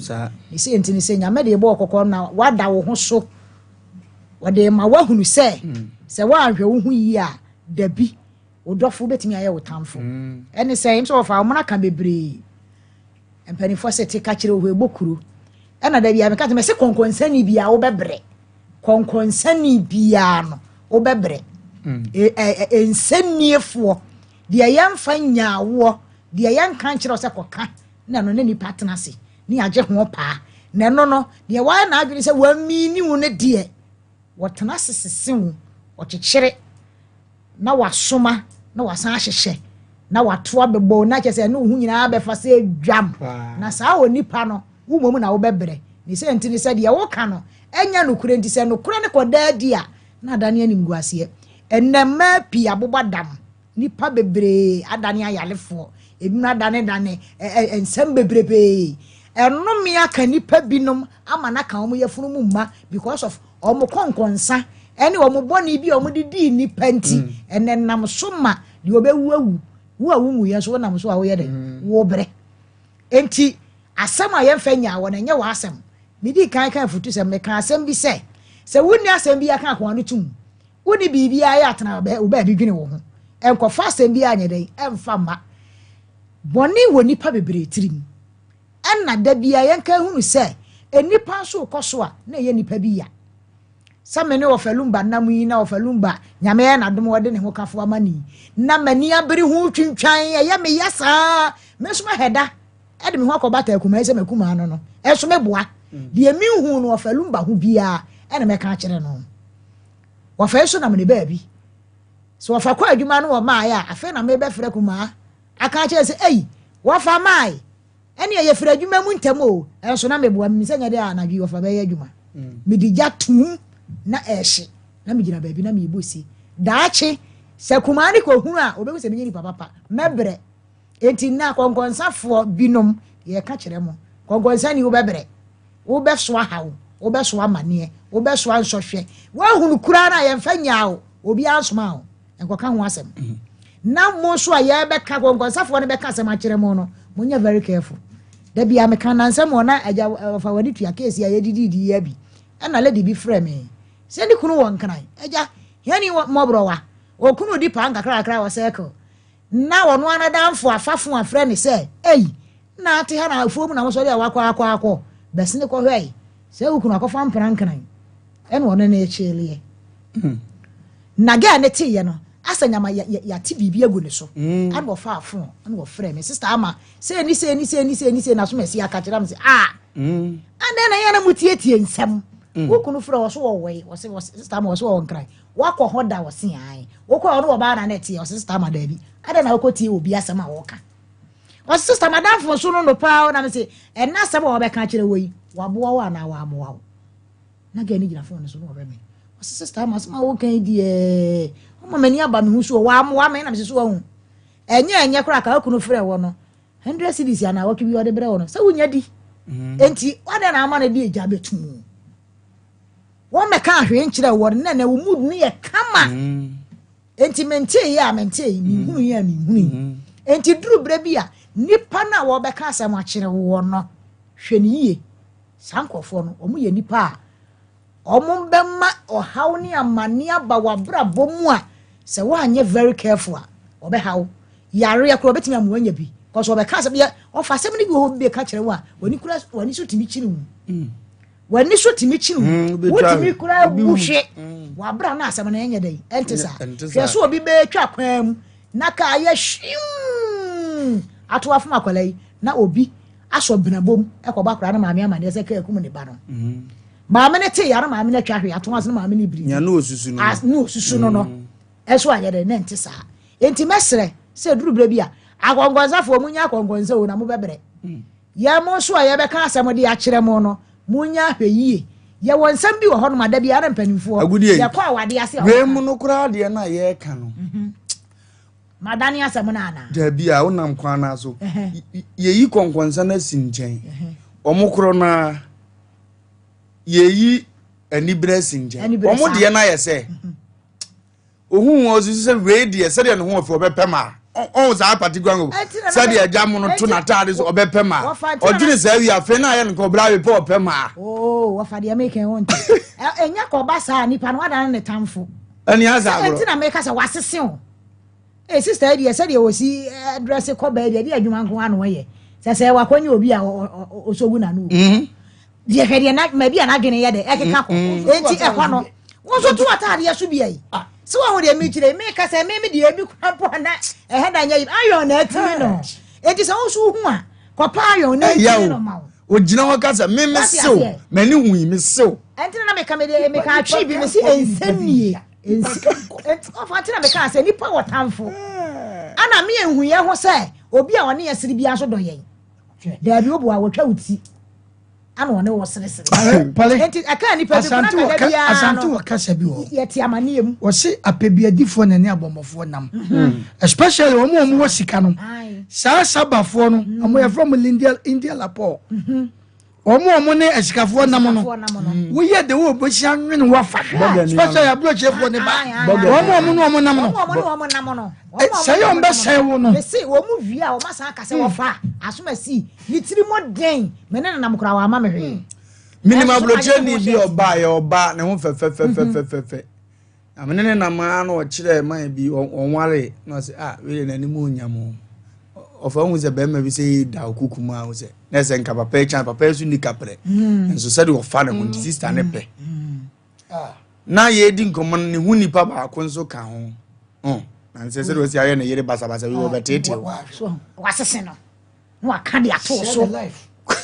Ne sɛ nti ne sɛ Nyame de bɔɔ kɔkɔ na wada wo ho so. Wɔde ma woahunu sɛ hmm. sɛ woanhwɛ wo ho yie a dabi wo dɔfo bɛtumi ayɛ wo tamfo. Hmm. Ɛne sɛ nso wɔfa wɔn aka bebree. Mpanimfoɔ sɛ te ka kyerɛ wo hɔ ɛbɔ kuro. Ɛna dabi a meka sɛ mɛsɛ kɔnkɔnsani biara wobɛbrɛ. Kɔnkɔnsani biara no wobɛbrɛ. Hmm. E, e, e, nsɛnniefoɔ Deɛ yɛmfa nnyaa woɔ, deɛ yɛnka nkyerɛ wo sɛ kɔka, na ɛno ne nipa tena ase ne yɛagye ho paa. Na ɛno no, deɛ wayɛ n'adwene sɛ wamiini wo no deɛ, wɔtena ase sese wo, wɔkyekyere na wasoma na wasan ahyehyɛ na wato abɛbɔ wo, na kyerɛ sɛ ɛne wo ho nyinaa bɛfa sɛ dwam. Na saa onipa no, wo mmom na wobɛbrɛ. Ne sɛ nti ne sɛ deɛ woka no ɛnyɛ nokorɛ nti, sɛ nokorɛ no kɔda adi a, na adane animguaseɛ. Ɛnnɛ mmaa pii abobɔ dam, nnipa bebree adane ayarefoɔ, ebinom adanedane nsɛm bebrebee. Ɛnome aka nnipa binom ama no aka wɔn yafunu mu mma because of wɔn kɔnkɔnsa ɛne wɔn bɔne bi a wɔde dii nnipa nti. Mm. Ɛnɛ nam so ma deɛ ɔbɛwu awu, wo a wonwuiɛ nso wonam so a woyɛ dɛ mm. wobrɛ. Enti asɛm a yɛmfa nyaa wɔ no ɛnyɛ w'asɛm. Medii kan ka afutusɛm, mekaa asɛm bi sɛ, sɛ wonni asɛm bi aka akoa no tom. Wonni biribiara yɛ atena wo baabi dwene wo ho. Nkɔfa asɛm biara nyɛ dɛn ɛmfa mma. Bɔne wɔ nnipa bebree tirim. Ɛna da biara yɛnka hunu sɛ nnipa nso rekɔ so a na ɛyɛ nnipa bi ya. Sɛ me ne Ɔfa Lumba nam yi na Ɔfa Lumba Nyame ayɛ n'adom ɔde ne ho kafo ama no yi na m'ani abere ho twintwan ɛyɛ me ya saa me nso mahɛ da ɛde me ho akɔbata akumaa yi sɛ m'akumaa no no ɛnso meboa mm. deɛ menhu no Ɔfa Lumba ho biara ɛna mɛka akyerɛ no. Wɔfa yi so nam ne baabi. Sɛ wɔfa kɔ adwuma no wɔ maaeɛ a, afei na mebɛfrɛ kumaa aka akyerɛ sɛ, ei, wɔfa maae. Ɛne ɛyɛ firi adwuma mu ntɛm o. Ɛnso na meboa menim sɛ nyɛ dɛ a anadwo yi wɔfa bɛyɛ adwuma. Mm. Mede gya tuum na ɛhye na megyina baabi na merebɔ si. Daakye, sɛ kumaa ne kɔhunu a, ɔbɛhu sɛ menyɛ nipa papa. Mɛbrɛ. Enti na kɔnkɔnsafoɔ binom yɛka kyerɛ mo, kɔnkɔnsani wobɛbrɛ. Wobɛsoa haw, wobɛsoa amaneɛ, wobɛsoa nsɔhwɛ. Woahunu koraa no a yɛmfa nyaa wo, obiara nsomaa wo, nkɔka ho asɛm. Na mo nso a yɛbɛka, kɔnkɔnsafoɔ no bɛka asɛm akyerɛ mo no, monyɛ very careful. Da bia meka nansɛm wɔ na agya ɔfa w'ani tua keesi a yɛdididi yi abi. Ɛna lady bi frɛ me sɛ ne kunu wɔ Nkran. Agya, hiani mmɔborɔwa, okunu di paa nkakrakra wɔ circle. Na ɔno ara n'adamfo afafo afrɛ no sɛ, Ei, nna ate ha na afuo mu na wosɔre a wakɔ akɔ akɔ, bɛsene kɔhwɛe sɛ wo kunu akɔfa mprankran ɛna ɔne no rekyeeleɛ. Hmm. Na gɛɛ ne teeɛ no, asɛ nyama yɛate biribi agu ne so. Hmm. Ɛna ɔfaa fon ɛna ɔfrɛ me, sista ama, sei ne sei ne sei ne sei ne sei na so masi aka kyerɛ me sɛ, ah, hmm. adɛn na yɛn na motietie nsɛm. Wo kunu frɛ wɔ so wɔwɔe, wɔse sista ama wɔ so wɔwɔ nkran. Wakɔ hɔ da ɔse ae. Wokɔ hɔ no wɔbaa na na ɛteɛ ɔse sister ama daabi. Adɛn na wokɔ tie obi asɛm a wɔka. Ɔse sister madamfo nso no no paa na mese ɛna asɛm a wɔbɛka akyerɛ wɔ yi waboa wo anaa wammoa wo. Na gɛ ne gyina fon no so na ɔhwɛ me. Ɔse sister ama asɛm a woka yi deɛ ɔma m'ani aba me ho so wammoa me na mese so wahu. Ɛnyɛ ɛnyɛ koraa ka okunu frɛ wɔ no 100 cedis anaa wɔtwe bi ɔde brɛ wɔ no sɛ wonya di. Mm. Enti wadɛn na ama no de agya bɛtu. Wɔmmɛkaa hwee nkyerɛɛ wo na na wo mood no yɛ kama. Mm. Enti mentee yɛ a mentee, mm. menhunu yɛ a menhunu. Mm. Enti duru berɛ bi a nipa no a wɔbɛka asɛm akyerɛ woɔ no, hwɛ no yie. Saa nkurɔfoɔ no, wɔn yɛ nipa a wɔn bɛma ɔhaw ne amane aba w'abrabɔ mu a sɛ woanyɛ very careful a wɔbɛha wo. Yareɛ koraa wɔbɛtumi ama woanya bi. Kɔsɛ wɔbɛka asɛm yɛ ɔfa asɛm no bi wɔ hɔ bi bɛka kyerɛ wo a w'ani kura w'ani so tumi kyini wo. Mm. W'ani so tumi kyini wo. Wotumi koraa bu hwe. W'abra no asɛm no ɛnyɛ dɛn ɛnte saa. Hwɛ so obi bɛtwa kwan mu na kaa yɛ hwimm ato afom akwadaa yi na obi asɔ benabom ɛkɔbɔ akwadaa no maame amaneɛ sɛ kaa kum ne ba no. Maame no te ya no maame no atwa hwe ato ase no maame no biri. Nya no osusu no. Ne osusu no no. Ɛso anyɛ dɛn na ɛnte saa. Enti mɛsrɛ sɛ duru berɛ bi a akɔnkɔnsafoɔ munya akɔnkɔnsa o na mobɛbrɛ. Yɛn mo nso a yɛbɛka asɛm de akyerɛ mo no, monyɛ ahwɛyie. Yɛwɔ nsɛm bi wɔ hɔnom a da biara na mpanimfoɔ Agudie, yɛkɔ awadeɛ ase a wei wɔka. mu no koraa deɛ no a yɛreka no. Mhm. Madane asɛm no anaa? Daabi a wonam kwan no so. Ɛhɛ. Yɛyi kɔnkɔnsa no asi nkyɛn. Ɛhɛ. Wɔn korɔ no ara yɛyi anibere asi nkyɛn. Anibere Wɔn saa. deɛ no ayɛ sɛ ohun wɔn osusu sɛ wei deɛ sɛdeɛ ne ho ɔfɛ ɔbɛpɛ ma a. ɔn saa particular ngo sɛdeɛ agya mo no to n'ataade so ɔbɛpɛ ma ɔdwene saa wie afei na ayɛ no nka ɔbra wepɛ ɔpɛ ma. Oo wɔfa deɛ meka ho nti ɛnya kɔ ɔba saa nipa no wadan ne tamfo. Ɛni asa agorɔ. Ɛnti na meka sɛ wasese o. Ee sista yi deɛ sɛdeɛ wɔsi drɛse kɔ bɛɛ deɛ ɛde adwuma nko ano yɛ sɛ sɛ wakɔnyɛ obi a ɔsɔgu n'ano o. Mhm. Deɛ hwɛ deɛ na ma bi a n'adwene yɛ dɛ ɛkeka kɔ mm-hmm. enti ɛhɔ no wɔn nso to ataadeɛ so bi ayi ah. sɛ wɔn ho deɛ mekyerɛ meka sɛ meme deɛ ebi kora mpo ana ɛhɛ da nyɛ yi ayɔn na atumi no enti sɛ wɔn nso hu a kɔpa ayɔn na atumi no ma wo. Ogyina hɔ ka sɛ meme sew m'ani hu yi me sew. Ɛnti na meka me deɛ meka atwi bi me se nsɛnnie. Nti ɔfa nti na meka sɛ nipa wɔ tamfo. Ana me ehu yɛn ho sɛ obi a ɔne yɛ sere biara so dɔ yɛn. Daabi obu a wɔtwa wo ti. Ana ɔne wɔ seresere. Nti ɛka nipa bi kuna kada biara no. Asante wɔ kasa bi wɔ. Yɛte amaneɛ mu. Wɔsi apɛbiadifoɔ na ne abɔmmɔfoɔ nam. Mhm. Especially wɔn a wɔn wɔ sika no. Saa sabafoɔ no, wɔn yɛ from India India Lapɔ. Mhm. Wɔn a wɔn ne asikafoɔ nam no woyɛ de wo bɛsi anwene wafa especially aburokyerefoɔ ne ba wɔn a wɔn ne wɔn nam no sɛ yɛ wɔn bɛsɛe wo no. Mese wɔn mu wie a wɔn asan aka sɛ wɔfa asomasi ne tiri mu den me ne nenam koraa wɔama me hwee. Menim aburokyerɛni bi ɔbaa yɛ ɔbaa ne ho fɛfɛfɛfɛfɛ. Na me ne ne nam ara na ɔkyerɛɛ man bi ɔnwaree na ɔsɛ ah wei de n'anim onyam o ɔfa hu sɛ bɛrima bi sɛ da okuku mu a hu sɛ na ɛsɛ nka papa yi kyan papa yi nso ni kaprɛ hmm. nso sɛdeɛ ɔfa ne ho nti sista ne pɛ hmm. ah. na yɛredi nkɔmmɔ no ne ho nipa baako nso ka ho oh, na nsɛ sɛdeɛ ɔsi ayɛ ne yere basabasa bi wɔbɛteetee wasese no na waka de ato so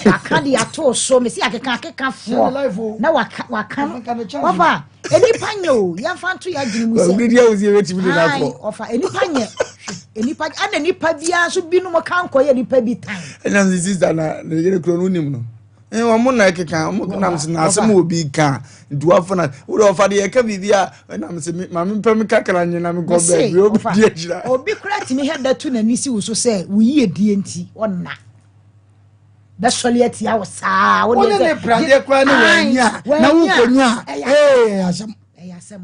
waka de ato so mesi akeka akeka foɔ na waka waka no wɔfa enipa nyɛ o yɛnfa nto yɛ adwene mu sɛ ɔdi awusi ebetumi de n'akɔ ɔfa enipa nyɛ enipa ɛna nipa biara nso binom ka nkɔ yɛ nipa bi tan. Ɛna sisi sista na ne yere kuro no nim no. Eh, wɔn na ɛkeka wɔn nam sɛ na asɛm wɔ bi ka nti wafo na wode ɔfa deɛ ɛka biribi a ɛnam sɛ maame mpɛ me kakra nye na mekɔ baabi obi di akyira. Obi kora tumi hɛ da tu n'ani si wo so sɛ wo yie die nti ɔnna bɛsɔre atia wo saa. Wo ne ne pradeɛ koraa ne wɔanya na wokɔnya ɛyɛ asɛm. Ɛyɛ asɛm.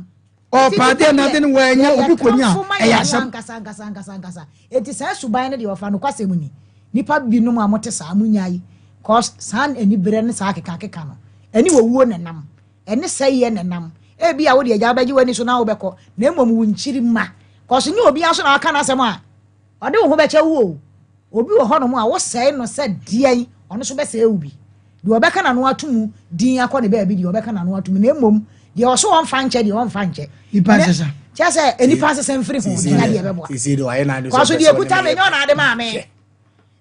Ɔpa adeɛ na ade no wɔanya obi kɔnya ɛyɛ asɛm. Ankasa ankasa ankasa ankasa eti saa suban no deɛ ɔfa nokwasɛm ni nipa binom a mote saa monyae cause saa aniberɛ ne saa akeka akeka no ɛne owuo na ɛnam ɛne sɛeɛ na ɛnam ebi a wode agya wobɛgye w'ani so na wobɛkɔ na mmom wo nkyiri mma cause nyɛ obiara nso na waka n'asɛm a Ɔde wo ho bɛkyɛ wo o. Obi wɔ hɔnom a, wosɛe no sɛ deɛn, ɔno nso bɛsɛe wo bi. Deɛ ɔbɛka n'ano ato mu din akɔ ne baabi deɛ, ɔbɛka n'ano ato mu, na mmom deɛ ɔso ɔmfa nkyɛ deɛ, ɔmfa nkyɛ. Nipa nsesa. Kyerɛ sɛ, nnipa nsesa mfiri ho, na nya deɛ ɛbɛboa. Kɔ so deɛ ɛkuta me, nyɛ ɔna ade maa me.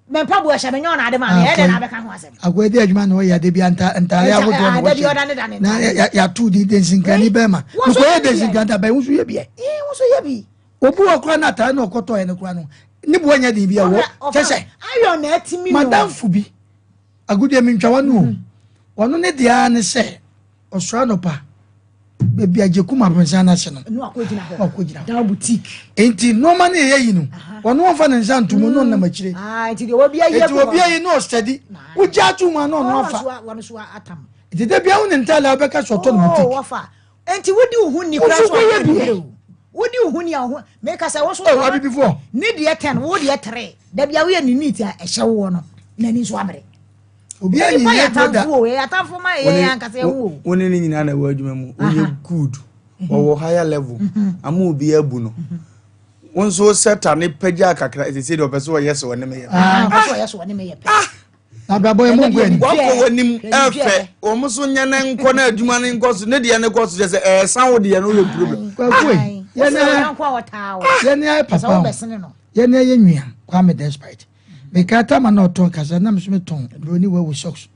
Me mpaboa hyɛ me, nyɛ ɔna ade maa me, ɛyɛ dɛn na abɛka ho asɛm? Akoa di adwuma na ɔyɛ ade bi ntaare ahodoɔ na wɔhyɛ na yɛato din densinkani bɛrima. Mekɔyɛ densinkani abɛn, wo nso yɛ bi ɛ. Wo nso yɛ bi. Obi wɔ koraa na atare na ɔkɔtɔɛ no koraa no ne boɔ nyɛ den bi a wɔ kyɛ sɛ madamfo bi agudeɛ mentwa wa no o mhm. ɔno ne deɛ ara ne sɛ ɔsɔre anɔpa baabi a gyekum abronsan no ase no wakɔgyina hɔ nti nneɛma no yɛyɛ yi no ɔno ɔmfa ne nsa nto mu na ɔnam akyire nti obi ayi na ɔsɛdi wogya ato mu a na ɔno afa nti da bia wo ne ntaale a wobɛka sɛ ɔtɔ no boutique Enti wodi wo ho ni koraa so a yɛ o. Wodi wo ho ni a wo ho meka sɛ wo so oh, abibifoɔ. Ne deɛ tɛn wo deɛ tere. Dabi a woyɛ ne neat a ɛhyɛ woɔ no n'ani nso abere. Obi anyi yɛ duro da. Yɛ atamfo ma yɛ yɛn ankasa yɛn ho o. Wo ne ne nyinaa na ɛwɔ adwuma mu. Woyɛ good. Mhm. Wɔwɔ higher level. Mhm. Ama obi abu no. Mhm. Wo nso sɛta ne pagya kakra ɛsɛ sɛ deɛ ɔpɛ sɛ ɔyɛ sɛ ɔne me yɛ. Ah, ɔpɛ sɛ ɔyɛ sɛ ɔne me yɛ pɛ. Ah! Abrabɔ yɛ mo nkɔ anim. Wakɔ w'anim ɛfɛ wɔn nso nyɛ ne nkɔ na adwuma ne nkɔ so ne deɛ ne kɔ so kyɛ sɛ ɛɛsan wo deɛ no yɛ problem. Kwaku yi yɛn yɛn ayɛ papa o yɛn ayɛ nua Kwame Despite meka tama na ɔtɔn kasa na meso metɔn broni wawu socks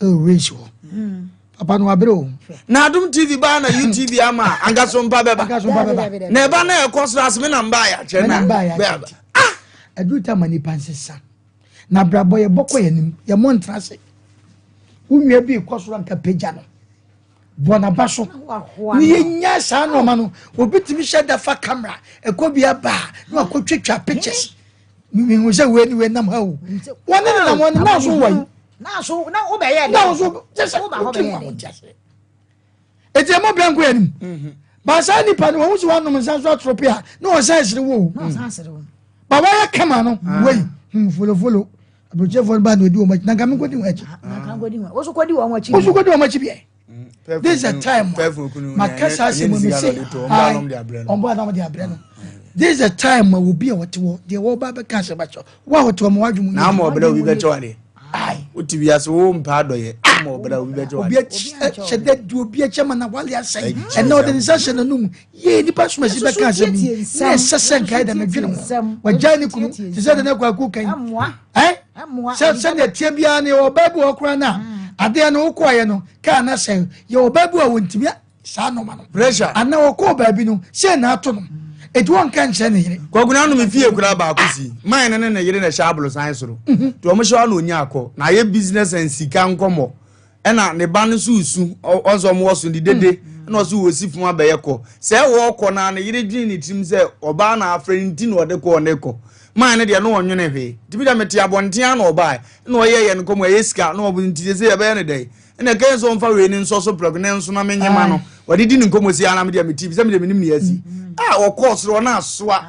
ɛwɔ race hɔ papa no wabere o. Na Adum TV baa na UTV ama anka so mpa bɛba na ɛba na ɛkɔ soro ase me na mbaa yɛ akyɛ na bɛba. Ah! Aduru tama nipa nsesa. Na abrabɔ yɛbɔ kɔ yɛn anim, yɛmmɔ ntena ase. Wo nua bi rekɔ soro anka pagya no. Bɔ n'aba so. Ne yɛnya saa nneɛma no, obi tumi hyɛ da fa camera, ɛkɔ bi aba a, na wakɔtwitwa pictures. Mehu sɛ wei ne wei nam ha o. Wɔne ne nam wɔne na nso wɔ yi. Na nso na wobɛyɛ dɛ. Na nso kyɛ sɛ wotiri mu a wonte aseɛ. Eti ɛmɔ bra nkɔ yɛn anim. Mhm. Ba saa nipa no wɔn si wɔn anom nsa nso atoro pe a na wɔn san sere wo. Na wɔn san sere wo. Ba wayɛ kama no wei hmm folofolo aburokyefoɔ no ba na odi wɔn akyi na nka mi nkɔdi wɔn akyi. Na nka nkɔdi wɔn woso kɔdi wɔn akyi. Woso kɔdi wɔn akyi biɛ. This is a time ma kasa ase mu mi se ayi ɔnbɔ anam de abrɛ no. This is a time ma obi a wɔte hɔ deɛ wɔba bɛka asɛm akyerɛ wo a wɔte hɔ ma wadwene mu. Na ama ɔbrɛ obi bɛkyɛ wade. Wote wiase wo mpɛ adɔyɛ ama ɔbrɛ obi bɛkyɛ wade. Obi akyɛ dɛ di obi akyɛ ma na wale asɛe ɛnna ɔde ne nsa hyɛ n'anum yie nipa somasi bɛka asɛm yi na ɛsɛ sɛ nkae dɛ medwene ho wagyae ne kunu te sɛ de ne kwaku kan ɛ sɛ sɛdeɛ teɛ biara no yɛwɔ ɔbaa bi wɔ koraa no a adeɛ no wokɔɔyɛ no kaa no sɛ yɛwɔ ɔbaa bi wɔ wɔntumi saa nɔɔma no pressure anaa ɔkɔɔ baabi no sɛ na ato no eti wɔn nka nkyerɛ ne yere. Kwaku na anum fie kura baako si man ne ne ne yere na ɛhyɛ abolosan soro nti wɔn hyɛ hɔ na onya akɔ na ayɛ business and sika nkɔmɔ ɛna ne ba no nso resu ɔnso wɔn wɔ so de dede ɛna ɔso wɔ si fam abɛyɛ kɔ sɛ ɛwɔ ɔkɔ na ne yere dwene ne tirim sɛ ɔbaa na afrɛ ne ti na ɔde kɔ ɔne kɔ man ne deɛ no ɔnwene hwee nti bi da mete abɔnten ano ɔbaa ɛna ɔyɛ yɛ nkɔmɔ ɛyɛ sika na ɔbo nti sɛ yɛbɛyɛ ne dɛn ɛna ɛkɛyɛ sɛ ɔmfa wei ne nsɔ so prɛko ne nso na menye ma no wɔde di ne nkɔmmɔ si ara medeɛ meti sɛ medeɛ menim ne asi a ɔkɔɔ soro ɔno asoa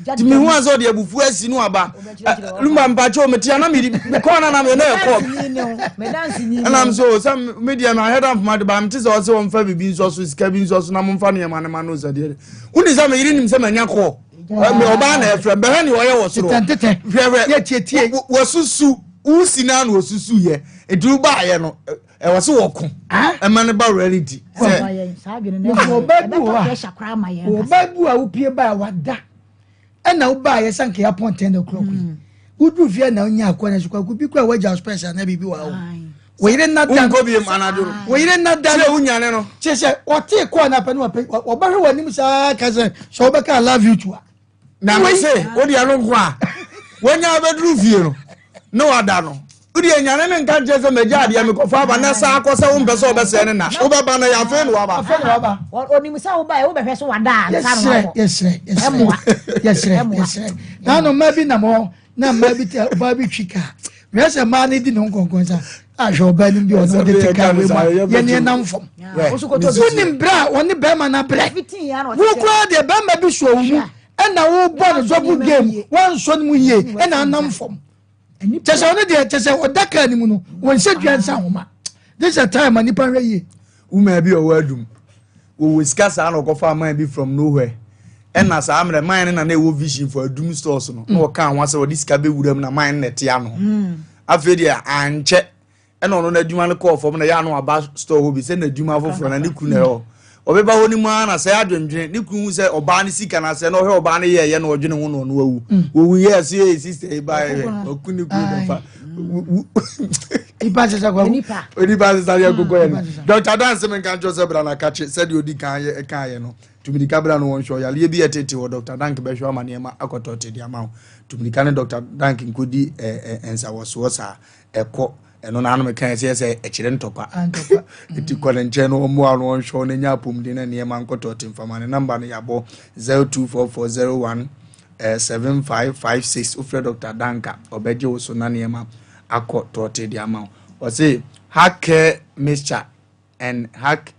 nti mehu a sɛ ɔde abufuo asi no aba lumba mpakyɛ mete ana mede mekɔɔ no na me na ɛkɔ ɛnam so sɛ medeɛ mahwɛ da mfoma de ba mete sɛ ɔsɛ ɔmfa biribi nsɔ so sika bi nsɔ so na momfa nneɛma no ma no sɛ deɛ wone sɛ meyere nim sɛ manya kɔɔ ɔbaa na ɛfrɛ bɛhwɛ ne ɔyɛ wɔ soro hwɛhwɛ wɔsusu wosi no ano wɔsusu yɛ nti wobaayɛ no ɛwɔ sɛ wɔko ɛma no ba reality sɛ ɔbaa bi wɔ a ɔbaa bi a wopie baa wada ɛna wobaa yɛ sɛ nka yɛapɔn 10 o'clock yi hmm. woduru fie na wonya akɔ no so kwaku bi kora woagya spɛs anaa biribi wɔ hɔ wo yere nna da nkɔ biem anadwo no wo yere nna da no wonyane no kyerɛ sɛ ɔtee kɔɔ no apɛ no wɔbɛhwɛ w'anim saa ka sɛ sɛ wobɛka I love you too a na me se wo deɛ no nko a wanya abɛduru fie no ne wada no wodeɛ nyane ne nka nkyerɛ sɛ magya adeɛ mekɔfa aba na saa akɔ sɛ wompɛ sɛ wobɛsɛe ne na wobɛba no yɛ afei ne waba onim sɛ wobaɛ wobɛhwɛ so wada a yɛserɛ yɛserɛ yɛserɛ yɛserɛ yɛserɛ na ano mma bi nam hɔ na mmaa bi tɛ ɔbaa bi twi kaa wia sɛ mmaa no di ne ho nkɔnkɔnsa ahwɛ ɔbaa no bi ɔno ɔde te kaa wei mu a yɛne ɛnam fam wonim berɛ a ɔne bɛrima no abrɛ wo koraa deɛ bɛrima bi soɔ wo mu ɛna wobɔ no double game woansɔ no mu yie ɛna anam fam kyɛ sɛ ɔno deɛ kyɛ sɛ ɔda kaa no mu no wɔnhyɛ dua nsa nhoma this is a time a nipa hwɛ yie womaa bi ɔwɔ adum wɔwɔ sika saa na ɔkɔfa man bi from nowhere ɛna saa mmerɛ man no na na ɛwɔ vision for adum stores no na ɔka ho asɛ ɔde sika bɛwura mu na man no na ɛte ano hmm. afei deɛ ankyɛ ɛna ɔno n'adwuma no kɔɔ fam na ɛyɛ ano aba store hɔ bi sɛ n'adwuma foforɔ na ne kunu na ɛwɔ ɔbɛba hɔ no mu ara na sɛ adwendwene ne kunu hu sɛ ɔbaa no sika no asɛ na ɔhwɛ ɔbaa no yɛɛyɛ na ɔdwene ho na ɔno awu hmm. wɔwu yɛɛ so yɛ sista yi ba yɛ ɔku ne kunu bɛfa nipa sisa kwa nipa sisa yɛ koko yɛ no dɔkta danse mi nka nkyɛn sɛ bra na kakye sɛdeɛ odi kan yɛ ɛka yɛ no tumidika bra no wɔn hwɛ ɔyaleɛ bi yɛ tete wɔ dɔkta dank bɛhwɛ ama nneɛma akɔtɔ te de ama wo tumidika ne dɔkta dank nkodi ɛɛ ɛɛ nsawɔsoɔ saa ɛkɔ ɛno na anum kan sɛ sɛ ɛkyerɛ ntɔkwa eti kɔ ne nkyɛn no ɔmmoa no ɔnhwɛ no nya apɔmuden na nneɛma nkɔtɔ te nfama ne namba no yɛabɔ 024401 7556 wofrɛ Dr. Danka ɔbɛgye wo so na nneɛma akɔ tɔɔte de ama wo ɔse heart care mixture and heart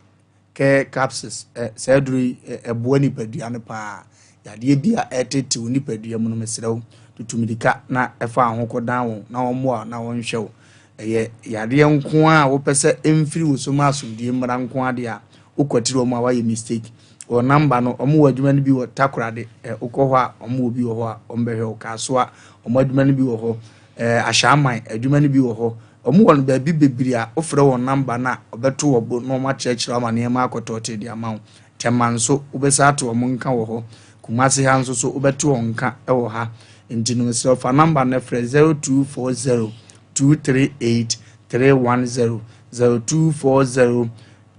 care capsules eh, saa aduro yi ɛboa eh, nipadua no paa yadeɛ bi a ɛtetew nipadua mu no mesrɛ wo tutu mirika na ɛfa ho kɔdan wɔn na wɔmmoa na wɔnhwɛ wo ɛyɛ yadeɛ nko a wopɛ sɛ ɛmfiri wo so ma asomdue mmara nko adeɛ a wokwatiri wɔn a woayɛ mistake Wɔ number no, wɔn wɔ adwuma no bi wɔ Takoradi, ɛ wokɔ hɔ a wɔn wɔ bi wɔ hɔ a wɔn bɛhwɛ wo. Kasoa, wɔn adwuma no bi wɔ hɔ. Ɛ Ashaiman, adwuma no bi wɔ hɔ. Wɔn wɔ no baabi bebree a wofrɛ wɔn number no a wɔbɛto wɔ bo na wɔn akyerɛkyerɛ wo ama nneɛma akɔtɔɔtee de ama wo. Tema nso, wobɛsan ate wɔn nka wɔ hɔ. Kumasi ha nso so, wobɛte wɔn nka wɔ ha. Nti no mesrɛ wo fa number no frɛ 0240 238 310, 0240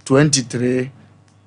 23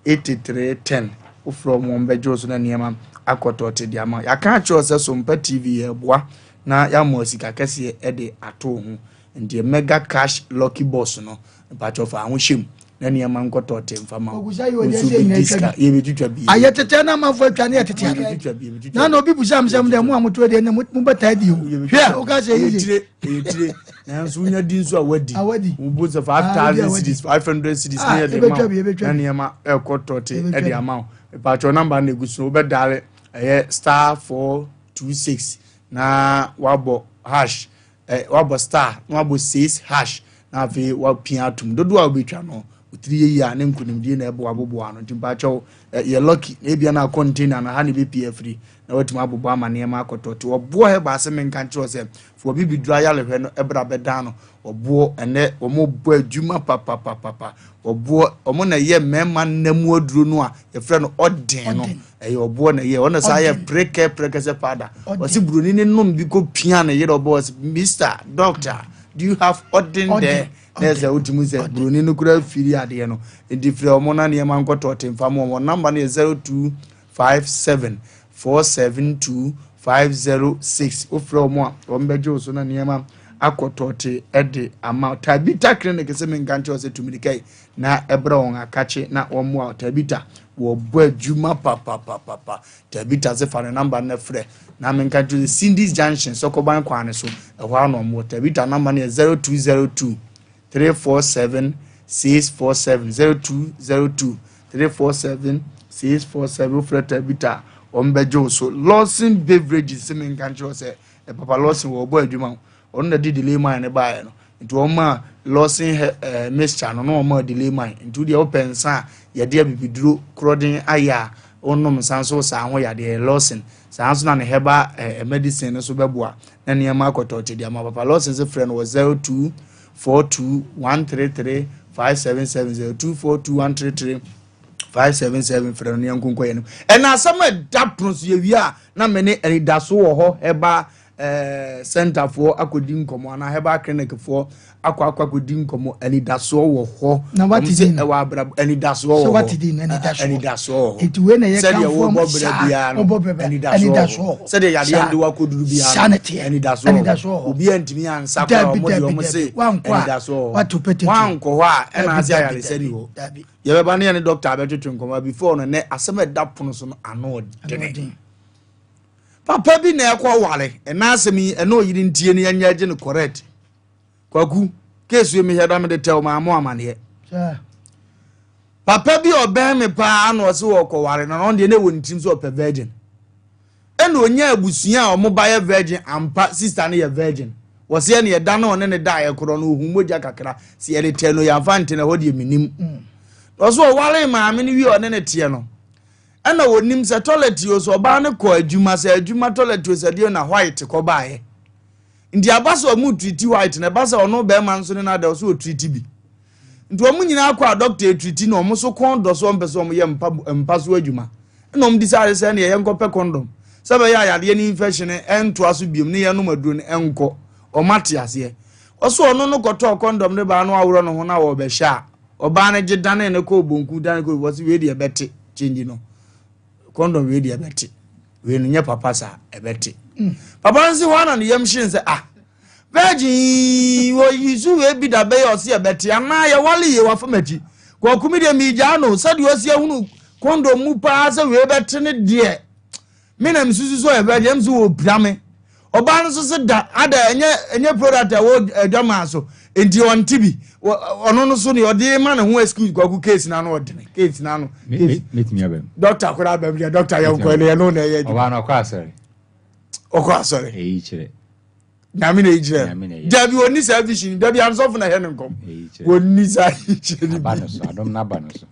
83 10 wofrɛ wɔn wɔn bɛgye wo so na nneɛma akɔ tɔɔte de ama yɛaka akyerɛ sɛ Sompa TV yɛreboa na yɛama sika kɛseɛ de ato wo ho nti mega cash lucky boss no mpakyɛ fa ho hyɛ mu na nneɛma nkɔ tɔɔte mfa ma wo nso bɛdi sika yɛbɛtwitwa bi ayɛ tetɛ na amanfoɔ atwa ne yɛ tete ade na na obi busa m sɛ mo deɛ mo a motoɔ deɛ ne mobɛtaa di o hwɛ woka sɛ yiye ɛyɛ tire nanso wonya di nso a wadi wobu sɛ 5000 cedis 500 cedis ne yɛde ma wo na nneɛma ɛkɔ tɔte ɛde ama wo mepatwɛ namba no ɛgu so wobɛdale ɛyɛ star 426 Na wabɔ hash eh, wabɔ star na wabɔ says hash na afei wapia atom dodoɔ a wobɛtwa no wotiri yɛ yie a ne nkonimdie na ɛbɔ waboboa ano nti mpakyɛw eh, yɛ lucky na ebia na container no ha na ebɛpie afiri na watumi abobɔ ama nneɛma akɔtɔ te ɔboɔ hɛ baase menka nkyerɛ sɛ fo obi biduro ayarehwɛ no ɛbra bɛdan no ɔboɔ ɛnɛ wɔn bɔ adwuma papapapapa ɔboɔ wɔn na ɛyɛ mmarima nna mu aduro no a yɛfrɛ no ɔden no ɛyɛ ɔboɔ na ɛyɛ ɔna saa yɛ prekɛ prɛkɛsɛ powder ɔsi buroni ne nom bi kɔ pia ne yere ɔbɔ ɔsi mister doctor do you have ɔden dɛ na ɛsɛ wotumi sɛ buroni no kura firi adeɛ no nti frɛ wɔn na nneɛma nkɔtɔ ɔte nfa mu wɔn namba no yɛ 0257 472 506 wofrɛ wɔn a wɔn bɛgye wo so na nneɛma akɔtɔ te de ama Tabita clinic sɛ menka nkyerɛ sɛ tumirika yi na ɛbrɛ wɔn akakye na wɔn mmoa Tabita wɔbɔ adwuma papapapapa Tabita sɛ fa ne namba no frɛ na menka nkyerɛ sɛ Cindy's Junction sɔkɔban kwan no so ɛhɔ ano wɔn wɔ Tabita namba no yɛ 0202 347 647 0202 347 647 wofrɛ Tabita wɔn bɛgye wo so Lawson Beverages sɛ menka nkyerɛ sɛ Papa Lawson wɔbɔ adwuma ɔno na de delay mine no baeɛ no nti wɔn ma Lawson hɛ ɛɛ mixture no na wɔn ma delay mine nti wodeɛ wopɛ nsa a yɛde abibiduro korɔden ayɛ a wonom nsa nso saa ho yadeɛ Lawson saa nso na ne herbal ɛɛ medicine no nso bɛboa na nneɛma akɔtɔ te deɛ ama Papa Lawson nso frɛ no wɔ 0242 133 577 0242 133 577 frɛ no ne yɛnkonkɔ yɛn no ɛna asɛm a ɛda pono so yɛwie a na me ne anidaso wɔ hɔ herbal eh, centerfoɔ akɔdi nkɔmmɔ anaa herbal clinicfoɔ akɔ akɔ akɔdi nkɔmmɔ anidasoɔ wɔ hɔ na wate din ɛwɔ abrabɔ anidasoɔ wɔ hɔ wate din anidasoɔ anidasoɔ wɔ hɔ nti wei na yɛ sɛdeɛ kanfoɔ wɔbɔ brɛ biara no wɔbɔ brɛ biara anidasoɔ wɔ hɔ sɛdeɛ yadeɛ de wakɔduru biara no anidasoɔ wɔ hɔ obi antumi ansa koraa wɔn deɛ wɔn se anidasoɔ wɔ hɔ wankɔ hɔ a ɛna ase ayaresɛ ni hɔ yɛbɛba ne yɛne dɔkta abɛtwetwe nkɔmmɔ before no nɛ asɛm a ɛda pono so no ano ɔdene papa bi na ɛkɔ ware ɛna asɛm yi ɛna ɔyere ntie no yɛnyɛ agye no correct kwaku keesu mi hwɛ da mede tɛw maa mo amaneɛ papa bi ɔbɛn me paa na ɔse wɔkɔ ware no na ɔno deɛ na ɛwɔ ne tirim sɛ ɔpɛ virgin ɛna ɔnya abusua a ɔmo ba yɛ virgin ampa sister no yɛ virgin wɔse ɛne ɛda no ɔne ne da yɛ korɔ no ɔhu mogya kakra sɛ yɛde tɛ no yɛamfa nte no ɛhɔ deɛ menim mm. na ɔso ɔware maame no wie ɔne ne teɛ no ɛna wɔnim sɛ toilet o sɛ ɔbaa no kɔ adwuma sɛ adwuma toilet o sɛ deɛ na white kɔ baeɛ nti aba sɛ ɔmo triti white na ɛba sɛ ɔno bɛrima nso ne no ada ɔso ɔtriti bi nti wɔn nyinaa kɔ a dɔkta etriti na wɔn nso kɔn dɔ so wɔn pɛ sɛ wɔn yɛ mpa mpa so adwuma ɛna wɔn decide sɛ ɛna yɛn kɔpɛ kɔndɔm sɛ bɛyɛ ayadeɛ ne infection ɛntoa so biom ne yɛn nom aduro no ɛnkɔ wɔn ate aseɛ ɔso ɔno no kɔtɔɔ kɔndɔm ne baa no aworɔ ne ho na wɔbɛhyɛ a ɔbaa no gye dane ne kɔɔ bonku dane kɔɔ wɔsi wei deɛ ɛbɛte change no kɔndɔm wei deɛ ɛbɛte wei no nyɛ papa saa ɛbɛte mm. papa no si hɔ ana ne yam hyene sɛ ah virgin yi wɔyi so wei bi da bɛyɛ ɔse ɛbɛte anaa yɛwale yie wafa m'akyi kɔkumi deɛ meegyaa no sɛdeɛ ɔsi ahunu kɔndɔm mu paa sɛ wei bɛte ne deɛ me na mesusu sɛ ɔyɛ virgin ɛm sɛ wɔpira me ɔbaa no nso se da ada ɛnyɛ ɛnyɛ product a ɛwɔ adwamaa so nti ɔnte bi ɔno no so ne ɔde ma ne ho excuse kwaku case na ano ɔdene case na ano metumi abam doctor koraa abam deɛ doctor yɛ nkɔ ɛne ɛno na ɛyɛ adwuma ɔbaa no ɔkɔ asɔre ɔkɔ asɔre ɛyi kyerɛ nyame na ɛyi kyerɛ dabi ɔni saa vision dabi ansɔfo na ɛyɛ ne nkɔm wɔni saa yi kyerɛ ne bi adom no aba no so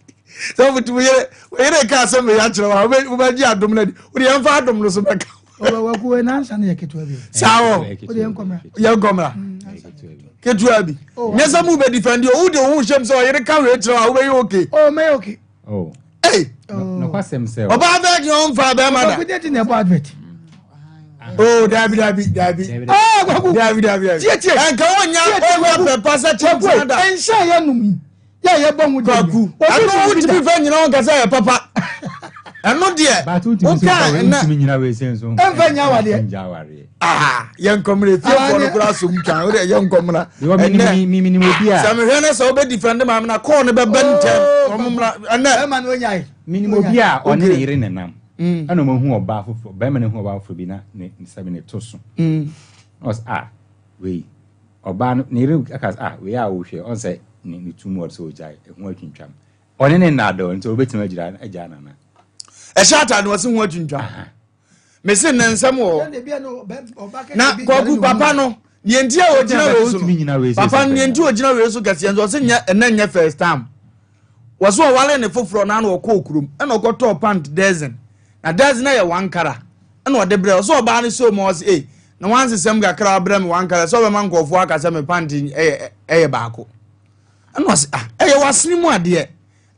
sɛ wotu yere yere ka asɛm yɛ akyerɛ wa wobɛgye adom no adi wode yɛmfa adom no so bɛka saa wɔ yɛnkɔmmra ketewa bi oh, nyɛ sɛ mobɛ defend o wode wo ho hyɛm sɛ ɔyere ka wei kyerɛ wa wobɛyɛ okay oh, Hey! Ɔbaa bɛɛ deɛ ɔmfa bɛrima da. Oh, dabi dabi dabi. Ah, kwaku. Dabi dabi dabi. Tie tie. Nka wonya wonya pɛpa sɛ kyɛnkyɛn da. Nsa yɛ num yi. Yɛ yɛ bɔ ho de. Kwaku. Ɛno wotumi fɛ nyina wo nkasa yɛ papa. Ɛno deɛ. Woka ɛna. Ɛnfɛ nya awadeɛ. Ah, yɛ nkɔmina efiefoɔ no koraa som twan o de yɛ nkɔmina. Ɛnɛ sɛ mehwɛ ne sɛ wobɛ defend maame na kɔɔ no bɛbɛ ntɛm wɔn mmra ɛnɛ. Minim obi a ɔne ne yere nenam ɛna ɔmo hu ɔbaa foforɔ bɛrima no hu ɔbaa foforɔ bi na ne sɛbi ne to so. Na ɔsɛ ah wei ɔbaa no ne yere aka sɛ ah wei a wohwɛ ɔn sɛ ne ne tu mu ɔde sɛ ɔgyae ɛho atwintwam ɔne ne nna adɔ nti ɔbɛtumi agyina agyaa nana. Ɛhyɛ ataade ɔse ho atwintwam. Mese ne nsɛm wɔ hɔ. Na kwaku papa no deɛ nti a ɔgyina wei so no papa no deɛ nti ɔgyina wei so kɛseɛ nso ɔse nyɛ ɛnɛ nyɛ first time. Wɔso ɔwale ne foforɔ na na ɔkɔɔ kurom ɛna ɔkɔtɔɔ pant dozen na dozen yɛ wankara ɛna ɔde brɛ ɔsɛ ɔbaa no sɛ ɔma ɔse ei na wansesɛm kakra abrɛ me wankara sɛ ɔbɛma nkurɔfoɔ aka sɛ me pant ɛyɛ ɛyɛ baako ɛna ɔse ah ɛyɛ wasene mu adeɛ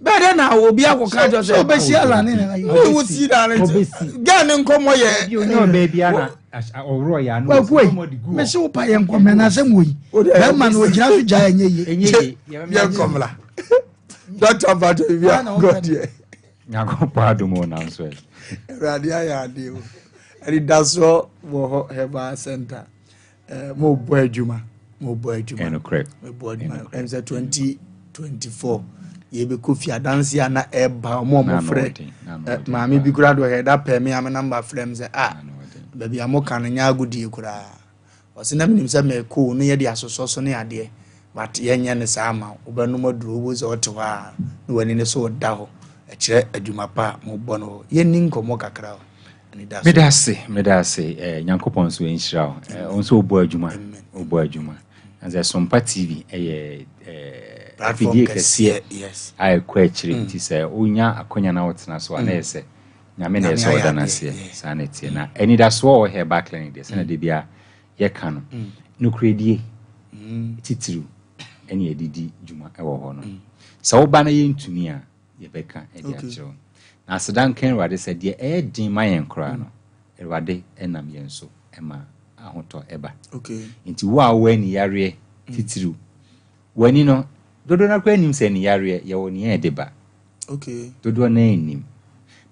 bɛɛ dɛ na obi akɔka kyerɛ sɛ ɔbɛsi ala ne nana yi ne wo si na ne gɛɛ ne nkɔmmɔ yɛ kwaku yi mese wo pa yɛ nkɔmmɛ na asɛm wɔ yi bɛrima no ɔgyina so gyaa ɛnyɛ ye yɛ nkɔmmla dɔkta mpakyɛ biribi a gɔdeɛ nyankopɔn adom o nanso ɛ awurade ayɛ adeɛ o anidasoɔ wɔ hɔ herbal center Eh, mo bɔ adwuma mo bɔ adwuma ɛnokorɛ mo bɔ adwuma ɛm sɛ 2024 yɛbɛkɔ fie adanse a na ɛba ɔmo ɔmo frɛ eh, maame bi koraa de ɔyɛ da pɛ me ame namba frɛ m sɛ ah baabi a moka no nyɛ agodie koraa ɔse na menim sɛ mɛkɔ no yɛde asosɔ so ne adeɛ but yɛnyɛ no saa ma wobɛnom aduro wo sɛ ɔte hɔ a na w'ani no so da hɔ ɛkyerɛ adwuma pa a mobɔ no hɔ yɛnni nkɔmmɔ kakra o. Meda ase, meda ase. Eh, Nyankopɔn nso nhyira wo. Eh, wo nso wobɔ adwuma, wobɔ adwuma. Na sɛ Sompa TV ɛyɛ eh, afidie kɛseɛ a ɛkɔ akyire mm. nti sɛ wonya akonya na wotena so a na mm. yɛ sɛ Nyame na ɛsɛ ɔda no aseɛ. Saa na ɛteɛ. Na anidasoɔ wɔ Herbal Clinic deɛ sɛnea mm. da bia yɛka no nokorɛdie titiriw ɛne yɛde di dwuma ɛwɔ hɔ no. Sɛ woba na yɛntumi a yɛbɛka de akyerɛ wo. Na aseda nka Awurade sɛ deɛ ɛyɛ den ma yɛn koraa no, Awurade nam yɛn so ma ahotɔ ba. Nti wo a wowɔ ani yareɛ titiriw, w'ani no, dodoɔ no ara koraa nnim sɛ ani yareɛ yɛwɔ nea ɛde ba. Dodoɔ no ara nnim.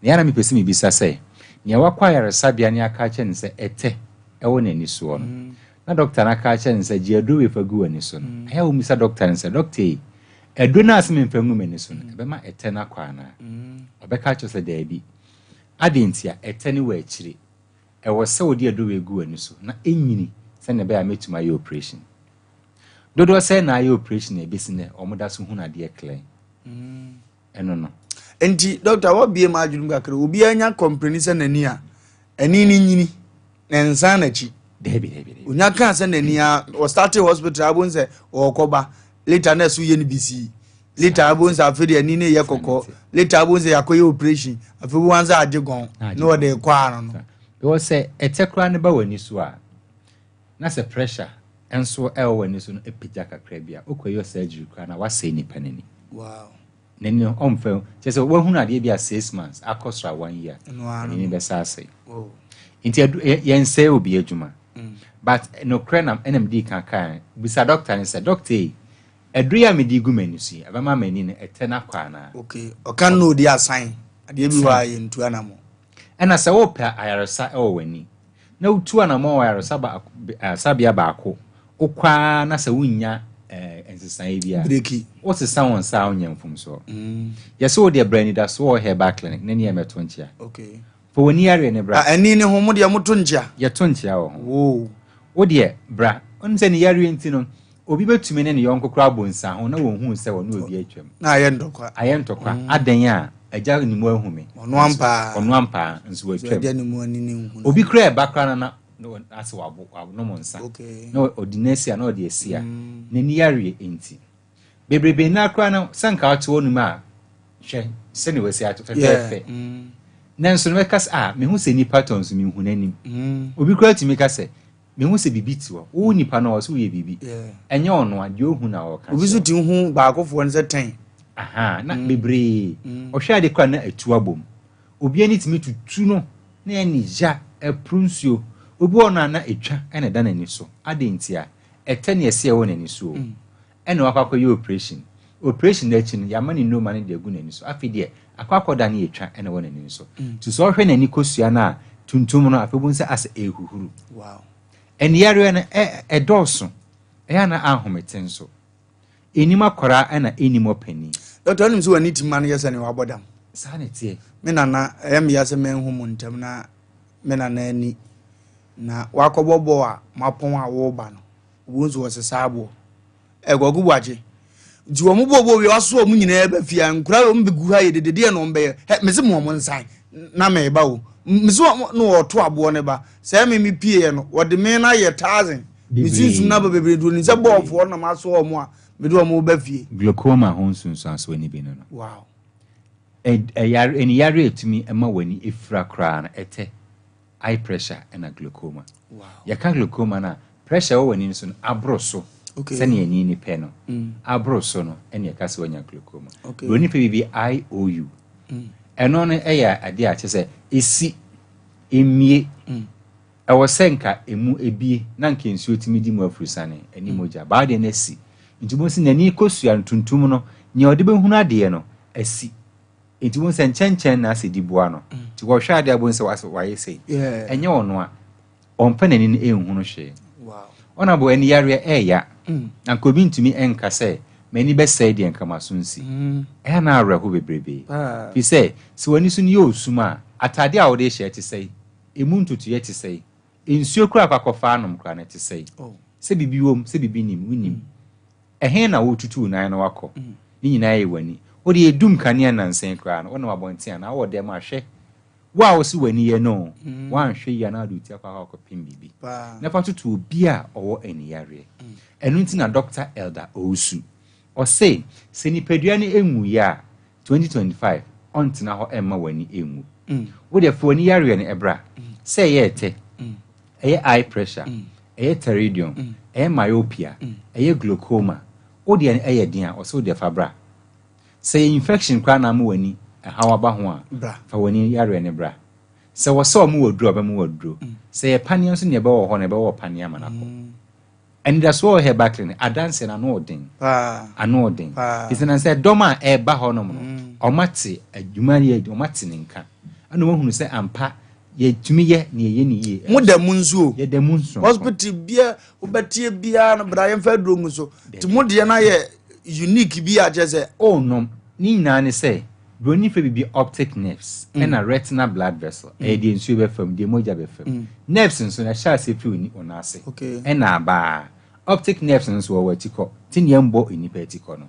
Na ɛyɛ a na mepɛ sɛ mebisa sɛ, nea wakɔ ayaresabea ne aka akyerɛ no sɛ ɛtɛ wɔ n'ani soɔ no, na dɔkta no aka akyerɛ no sɛ gye aduro wei fa gu w'ani so no, ɛyɛ a wommisa dɔkta no sɛ, dɔkta ei, Aduro no a sɛ memfa ngu m'ani so no, ɛbɛma ɛtɛ no akɔ anaa? Ɔbɛka akyerɛ wo sɛ daabi. Adɛn ntia? Ɛtɛ no wɔ akyire. Ɛwɔ sɛ wode aduro wei gu w'ani so na ɛnyini sɛdeɛ ɛbɛyɛ a mɛtumi ayɛ operation. Dodoɔ sɛn na ayɛ operation a ɛbɛsi nnɛ wɔda so hunu adeɛ clear? Ɛno no. Nti dɔkta wabie m'adwene mu kakra obiara nya kɔmpleni sɛ n'ani a ani no nyini na nsan n'akyi. Dabi dabi dabi. Onya kaa sɛ n'ani a ɔstarte hospital abo nsɛ ɔkɔba later na ɛso yɛ no bisii later abo nsɛ afei deɛ ani no yɛ kɔkɔɔ later abo nsɛ yɛakɔyɛ operation afei wo ansa agye gɔn na ɔde kɔ ano no. Because sɛ ɛtɛ koraa no ba w'ani so a na sɛ pressure nso ɛwɔ w'ani so no apagya kakra bi a wokɔyɛ surgery koraa na wasɛe nipa n'ani. Wow. N'ani no ɔmfa hu. Kyerɛ sɛ wahunu adeɛ bi a six months akɔ soro a one year. N'ani no bɛsa asɛe. Nti adu yɛnsɛe obi adwuma. Mm. But nokorɛ nam ɛna medi kan kae bisa doctor no sɛ doctor yi aduro yi a mede gu m'ani so yi ɛbɛma m'ani no ɛtɛ no akɔ anaa? Okay. Ɔka no odi asan. Adeɛ bi wɔ a yɛntu anamɔ. Ɛna sɛ wopɛ ayaresa wɔ w'ani na wotu anammɔn wɔ ayaresabea baako, wokɔ ara na sɛ wonnya nsesaeɛ bi a, wosesa wo nsa a wonyɛ mfomsoɔ. Mm. Yɛsɛ wo deɛ bra anidasoɔ wɔ herbal clinic na ni ɛmɛto nkyea. Okay. Fa w'ani yareɛ ne bra. Ani ne ho mo deɛ moto nkyea. Yɛto nkyea wɔ ho. Wo deɛ bra. Wonim sɛ ne yareɛ nti no, obi bɛtumi ne ne yɔnko koraa abɔ nsaho na wɔnhuu sɛ wɔne obi atwam. Na ayɛ ntɔkwa. Ayɛ ntɔkwa. Mm. Adɛn a agya ne mu ahu me. Ɔno ampaa. Ɔno ampaa nso watwam. Agya ne mu ani ne nhu. Obi koraa ɛba koraa na na asɛ wabo wanom nsa. Okay. Na ɔde no asi a na ɔde asi a. Mm. N'ani yareɛ nti. Bebrebe nna koraa no sɛ nka ɔte hɔ nom a hwɛ sɛnea wasi ato fɛfɛɛfɛ. Mm. Nanso no bɛka sɛ ah mehu sɛ nipa tɔ nso mehu n'anim. Mm. Obi koraa tumi ka sɛ Mehu sɛ biribi te hɔ. Wo nipa no, ɔwɔ sɛ woyɛ biribi. Ɛnyɛ ɔno a, deɛ ɔhu na ɔreka Obi nso tumi hu baakofoɔ no sɛ tɛn. Aha, na bebree. Ɔhwɛ ade koraa na atu abom. Obi ani tumi tutu no na ɛne ya, ɛporo nsuo. Obi wɔ hɔ no a na ɛtwa na ɛda n'ani so. Adɛn ntia? Ɛtɛ ne ɛse a ɛwɔ n'ani so o. Ɛna wakɔ akɔyɛ operation. Operation no akyi no, yɛama no nnuruma no de agu n'ani so. Afei deɛ, akɔ akɔda ne ɛtwa na ɛwɔ n'ani so. Nti sɛ ɔhwɛ n'ani kosua no a, tuntum no, afei wobɛhu sɛ asɛ ɛrehuhuru. Wow. Aniyareɛ no, ɛ, ɛdɔɔso. Ɛyɛ a na ahomete nso. Ɛnnim akwadaa ɛna ɛnnim ɔpanin. Dɔkta, wonim sɛ w'ani tumi ma no yɛ sɛ nea wabɔ dam? Saa na ɛteɛ. Me nana, ɛyɛ me ya sɛ manhu mo ntɛm na me nana ani na wakɔbɔ bɔɔl a mapɔn a woreba no. Wobɛhu sɛ wɔsesa aboɔ. Ɛ Kwaku Boakye, Nti wɔn bɔ bɔ wie waso wɔn nyinaa ba fie a nkura wɔn bɛgu ha yɛ dede deɛ na wɔn bɛyɛ hɛ mese mo wɔn nsan na mɛba o mese wɔn na wɔto aboɔ ne ba sɛ me me pie yɛ no wɔde me na yɛ thousand me sunsum na ba bebree duro ne sɛ bɔɔfoɔ na ma so wɔn a mede wɔn ba fie. Glaucoma ho nsunsuansoɔ ni bi no no. Wow. Ɛyare aniyare a ɛtumi ma w'ani fira koraa no ɛtɛ eye pressure ɛna glaucoma. Wow. Yɛka glaucoma no a pressure ɛwɔ w'ani no so no aboro so okay. sɛnea ani no pɛ no mm. aboro so no ɛna ɛka sɛ wanya glaucoma. Okay. Buroni pɛ biribi IOU. Mm. Ɛno no ɛyɛ adeɛ a kyerɛ sɛ ɛsi emie mm. Ɛwɔ sɛ nka emu ebie na nka nsuo tumi di mu afurusane ɛne mogya. Baa deɛ no asi. Nti wobɛhu sɛ n'ani kosua no tuntum no, nea ɔde bɛhunu adeɛ no asi. Nti wobɛhu sɛ nkyɛnkyɛn na asɛ di boa no. Nti wɔhwɛ adeɛ a wobɛhu sɛ wasɛ wayɛ sei. Ɛnyɛ ɔno a, ɔmfa n'ani no ɛnhunu hwee. Ɔnabo ani yareɛ ɛɛya. Na nka obi ntumi ɛnka sɛ m'ani bɛsɛe deɛ nka m'aso nsi. Ɛyɛ na awerɛho bebrebe. Firi sɛ, sɛ w'ani so no yɛ osum a, ataadeɛ a wode rehyɛ ɛte sɛn? Emu ntotoeɛ te sɛn? Nsuo koraa a akɔ akɔfa anom koraa no, ɛte sɛn? Sɛ biribi wɔ mu, sɛ biribi nnim, wonnim. Ɛhe na woretutu wo nan na woakɔ? Ne nyinaa yɛ w'ani. Wo deɛ yɛdum kanea nnansa yi koraa no, wonam abɔnten anaa wowɔ dan mu a, hwɛ. Wo a wose w'ani yɛ no o, woanhwɛ yie a na wode wo ti akɔ akɔpem biribi. Na fa toto obi a ɔwɔ aniyareɛ. Ɛno nti na Dɔkta Elder Owusu, ɔse sɛ nipadua no nwuiɛ a, 2025 ɔntena hɔ mma w'ani nwu. Wo deɛ fa w'ani yareɛ no bra. Sɛ ɛyɛ ɛtɛ, ɛyɛ eye pressure, ɛyɛ pterygium, ɛyɛ myopia, ɛyɛ glaucoma, wo deɛ no ɛyɛ den a, ɔse wo deɛ fa bra. Sɛ ɛyɛ infection koraa na ama w'ani ɛhaw aba ho a, fa w'ani yareɛ no bra. Sɛ wɔsɛ wɔn wɔ aduro a, wɔbɛma wo aduro. Sɛ ɛyɛ paneɛ nso na ɛbɛwɔ hɔ no, ɛbɛwɔ wo paneɛ ama no akɔ. Anidasoɔ wɔ Herbal Clinic, adanseɛ no ano ɔden. Ano ɔden. Firi sɛ nansɛ dɔm a ɛreba hɔnom no, wɔate adwuma yɛ, wɔate ne nka. Ɛna wɔahunu sɛ ampa yɛtumi yɛ na yɛyɛ ne yie. Mo da mu nso o. Yɛda mu nso. Hospital bia wobɛteɛ biara no bra yɛmfa aduro ngu so. Nti mo deɛ no ayɛ unique bi a kyerɛ sɛ. Oh nom, ne nyinaa ne sɛ Broni frɛ biribi optic nerves ɛna retinal blood vessel. Ɛyɛ deɛ nsuo bɛfa mu, deɛ mogya bɛfa mu. Nerves nso no, ɛhyɛ aseɛ firi wo ni, wo nan ase ɛna aba ara. Optic nerves no nso wɔwɔ atikɔ, nti nea ɛmbɔ nnipa atikɔ no.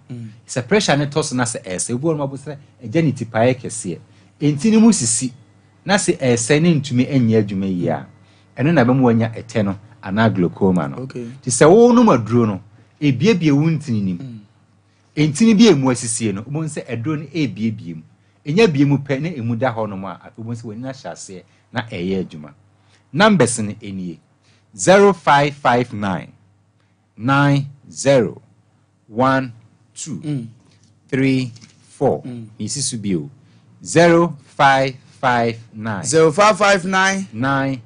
Sɛ pressure no tɔ so na sɛ ɛresɛe, obi wɔ hɔ nom a wobɛhu sɛ ɛgya ne tipaeɛ kɛseɛ. Ntini mu sisi na sɛ ɛresɛe na ɛntumi nyɛ adwuma yie a, ɛno na ɛbɛma woanya ɛtɛ no anaa glaucoma no. Nti sɛ wonom aduro no, ɛbuebue wo ntini no mu. Ntini bi a emu asisie no, wobɛhu sɛ aduro no rebuebue mu. Ɛnya bue mu pɛ na emu da hɔnom a, afei wobɛhu sɛ w'ani no ahyɛ aseɛ na ɛreyɛ adwuma. Numbers no nie, 0559 90 1 2 3 4. Mesi so bio, 0559 0559 90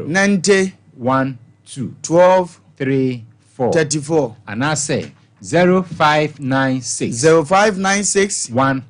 90 1 2 12 3 4. 34. Anaasɛ 0596. 0596. 19.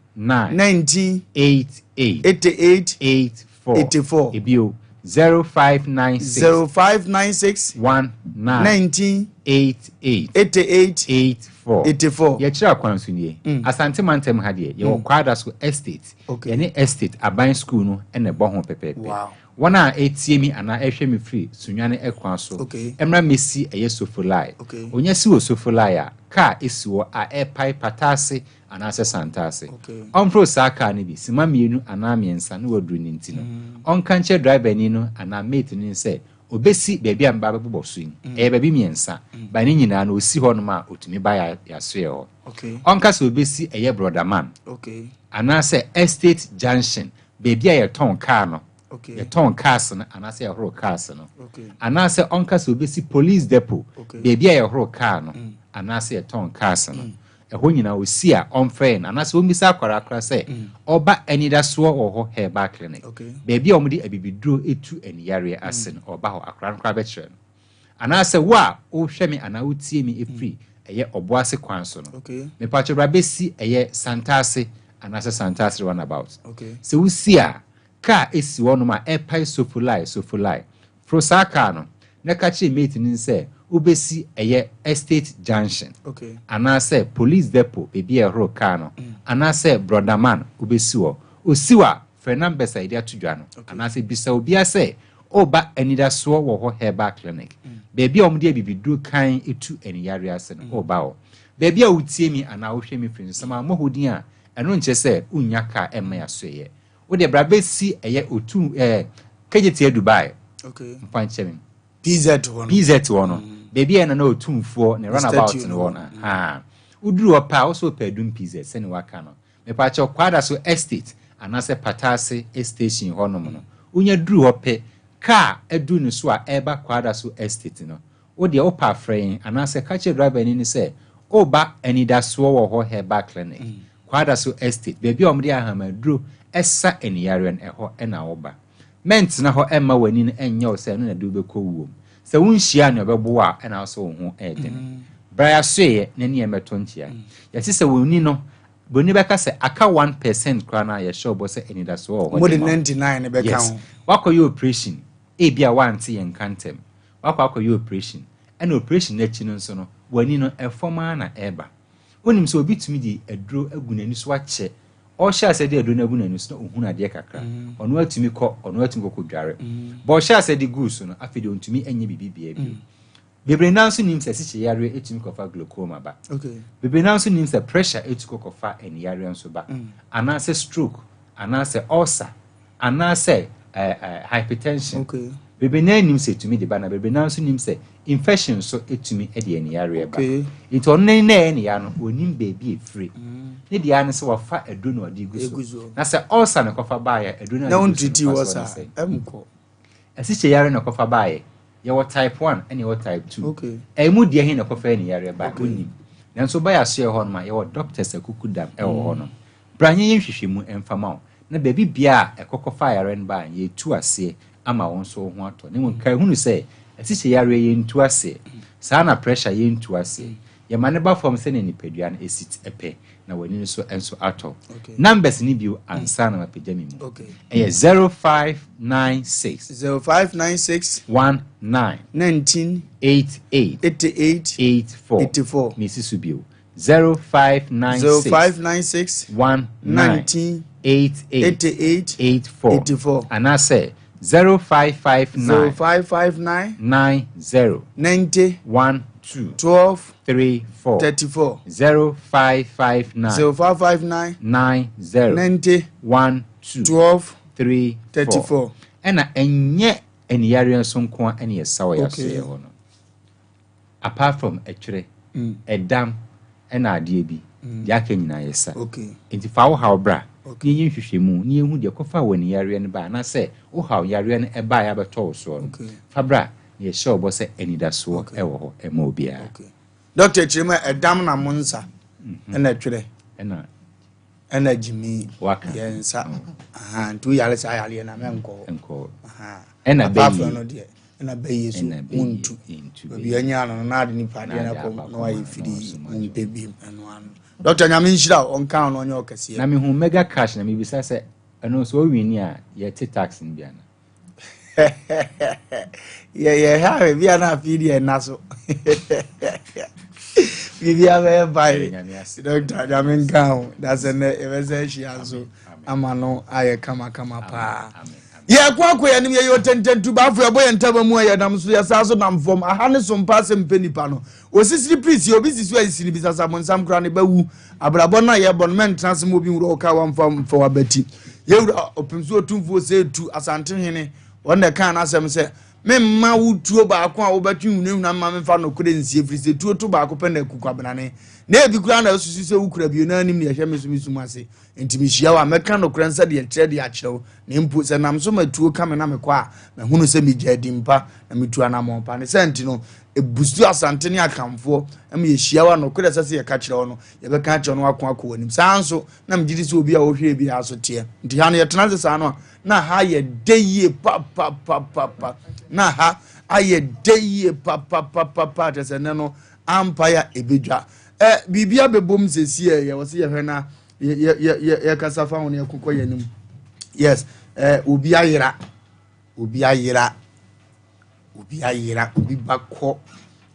19. 88. 88. 84. 84. Ebio, 0596. 0596. 19. 19. 88. 88. 84. 84. Yɛkyerɛ akwan so nie. Asante mantam ha deɛ, yɛwɔ Kwadaso Estate. Okay. Yɛne Estate Aban School no na ɛbɔ ho pɛpɛɛpɛ. Wow. Wɔn a ɛretie me anaa ɛrehwɛ me firi Sunyani ɛkwan so mmra mmɛsi ɛyɛ Sofolai. Ɔnya si wɔ Sofolai a, kaa si hɔ a ɛrepae Pataase anaasɛ Santaase. Ɔmforo saa kaa no bi, sima mmienu anaa mmiɛnsa na waduru ne nti no, ɔnka nkyerɛ driverni no anaa mate no sɛ ɔbɛsi baabi a meba abɛbobɔ so yi. Ɛyɛ baabi mmiɛnsa, but ne nyinaa no ɔsi hɔnom a ɔtumi ba yɛasoɛɛ hɔ. Ɔnka sɛ ɔbɛsi ɛyɛ Brɔdaman anaasɛ Estate Junction, baabi a yɛtɔn kaa no. yɛtɔn cars no anaasɛ yɛhoro cars no anaasɛ ɔnka sɛ obɛsi police depot baabi a yɛhoro car no mm. anaasɛ yɛtɔn cars no mm. ɛhɔ nyinaa ɔsi a ɔmfrɛ yɛn anaasɛ ɔmmisa akwara akora sɛ mm. ɔba anidasoɔ wɔ hɔ herbal clinic baabi a wɔde abibiduro etu aniyareɛ ase no ɔba hɔ akora no koraa bɛkyerɛ no Anaasɛ wo a wohwɛ me anaa wotie me firi ɛyɛ Ɔboase kwan so no, mepakyɛw bra bɛsi ɛyɛ Santase anaasɛ Santase Runabout. Sɛ wosi a, kaa si hɔnom a ɛrepae Sofolai Sofolai. Foro saa kaa no na ka kyerɛ mate no sɛ wobɛsi ɛyɛ Estate Junction anaasɛ Police Depot baabi a yɛhoro kaa no anaasɛ Brɔdaman wobɛsi hɔ. Osiw a, frɛ numbers a yɛde ato dwa no anaasɛ bisa obiara sɛ Oba Anidasoɔ wɔ hɔ Herbal Clinic, baabi a wɔde abibiduro kann tu aniyareɛ ase no, woba hɔ. Baabi a wotie me anaa wohwɛ me firi nso, sɛ mammɔ hɔ din a, ɛno nkyerɛ sɛ wonnya kaa ɛmma yɛn asoɛeɛ. Wo deɛ bra bɛsi ɛyɛ otu ɛɛ Kejetia Dubai. Okay. Mfa nkyɛ me. PZ hɔ no. PZ hɔ no. Baabi a ɛna na otumfoɔ ne runabout no wɔ no. Mm. Woduru hɔ pɛ a, wo sɛ wopɛ Adum PZ sɛnea waka no. Mepakyɛw Kwadaso Estate anaasɛ Pataase Station hɔnom no, wonya duru hɔ pɛ, kaa aduru ne so a ɛreba Kwadaso Estate no, wo deɛ wopɛ a frɛ yɛn anaasɛ ka kyerɛ driver ni no sɛ woreba Anidasoɔ wɔ hɔ Herbal Clinic, Kwadaso Estate, baabi a wɔde ahamaduro sa aniyareɛ no, ɛhɔ na woba. Mɛntena hɔ mma w'ani no nyɛ wo sɛ ɛno na ɛde wo bɛkɔ wuo mu. Sɛ wonhyiaa nea ɔbɛboa wo a, ɛna wo sɛ wo ho yɛ den. Bra yɛasoeɛ na ne yɛn mmɛto nkyea. Yɛte sɛ w'ani no, buroni bɛka sɛ aka 1% koraa no a yɛhyɛ wo bɔ sɛ anidasoɔ wɔ hɔ Mode de ma wo. 99 no bɛka Yes. ho. Woakɔyɛ operation, ebia woante yɛn nka ntɛm. Woakɔ akɔyɛ operation, ɛna operation no akyi no nso no, w'ani no, ɛfam ara na ɛreba. Wonim sɛ obi tumi de aduro agu n'ani so akyɛ Ɔhyɛ aseɛ de aduro no agu n'ani so na ɔhunu adeɛ kakra. Ɔno ara tumi kɔ, ɔno ara tumi kɔkɔdware. But ɔhyɛ aseɛ de guu so no, afei deɛ ɔntumi nyɛ biribi biara bio. Bebree no ara nso nim sɛ asikyire yareɛ tumi kɔfa glaucoma ba. Bebree no ara nso nim sɛ pressure tumi kɔfa ani yareɛ nso ba. Anaasɛ stroke, anaasɛ ulcer. Anaasɛ hypertension. Okay. Bebree naa nim sɛ etumi de ba na bebree naa nso nim sɛ infection nso etumi de aniyareɛ ba. Okay. Nti ɔno n'ani na ɛyɛ ne ya no, onim baabi efiri. Ne deɛ ara ne sɛ wafa aduro na ɔde gu Egu so. so. Na sɛ ulcer na ɛkɔfa baeɛ a, aduro no a Na ɔde gu so wontriti no wɔ mfasoɔ ne saa, sɛn? ɛnkɔ. Asikyire yare na ɛkɔfa baeɛ. Yɛwɔ type 1 ɛna yɛwɔ type 2. Okay. Ɛmu deɛ he na ɛkɔfa aniyareɛ baeɛ, Okay. wonnim. Nanso woba yɛn asoɛeɛ hɔ nom a, yɛwɔ doctors akukudam ɛwɔ hɔ nom. Bra yɛnyɛ nhwehwɛmu mfa ma wo, na baabi biara a ɛkɔ kɔfa yareɛ no ba a, yɛtu aseɛ ama wo nso wo ho atɔ. Na mmom kae hunu sɛ, asikyire yareɛ yɛntu aseɛ. Saa ara na pressure yɛntu aseɛ. Yɛma no ba fam sɛdeɛ nipadua no si pɛ, na w'ani no so nso atɔ. Numbers no bio ansa na mapagya me mu. Ɛyɛ 0596. 0596. 19. 19. 88. 88. 84. 84. Mesi so bio. 0596 0596 19 19 88 88 84 84 anaasɛ 0559 0559 90 90 12 12 34 34 0559 0559 90 90 12 12 34 34. Ɛna ɛnyɛ aniyareɛ nso nko ara ɛna ɛsa wɔ yɛasoɛeɛ hɔ no. Apart from ɛtwerɛ, ɛdam ɛna adeɛ bi, deɛ aka nyinaa yɛ sa. Nti fa wo haw bra na yɛnyɛ nhwehwɛmu na yɛnhu deɛ ɛkɔfaa w'ani yareɛ no baeɛ anaasɛ wo haw yareɛ no ɛbaeɛ abɛtɔ wo soɔ no. Fa bra na yɛhyɛ wo bɔ sɛ anidasoɔ ɛwɔ hɔ ɛma obiara. Doctor kyerɛ mu a ɛdam na mo nsa ɛna ɛtwerɛ. Ɛna Ɛna gyimi Waka. yɛ nsa. Ahaa, nti woyare saa yareɛ no a mɛnkɔ hɔ. Nkɔ hɔ. Ahaa. Ɛna Apart bɛyie. from no deɛ, ɛna bɛyie so Ɛna bɛyie, wontu. yɛntu Baabi bɛyie. anya no no na ade nipa adeɛ Na no ade akɔ akɔ na wayɛ akɔma firi na ɔsom wompɛ biem ɛno ano. Doctor Nyame nhyira wo, ɔnka wo na ɔnyɛ wo kɛseɛ. Na mehu mega cash na mebisa sɛ ɛno nso owini a yɛte tax no bi ana? Yɛyɛ ha baabi a na afei deɛ ɛna so biribi abɛyɛ bae. Dɔkta Nyame nka ho da sɛ nnɛ yɛbɛsɛ ahyia nso ama no ayɛ kamakama paa. Yɛkɔ akɔ yɛn anim, yɛyɛ ɔtɛntɛntubaafo, yɛbɔ yɛn ntama mu a yɛnam so, yɛsan so nam fam. Aha ne so mpa asɛm mpɛ nipa no. Osisiri pirisi, obi si so a esi no bi sasa bonsam koraa ne ba wu. Abrabɔ no a yɛbɔ no, mɛntena ase ma obi nwura wo kaa wamfa mfa w'abati. Yɛwura ɔpem so otumfoɔ sɛ etu Asante hene, wɔn na ɛkaa n'asɛm sɛ, Memma wo tuo baako a wobɛtwe hunahuna mma memfa nokorɛ nsie, firi sɛ tuo to baako pɛ na aku kwabenane. Na ebi koraa na asusu sɛ wokura bio na anim deɛ ɛhwɛ me so me sum ase. Enti mehyia wo a, mɛka nokorɛ no sɛdeɛ ɛkyerɛ de akyerɛ wo, na mpo sɛ nam so ma tuo ka me na mekɔ a, mahunu sɛ megyaa din pa na metu anammɔn pa. Ne saa nti no, ɛbusu Asante ne Akanfoɔ ma yɛhyia wo a, nokorɛ ɛsɛ sɛ yɛka kyerɛ wo no, yɛbɛka akyerɛ wo na woako akɔ w'anim. Saa ara nso na megye di sɛ obi a ɔhwɛɛ biara so teɛ. Nti ha no yɛtena ase saa no a, na ha ayɛ dɛ yie papapapapa. Na ha ayɛ dɛ yie papapapapa kyerɛ sɛ nnɛ no ampa yɛ a ɛbɛdwa. Ɛ biribi abɛbom sɛsi ɛ yɛwɔ sɛ yɛhwɛ na yɛkasa fa ho na yɛkokɔ yɛn anim. Yes, ɛ obi ayera, obi ayera, obi ayera, obi ba kɔ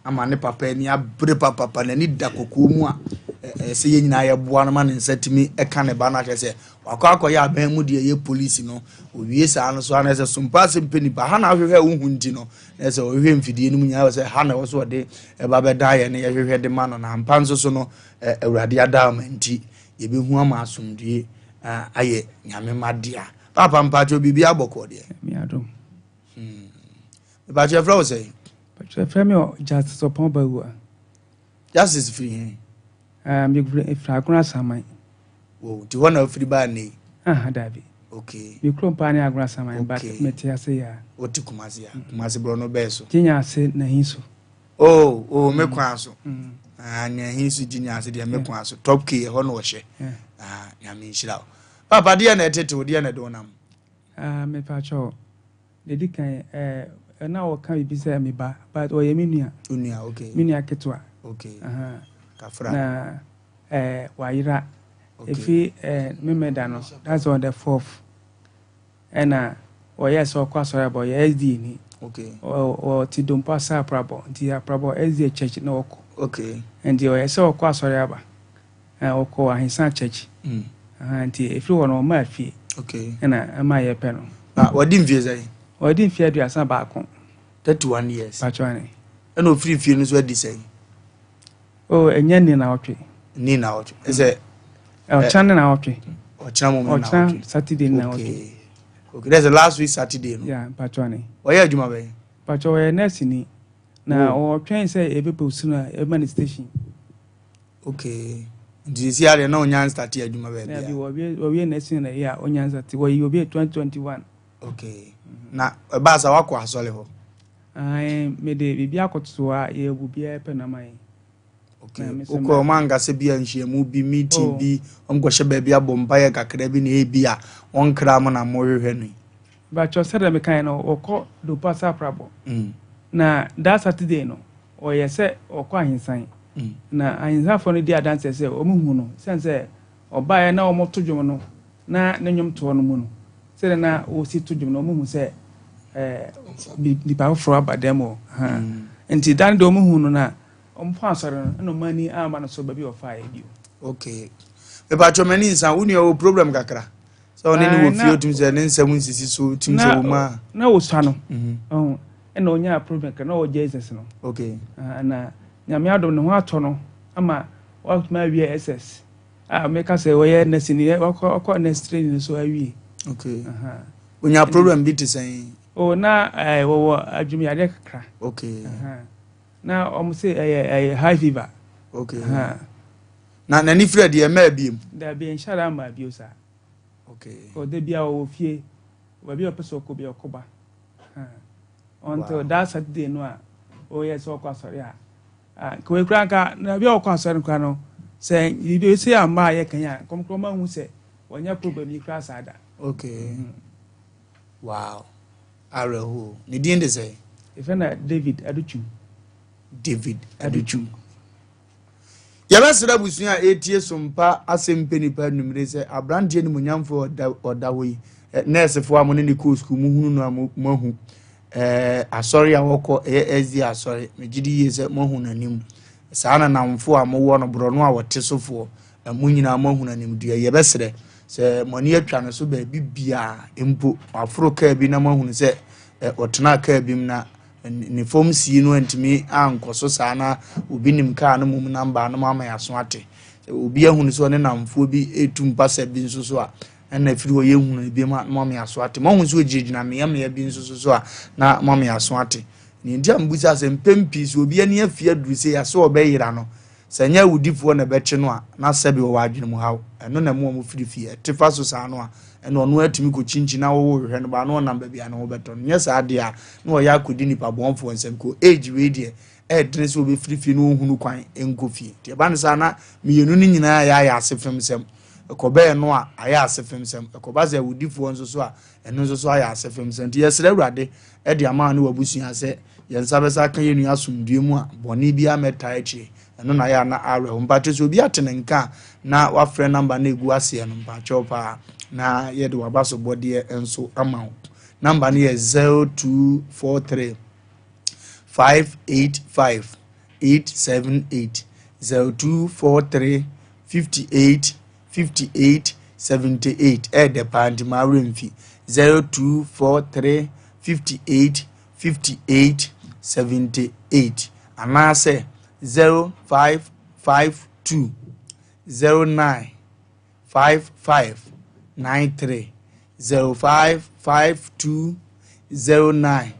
ama ne papa ani abere papapa n'ani da kɔkɔɔ mu a ɛsɛ yɛn nyinaa yɛboa no ma ne nsa tumi ka ne ba no akyerɛ sɛ Wakɔ akɔyɛ aban mu deɛ ɛyɛ polisi no. Owie saa no so a na ɛsɛ sompa asɛm pɛ nipa. Ha na ahwehwɛ a wohu nti no, na ɛsɛ ɔhwehwɛ mfidie no mu nyinaa sɛ ha na ɛwɔ so ɔde ɛba bɛdan yɛ no yɛhwehwɛ de ma no. Na ampa nso so no, Awurade adaama nti, yɛbɛhu ama asomdwie ayɛ Nyame ma dea. Papa mpakyɛ biribi abɔkɔ deɛ. Nyame adom. Mpakyɛ ɛfrɛ wo sɛn? Mpakyɛ ɛfrɛ me Justice Ɔpɔn Bawua. Justice firi he? Ah, mefiri Agona Asaman. Wo, nti hɔ na wofiri baa nnɛ yi? Aha, daabi. Okay. Me kurom paa ne Agona Asaman, but Okay. mete ase ya. Wote Kumasi a? Kumasi borɔ no bɛɛ so? Gyinya ase Nahi so. Oh, oh, me kwan so. Ah, Nahi so Gyinya ase deɛ me kwan so. Top K ɛhɔ na ɔhyɛ. Ah, Nyame nhyira wo. Papa, deɛ na ɛtete wo, deɛ na ɛde wo nam? Ah, mepa kyɛw. Deɛ ɛdi kan, eh, na ɔka biribi sɛ me ba, but ɔyɛ me nua. Wo nua, okay. Me nua ketewa. Okay. Aha. Kafra. Na eh, wayera. Okay. Efi eh, Memeda no, that's on the fourth. Ɛna ɔyɛ sɛ ɔkɔ asɔre aba, ɔyɛ SDA ni. Okay. Ɔte Dompo asa Aprabɔ, nti Aprabɔ SDA church na ɔkɔ. Okay. Nti ɔyɛ sɛ ɔkɔ asɔre aba. Ɔkɔ Ahensan church. Mm. Nti efiri hɔ no ɔmaa fie. Okay. Ɛna ɛma yɛpɛ no. Na wadi mfie sɛn? Wadi mfie 31. 31 years. Patro ne. Ɛna ofiri fie no so adi sɛn? Oh, ɛnyɛ ni na ɔtwe. Ni na ɔtwe. Ɛsɛ. Ɔkyena ne na ɔtwe. Ɔkyena mo na ɔtwe. Ɔkyena Saturday na ɔtwe. Okay. Okay, that's the last week Saturday no. Yeah, patro ne. Ɔyɛ adwuma bɛn? Patro ɔyɛ nurse ni. Na ɔtwɛn sɛ yɛbɛpɛ osu no a yɛbɛma no station. Okay. Nti sisi adeɛ na ɔnya nstate adwuma baabi a. Dabi wɔwie wɔwie nursing na yɛ a ɔnya nstate wɔyi obi 2021. Okay. Na ɛbaa sa wakɔ asɔre hɔ. Ae mede biribi akɔto a yɛ obiara pɛ na ma yɛn. Okay. Wokɔ ɔmo ankasa bi a nhyiamu bi meeting bi ɔmo kɔhyɛ baabi abɔ mpaeɛ kakra bi na ebi a wɔn mo na mo hwehwɛ no yi. Bàtchɔ sɛdeɛ mekae no wɔkɔ Dopa Saprabɔ. Na that Saturday no ɔyɛ sɛ ɔkɔ ahensan. Na ahensanfoɔ no di adanseɛ sɛ wɔn hu no sɛn sɛ ɔbaeɛ na wɔn to dwom no na ne nnwom toɔ no mu no sɛdeɛ na wɔsi to dwom no wɔn hu sɛ ɛɛ nipa foforɔ aba dɛm hɔ mm. Nti dan deɛ wɔn hu no na wɔn kɔ asɔre no ɛna wɔn ani ama no so baabi a ɔfaeɛ bio. Okay, mepatwɔ m'ani nsa wo nua wɔ problem kakra sɛ ɔne ne wɔ fie otum sɛ ne nsɛm nsisi so otum sɛ wɔ mu a. Na wɔsua no mhm. Ɛna ɔnyaa problem kakra na ɔwɔ Jesus no. Okay. Na nyame adom ne ho atɔ no ama watumi awie SS a meka sɛ wɔyɛ nurse ni wakɔ ɔkɔ nurse training so awie. Okay. Onya problem bi te sɛn? Oh na eh, wɔwɔ adwumyadeɛ kakra. Okay. Na wɔn se ɛyɛ ɛyɛ high fever. Okay. Na n'ani fira deɛ ɛmmaa biem? Dabi nhyɛ da mmaa bio saa. Okay. Ɔda bi a ɔwɔ fie baabi a ɔpɛ sɛ ɔkɔ bi ɔkɔ ba. Until wow. That Saturday no a ɔyɛ sɛ ɔkɔ asɔre a nka wei koraa nka na bi a ɔkɔ asɔre no koraa no sɛ biribi sɛ amma a yɛkan a nkɔm koraa ɔma hu sɛ wɔnyɛ problem yi koraa saa da. Okay. Wow. Awerɛhoɔ. Ne din de sɛ? Yɛfrɛ no David Adutwum. David Adutwum. Yɛbɛsrɛ abusua a ɛretie Sompa asɛm pɛ nipa anwummere sɛ aberanteɛ animuonyamfoɔ a ɔda ɔda hɔ yi, nɛɛsefoɔ a mo ne ne kɔɔ sukuu mohunu no a moahu asɔre a wɔkɔ ɛyɛ SDA asɔre, megye di yie sɛ moahu n'anim. Saa na namfoɔ a mowɔ no borɔno a wɔte sofoɔ, mo nyinaa moahu n'anim dua. Yɛbɛsrɛ sɛ mo ani atwa no so baabi biara mpo, waforo kaa bi na moahunu sɛ ɔtenaa kaa bi mu na Ne fam sie no antumi ankɔ so saa na obi nim kaa no mum namba no ama yɛaso ate. Sɛ obi ahunu sɛ ɔne namfoɔ bi retu mpasa bi nso so a, ɛna ɛfiri hɔ yɛhunu no biom a na moama yɛaso ate. Moahu sɛ ɔgyinagyina mmeammea bi nso so so a na moama yɛaso ate. Nea nti a mebisa sɛ mpɛn pii sɛ obi ani afi aduru sei a sɛ ɔbɛyera no, Sɛ ɛnyɛ awudifoɔ na ɛbɛkye no a, na sɛbe ɔwɔ adwenemuhaw. Ɛno na ɛma wɔfiri fie. Ɛte fa so saa no a, ɛnna ɔno ara tumi kɔkyinkyin na wɔwɔ hwehwɛ no ba na ɔnam baabi a ne ho bɛtɔ no. Nyɛ saa deɛ a, na ɔyɛ akɔdi nnipa bɔnfoɔ nsam. Kɔ age wei deɛ, ɛyɛ dene sɛ ɔbɛfiri fie na ɔnhunu kwan nkɔ fie. Nti ɛba no saa na mmienu no nyinaa yɛ ayɛ asefemsɛm. Ɛkɔbɛɛ no a, ayɛ asefemsɛm. Ɛkɔba sɛ awudifoɔ nso so a, ɛno nso so ayɛ asefemsɛm. Nti yɛsrɛ Awurade de ama wo ne w'abusua sɛ yɛn nsa bɛsa aka yɛn nua asomdwoe mu a bɔne biara mmɛtaa akyire. Ɛno na ayɛ a na awerɛho. Mpakyɛw sɛ obi ate ne nka a na wafrɛ namba no a ɛgu aseɛ no, mpakyɛw paa na yɛde w'abasobɔdeɛ nso ama wo. Namba no yɛ 0243 585 878 0243 58 58. 78. Ɛyɛ dɛ paa nti maa werɛ mfi. 0243 58 58 78 anaasɛ 0552 09 55 93 0552 09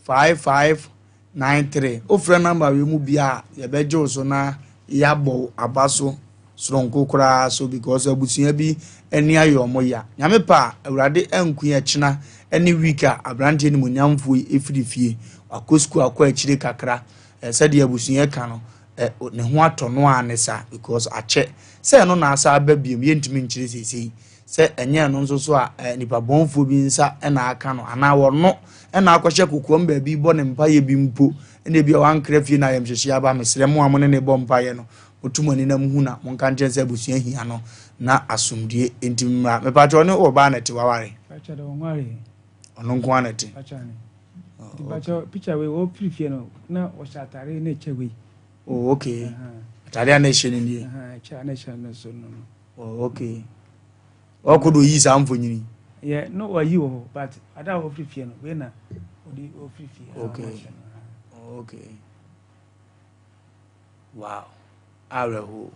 55 93. Wofrɛ nɔmba wei mu bi a, yɛbɛgye wo so na yɛabɔ wo aba so soronko koraa so because abusua bi ani ayɛ ɔmo ya. Nyame pɛ a, Awurade anku yɛn kyena ne week a aberanteɛ nimonyamfoɔ yi ɛfiri fie. Wakɔ sukuu akɔ akyire kakra. Eh, sɛdeɛ abusua ka no, eh, ne ho atɔ no a ne sa because akyɛ. Sɛ ɛno na asa aba biom, yɛntumi nkyerɛ seesei. Sɛ ɛnyɛ ɛno nso so a, eh, nipa bɔnfoɔ bi nsa na aka no anaa wɔno na akɔhyɛ kokoam baabi bɔ ne mpaeɛ bi mpo na ebi a wankra fie na ayamhyehyeɛ aba. Mesrɛ mo a mo ne ne bɔ mpaeɛ no, moto mo ani na mohu na monka nkyerɛ sɛ abusua hia no na asomdue nti mmra. Mepakyɛ ɔne ɔbaa na ɛte waware? Pakyɛ de wɔnware. Ɔno nko ara na ɛte. Pakyɛ ne. Nti pakyɛ picture wei wɔfiri fie no na ɔhyɛ atare na ɛkyɛ wei. Oh okay. Atare a na ɛhyɛ no nie. Ɛkyɛ a na ɛhyɛ no so no. Oh, okay. Ɔkɔ do oyi saa mfonyin yi. Yeah, no wayi wɔ hɔ but ada a ɔfiri fie no wei na ɔde ɔfiri fie. Okay. Okay. Wow. Awerɛhoɔ.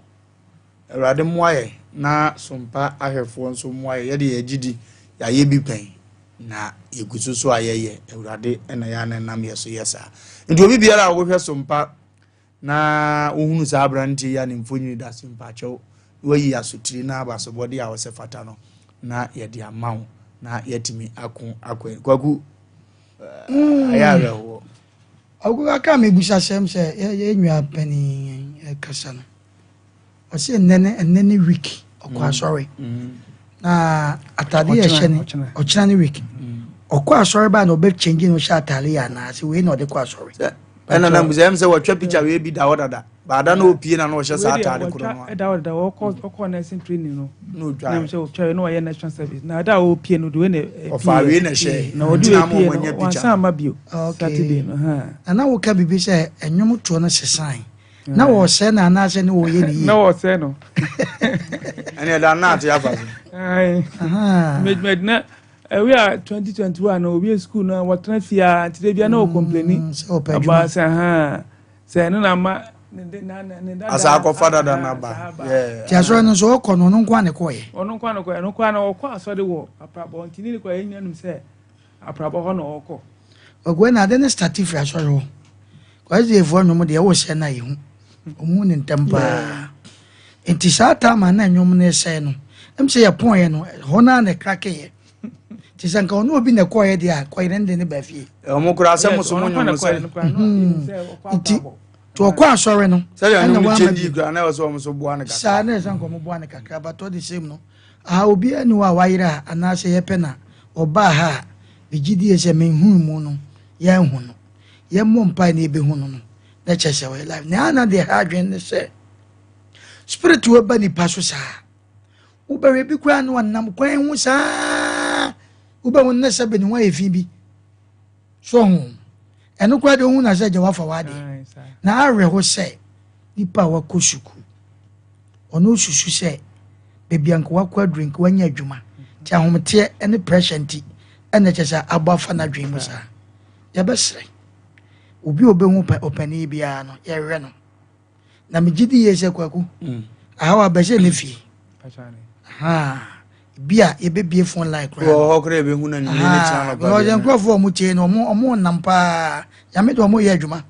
Awurade mmoa yɛ na sompa ahwɛfoɔ nso mmoa yɛ. Yɛde yɛ gyidi yɛayɛ bi pɛn na yɛgu so so a yɛyɛ. Awurade na yɛ a na ɛnam yɛ so yɛ saa. Nti obi biara a wohwɛ sompa na wohunu saa aberanteɛ yi a ne mfonini da so mpakyɛw na wayi asotire na abasobɔde a ɔsɛ fata no na yɛde ama wo na yɛatumi ako akɔ kwaku eh, ayɛ awerɛhoɔ Ɔgo kakra mebusa sɛm sɛ yɛ nua panin ɛkasa no ɔsɛ nnɛ ne nnɛ ne week ɔkɔ mm. asɔre mm. na atade yɛ hyɛ ne ɔkyena ne week mm. ɔkɔ asɔre baa na ɔbɛ change no hyɛ atade yɛ anaa sɛ wei na ɔde kɔ asɔre. ɛna na mbusɛ ɛm sɛ wɔtwa picture wei bi da hɔ dada baada na opie na na ɔhyɛ saa ataade koro no a. ɛda hɔ dada ɔkɔ ɔkɔ nursing training no na otwa na sɛ otwa na ɔyɛ national service na ada a ɔpie no de wei na epie ɔfa wei na ɛhyɛ na ɔde wei pie no wansan ama bio saturday no ha. na na woka biribi sɛ ɛnwom toɔ no sesan na wɔsɛe no anaasɛ ne wɔyɛ ne yie na wɔsɛe no ɛne ɛda na ate afa so mɛdina ɛwi a 2021 no owie sukuu no wɔtena fie a nti da bia na wɔkɔmpleni aba sɛ ha sɛ ɛno na ama asa akɔfa dada no aba nti asɔre no nso ɔkɔ no ɔno nko a ne kɔɔyɛ ɔno nko a ne kɔɔyɛ ɛno koraa na ɔkɔ asɔre wɔ aprabɔ nti ne ne kɔɔyɛ nyina nim sɛ Aprabɔ hɔ na ɔkɔ. Ɔguɛ na ade no starte firi asɔre hɔ. Kwasiefoɔ nnwom deɛ wo sɛ na yɛhu. Ɔmu hu ne ntɛm paa. Nti saa time a na nnwom no resɛe no, ɛm sɛ yɛpɔn yɛ no, hɔ no ara na ɛkrakeeɛ. Nti sɛ nka ɔne obi na ɛkɔɔyɛ deɛ a, kɔyere no de ne ba fie. Ɔmo koraa sɛ mo so mo nnwom no sɛ. Nti nti ɔkɔ asɔre no. Sɛdeɛ nnwom no kyɛngyi koraa na ɛwɔ sɛ ɔmo so boa no kakra. Saa na ɛsɛ nka ɔmo boa no kakra but all the same no, Aha obiara nni hɔ a wayera a anaasɛ yɛpɛ na ɔbaa ha a megye die sɛ menhuu mu no yɛanhu no. Yɛmmɔ mpae na yɛbɛhu no no na kyerɛ sɛ ɔyɛ live. Nea na deɛ ɛha adwene ne sɛ spirit wɔ ba nipa so saa. Wobɛhwɛ bi koraa na ɔnam kwan ho saa wobɛhu no na sɛ bɛ ne ho ayɛ fi bi. So ho ɛno koraa deɛ wohu na sɛ gya wafa w'adeɛ. Na awerɛho sɛ nipa a wakɔ sukuu Ɔno osusu sɛ baabi a nka wakɔ aduru nka wanya adwuma nti ahometeɛ ne pressure nti ɛna kyɛ sɛ abɔ afa n'adwene mu saa. Yɛbɛsrɛ obi a ɔbɛhu ɔpanin biara no yɛhwɛ no na megye di yie sɛ Kwaku mm. ahaw abɛhyɛ ne fie bi a yɛbɛbie phone line koraa wɔ hɔ koraa yɛbɛhu no anwummerɛ ne kyena nɔpa because nkurɔfoɔ a wɔtie no ɔmo ɔmo nam paa nyame de ɔmo yɛ adwuma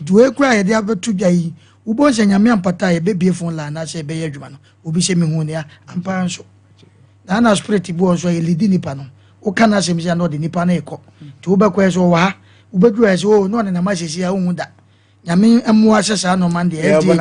nti wei koraa yɛde abɛto dwa yi wobɛhu sɛ nyame ampata a yɛbɛbie phone line anaasɛ yɛbɛyɛ adwuma no obi sɛ mehu nea ampa ara nso na ana spirit bi wɔ nso a yɛlidi nipa no woka no asɛm sɛ na ɔde nipa no rekɔ nti wobɛkɔ yɛ sɛ ɔwɔ ha wobɛduru ayɛ sɛ o na ɔnenam asɛsi a wohu da Nyame mmoa sɛ saa nnoɔma no deɛ FDA nyame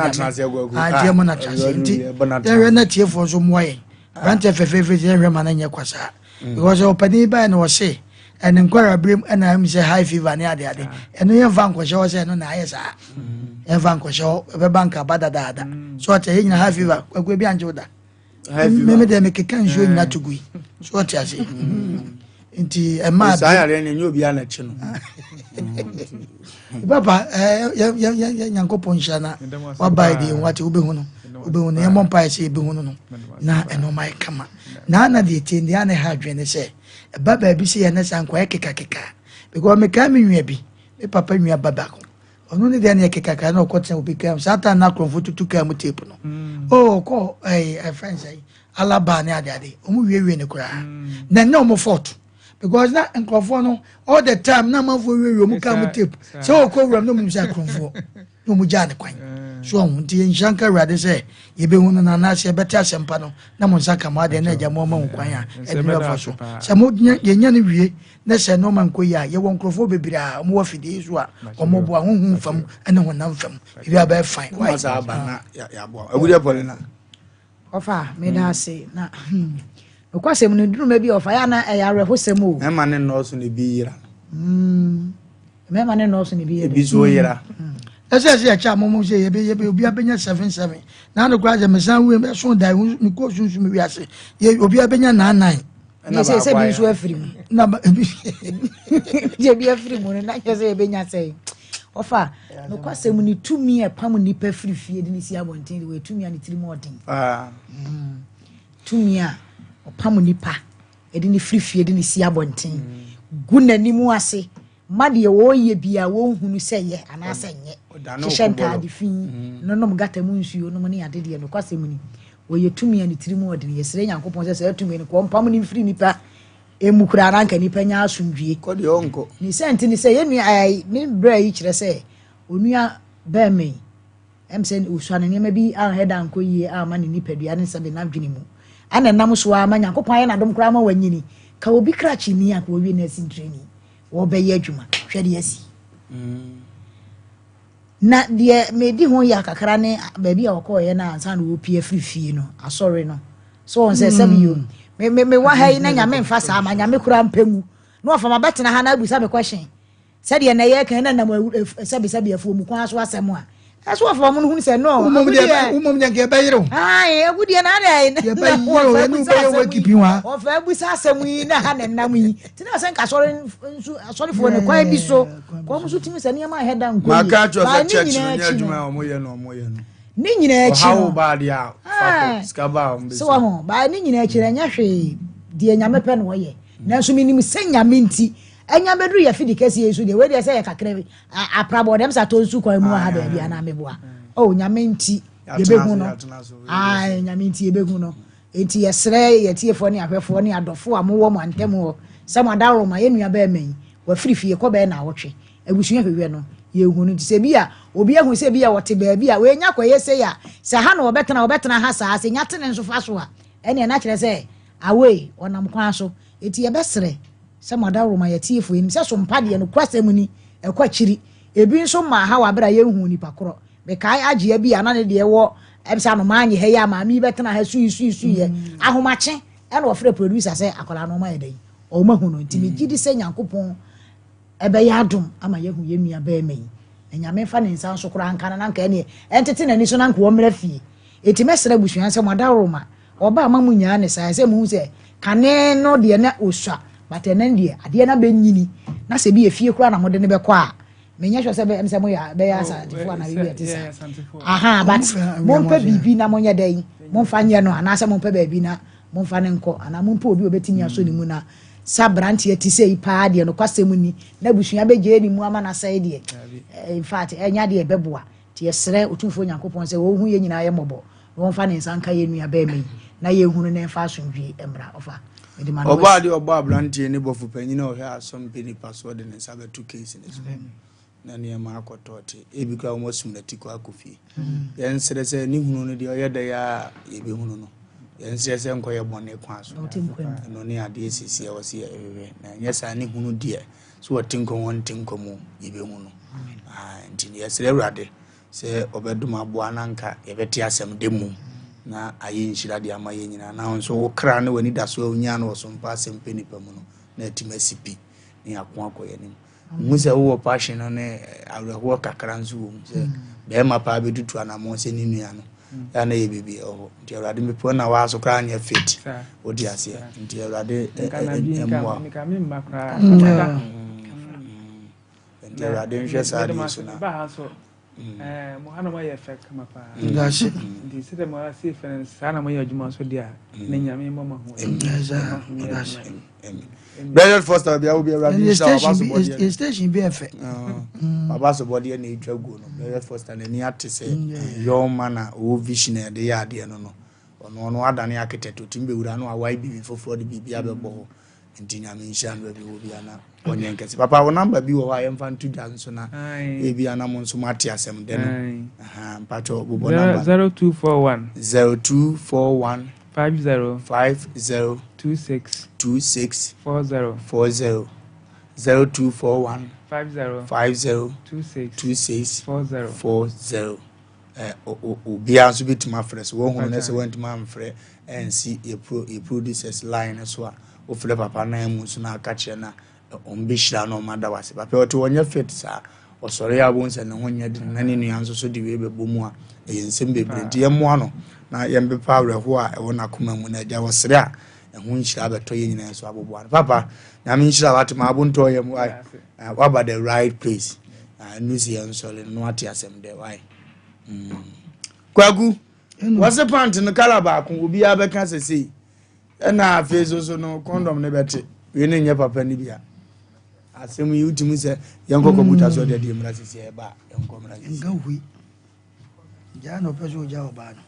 ah nti ɛmɔ no atra ase nti yɛhwɛ na tiefoɔ nso mmoa yɛn aberanteɛ fɛfɛɛfɛ sɛ yɛhwɛ ma no nyɛ kwa saa mm. because ɔpanin baeɛ na ɔse ɛne nkwara berem ɛna ɛm sɛ high fever ne ade ade ah. ɛno yɛmfa nkɔhyɛ hɔ sɛ ɛno na ayɛ saa mm. yɛmfa nkɔhyɛ hɔ ɛbɛba nka ba dadaada mm. so ɔte yɛ nyina high fever kwakuo bi angye wo da Meme deɛ mekeka nsuo nyina to gui so ɔte ase nti ɛma saa yareɛ no ɛnyɛ obiara na ɛkye no papa yɛ nyankopɔn nhyira na wabae deɛ wate wobɛhu no wobɛhu no yɛmmɔ mpaeɛ sɛ yɛbɛhu no no na ɛno ma yɛ kama. Na na deɛ ɛtie deɛ na ɛha adwene ne sɛ ɛba baabi sɛ yɛn ne saa nkɔyɛ kekakeka because mekae me nua bi me papa nua ba baako ɔno ne deɛ ne yɛ kekakeka na ɔkɔtena obi kaa mu saa time na akorɔmfo tutu kaa mu tape no mm. oh ɔkɔ ɛɛ ɛfɛn sɛ alaba ne adeade ɔmo wiewie ne koraa mm. na ɛnyɛ ɔmo fault because na nkurɔfoɔ no all the time na amanfoɔ wiewie ɔmo kaa mu tape sɛ ɔkɔ wuram na ɔmo nim sɛ akorɔmfoɔ na wɔn gyaa ne kwan so ɔho nti nhyira nka awurade sɛ yɛbɛhu no na anaasɛ yɛbɛte asɛmpa no na mo nsa ka mo adeɛ na agya mo ama wo kwan a ɛde no bɛfa so sɛ mo yɛnya no wie na sɛ nneɛma nkɔ yie a yɛwɔ nkurɔfoɔ bebree a wɔwɔ afidie so a wɔboa honhom fam ne honam fam ebi abɛyɛ fine. Wọ́n sá aba na yàbọ̀ awúrẹ́ pọ̀lì náà. Ɔfa meda ase na hmm, nokwasɛm no duruma bi ɔfa yɛ na ɛyɛ awerɛhosɛm o. Mmarima ne nnɔɔso na ebi yera. Hmm, mmarima ne nnɔɔso na ebi yera. Ebi so yera. Hmm. Ɛsɛ sɛ yɛkyɛ a momo sɛ yɛbɛ yɛbɛ obi abɛnya 77 na ano koraa sɛ mesan wie mɛso da mekɔ sunsum wiase yɛ obi abɛnya 99. Na sɛ sɛ bi nso afiri mu. Na ebi ebi afiri mu no na kyerɛ sɛ yɛbɛnya sɛ ɔfa nokwasɛm ne tumi a ɛpam nnipa firi fie de ne si abɔnten de wɔyɛ tumi a ne tirim ɔden. Mm. Tumi a ɔpam nnipa de ne firi fie de ne si abɔnten mm. gu n'anim ase ma deɛ wɔreyɛ biara wɔnhunu sɛ yɛ anaasɛ nyɛ hyehyɛ ntaade fi mm. nonom gata mu nsuo nom ne ade deɛ nokwasɛm ni wɔyɛ tumi a ne tiri mu ɔdene yɛsrɛ nyankopɔn sɛ saa tumi no kɔ ɔmpam no mfiri nipa emu koraa na anka nipa nya asomdwie ne sɛ nti ne sɛ yɛnua ɛɛ ne berɛ yi kyerɛ sɛ onua bɛrima yi Ɛm sɛ osua no nneɛma bi anhwɛ da ankɔ yie amma ne nipadua ne sɛbe n'adwene mu. Ɛna ɛnam so ara ma Nyankopɔn ayɛ n'adom koraa ma wanyini. Ka obi krakye ni anka wawie nursing training, wɔbɛyɛ adwuma. Hwɛ deɛ asi. Na deɛ medi ho ya kakra ne baabi a wɔkɔɔyɛ no ansa na wɔpie afiri fie no, asɔre no. So wɔn sɛ sɛbe yo, me me me wɔ ha yi na Nyame mfa saa ma Nyame koraa mpɛ ngu. Na wɔfa ma bɛtena ha na abusa me question. Sɛdeɛ na yɛreka na nam sɛbesɛbe afuo mu kwan so asɛm a ɛso wɔfa wɔn hunu sɛ no womom deɛ womom deɛ nka yɛbɛyere wo ae agudeɛ na adɛ yɛbɛyere wo ɛne wobɛyɛ wo akipi wa wɔfa abusa asɛm yi na ha na nam yi nti na sɛ nka asɔre nso asɔrefoɔ no kwan bi so kɔn nso tumi sɛ nneɛma ahɛ da nkɔ yi maka akyerɛ sɛ church no nyɛ adwuma a wɔyɛ no wɔyɛ no ne nyinaa akyi no ɔhaw baa deɛ a fa sika baa wɔn bɛsi sɛ wɔn ho baa ne nyinaa akyi no ɛnyɛ hwee deɛ nyame pɛ na wɔyɛ nanso menim sɛ nyame nti Anya bɛduru yɛ fidi kɛseɛ yi so deɛ wei deɛ sɛ yɛ kakra bi aprabɔ dɛm sɛ atɔ nsu kwan mu ha baabi anaa meboa oh nyame nti yɛbɛhu no ae nyame nti yɛbɛhu no nti yɛsrɛ yɛtiefoɔ ne ahwɛfoɔ ne adɔfoɔ a mowɔ mo antam hɔ sɛ mo adaworoma yɛ nua bɛrima yi wafiri fie kɔ bɛyɛ naawɔtwe abusua hwehwɛ no yɛhu no nti sɛ bi a obi ahu sɛ bi a wɔte baabi a wɔanya kɔyɛ sei a sɛ ha na wɔbɛtena wɔbɛtena ha saa sɛ nya tene nso fa so a ɛneɛ na kyerɛ sɛ awei ɔnam kwan so nti yɛbɛsrɛ Sɛ mo adaworoma yɛ atiefo, yenim sɛ sompa deɛ, nokwasɛm ni, ɛkɔ akyiri. Ebi nso mmaa ha wɔ abere a yɛnhuu nipa korɔ. Mekae agyea bi a na ne deɛ wɔ ɛm sɛ anomaa nye ha yi a maame yi bɛtena ha sui sui suiɛ. Ahomakye ɛna ɔfrɛ producer sɛ akwadaa no ɔma yɛ dɛn? Ɔma hu no. Nti megye di sɛ Nyankopɔn ɛbɛyɛ adom ama yɛahu yɛn nua barima yi. Na Nyame mfa ne nsa nso koraa nka no na anka ɛneɛ ɛntete n'ani so na anka ɔmmra fie. Enti mɛsrɛ abusua no sɛ mo adaworoma ɔba a ma mo nyaa ne saa ɛsɛ mo hu sɛ kane no deɛ na ɔsua but ɛnɛ deɛ adeɛ no abɛnyini na sɛ bi efie koraa na mode no bɛkɔ a menyɛ sure sɛ bɛ sɛ moyɛ bɛyɛ oh, asantefoɔ anaa biribi ɛte saa aha but mompɛ biribi na monyɛ dɛn momfa nyɛ no anaasɛ mompɛ baabi na momfa no nkɔ anaa mompɛ obi a obɛtumi asɔ ne mu na sɛ aberanteɛ te sɛ yi paa deɛ nokwasɛm ni na abusua bɛgye ne mu ama no asɛe deɛ eh, in fact ɛnyɛ adeɛ ɛbɛboa nti yɛsrɛ Otumfoɔ Nyankopɔn sɛ ɔnhu yɛn nyinaa yɛ mmɔbɔ na ɔmfa ne nsa nka yɛn nua bɛrima yi na yɛnhunu na ɛmfa asomdwie mmra ɔfa mede ma no Ɔbɔ adeɛ ɔbɔ aberanteɛ ne bɔfo panyin a ɔhwɛ asɔm pɛ nipa so ɔde ne nsa bɛto case ne so na nneɛma akɔ tɔɔte ebi koraa wɔn asum n'ati kɔ akɔ fie yɛnsrɛ sɛ ne hunu no deɛ ɔyɛ dɛ a yɛbɛhunu no yɛnsrɛ sɛ nkɔyɛ bɔne kwan so ɛno ne adeɛ sisi a wɔsi yɛhwehwɛ na ɛnyɛ saa ne hunu deɛ so wɔte nkwa mu wɔnte nkwa mu yɛbɛhu no nti yɛsrɛ awurade sɛ ɔbɛdom aboa na nka yɛbɛte asɛm de mu na ayɛ nhyira de ama yɛn nyinaa na nso wo kra ne w'anidaso a wonya no wɔ so mpa asɛm pɛ nipa mu no na atumi asi pi ne yɛako akɔ yɛn anim Mehu sɛ wowɔ passion no ne awerɛhoɔ kakra nso wɔ mu sɛ bɛrima paa bɛtutu anammɔn sɛ ne nua no yɛ na yɛ biribi ɛwɔ hɔ nti awurade mepɛ na waa so koraa nyɛ fit wode aseɛ nti awurade mmoa nti awurade nhwɛ saa deɛ so na. Ɛɛ mo hanom ayɛ fɛ kama paa. Ndase. Nti sɛdeɛ mo ara si fɛ no saa na moyɛ adwuma nso deɛ a ne Nyame mmɔ mo ho. Bernard Foster bia wo bi awurade nhyira wo aba sobɔdeɛ. Yɛ station bi ɛfɛ. Aba sobɔdeɛ na etwa guo no. Bernard Foster n'ani ate sɛ young man a ɔwɔ vision a ɛde yɛ adeɛ no no. Ɔno ɔno adane architect otumi bɛwura no awae biribi foforɔ de biribi abɛbɔ hɔ. Nti Nyame nhyira no baabi wɔ bia na ɔnyɛ nkɛse. Papa wo number bi wɔ hɔ a yɛmfa nto dwa nso na ebi ana mo nso mo ate asɛm dɛ no. Mpakyɛ bobɔ number. 0241 0241 50 50 26 26 40 40 0241 50 50 26 26 40 40 obiara nso bɛtumi afrɛ so wɔhunu no sɛ woantumi amfrɛ ɛnsi yɛ producers line no so a wofrɛ papa no mu nso no aka kyerɛ no a ɔmbɛhyira no ɔma da wase papa ɔte wɔnyɛ fit saa ɔsɔre a wohu sɛ ne ho nyɛ den na ne nua nso so de wei bɛbɔ mu a ɛyɛ nsɛm bebree nti yɛmmoa no na yɛmpepa awerɛhoɔ a ɛwɔ n'akoma mu na agya wɔsere a ɛho nhyira bɛtɔ yɛ nyinaa so aboboa no papa nyame nhyira wate ma abontɔ yɛ mu waba the right place ɛnu si yɛn nsɔre no wate asɛm dɛ wae kwaku wɔse pant no kala baako obiara bɛka sɛ sei ɛna afei so so no condom no bɛte wei ne nyɛ papa no bia asɛm yi wotumi sɛ yɛnkɔ kɔmputa so ɔde adeɛ mmra sisi ɛba a yɛnkɔ mmra sisi nka hui gyaa na ɔpɛ sɛ ɔgya ɔbaa no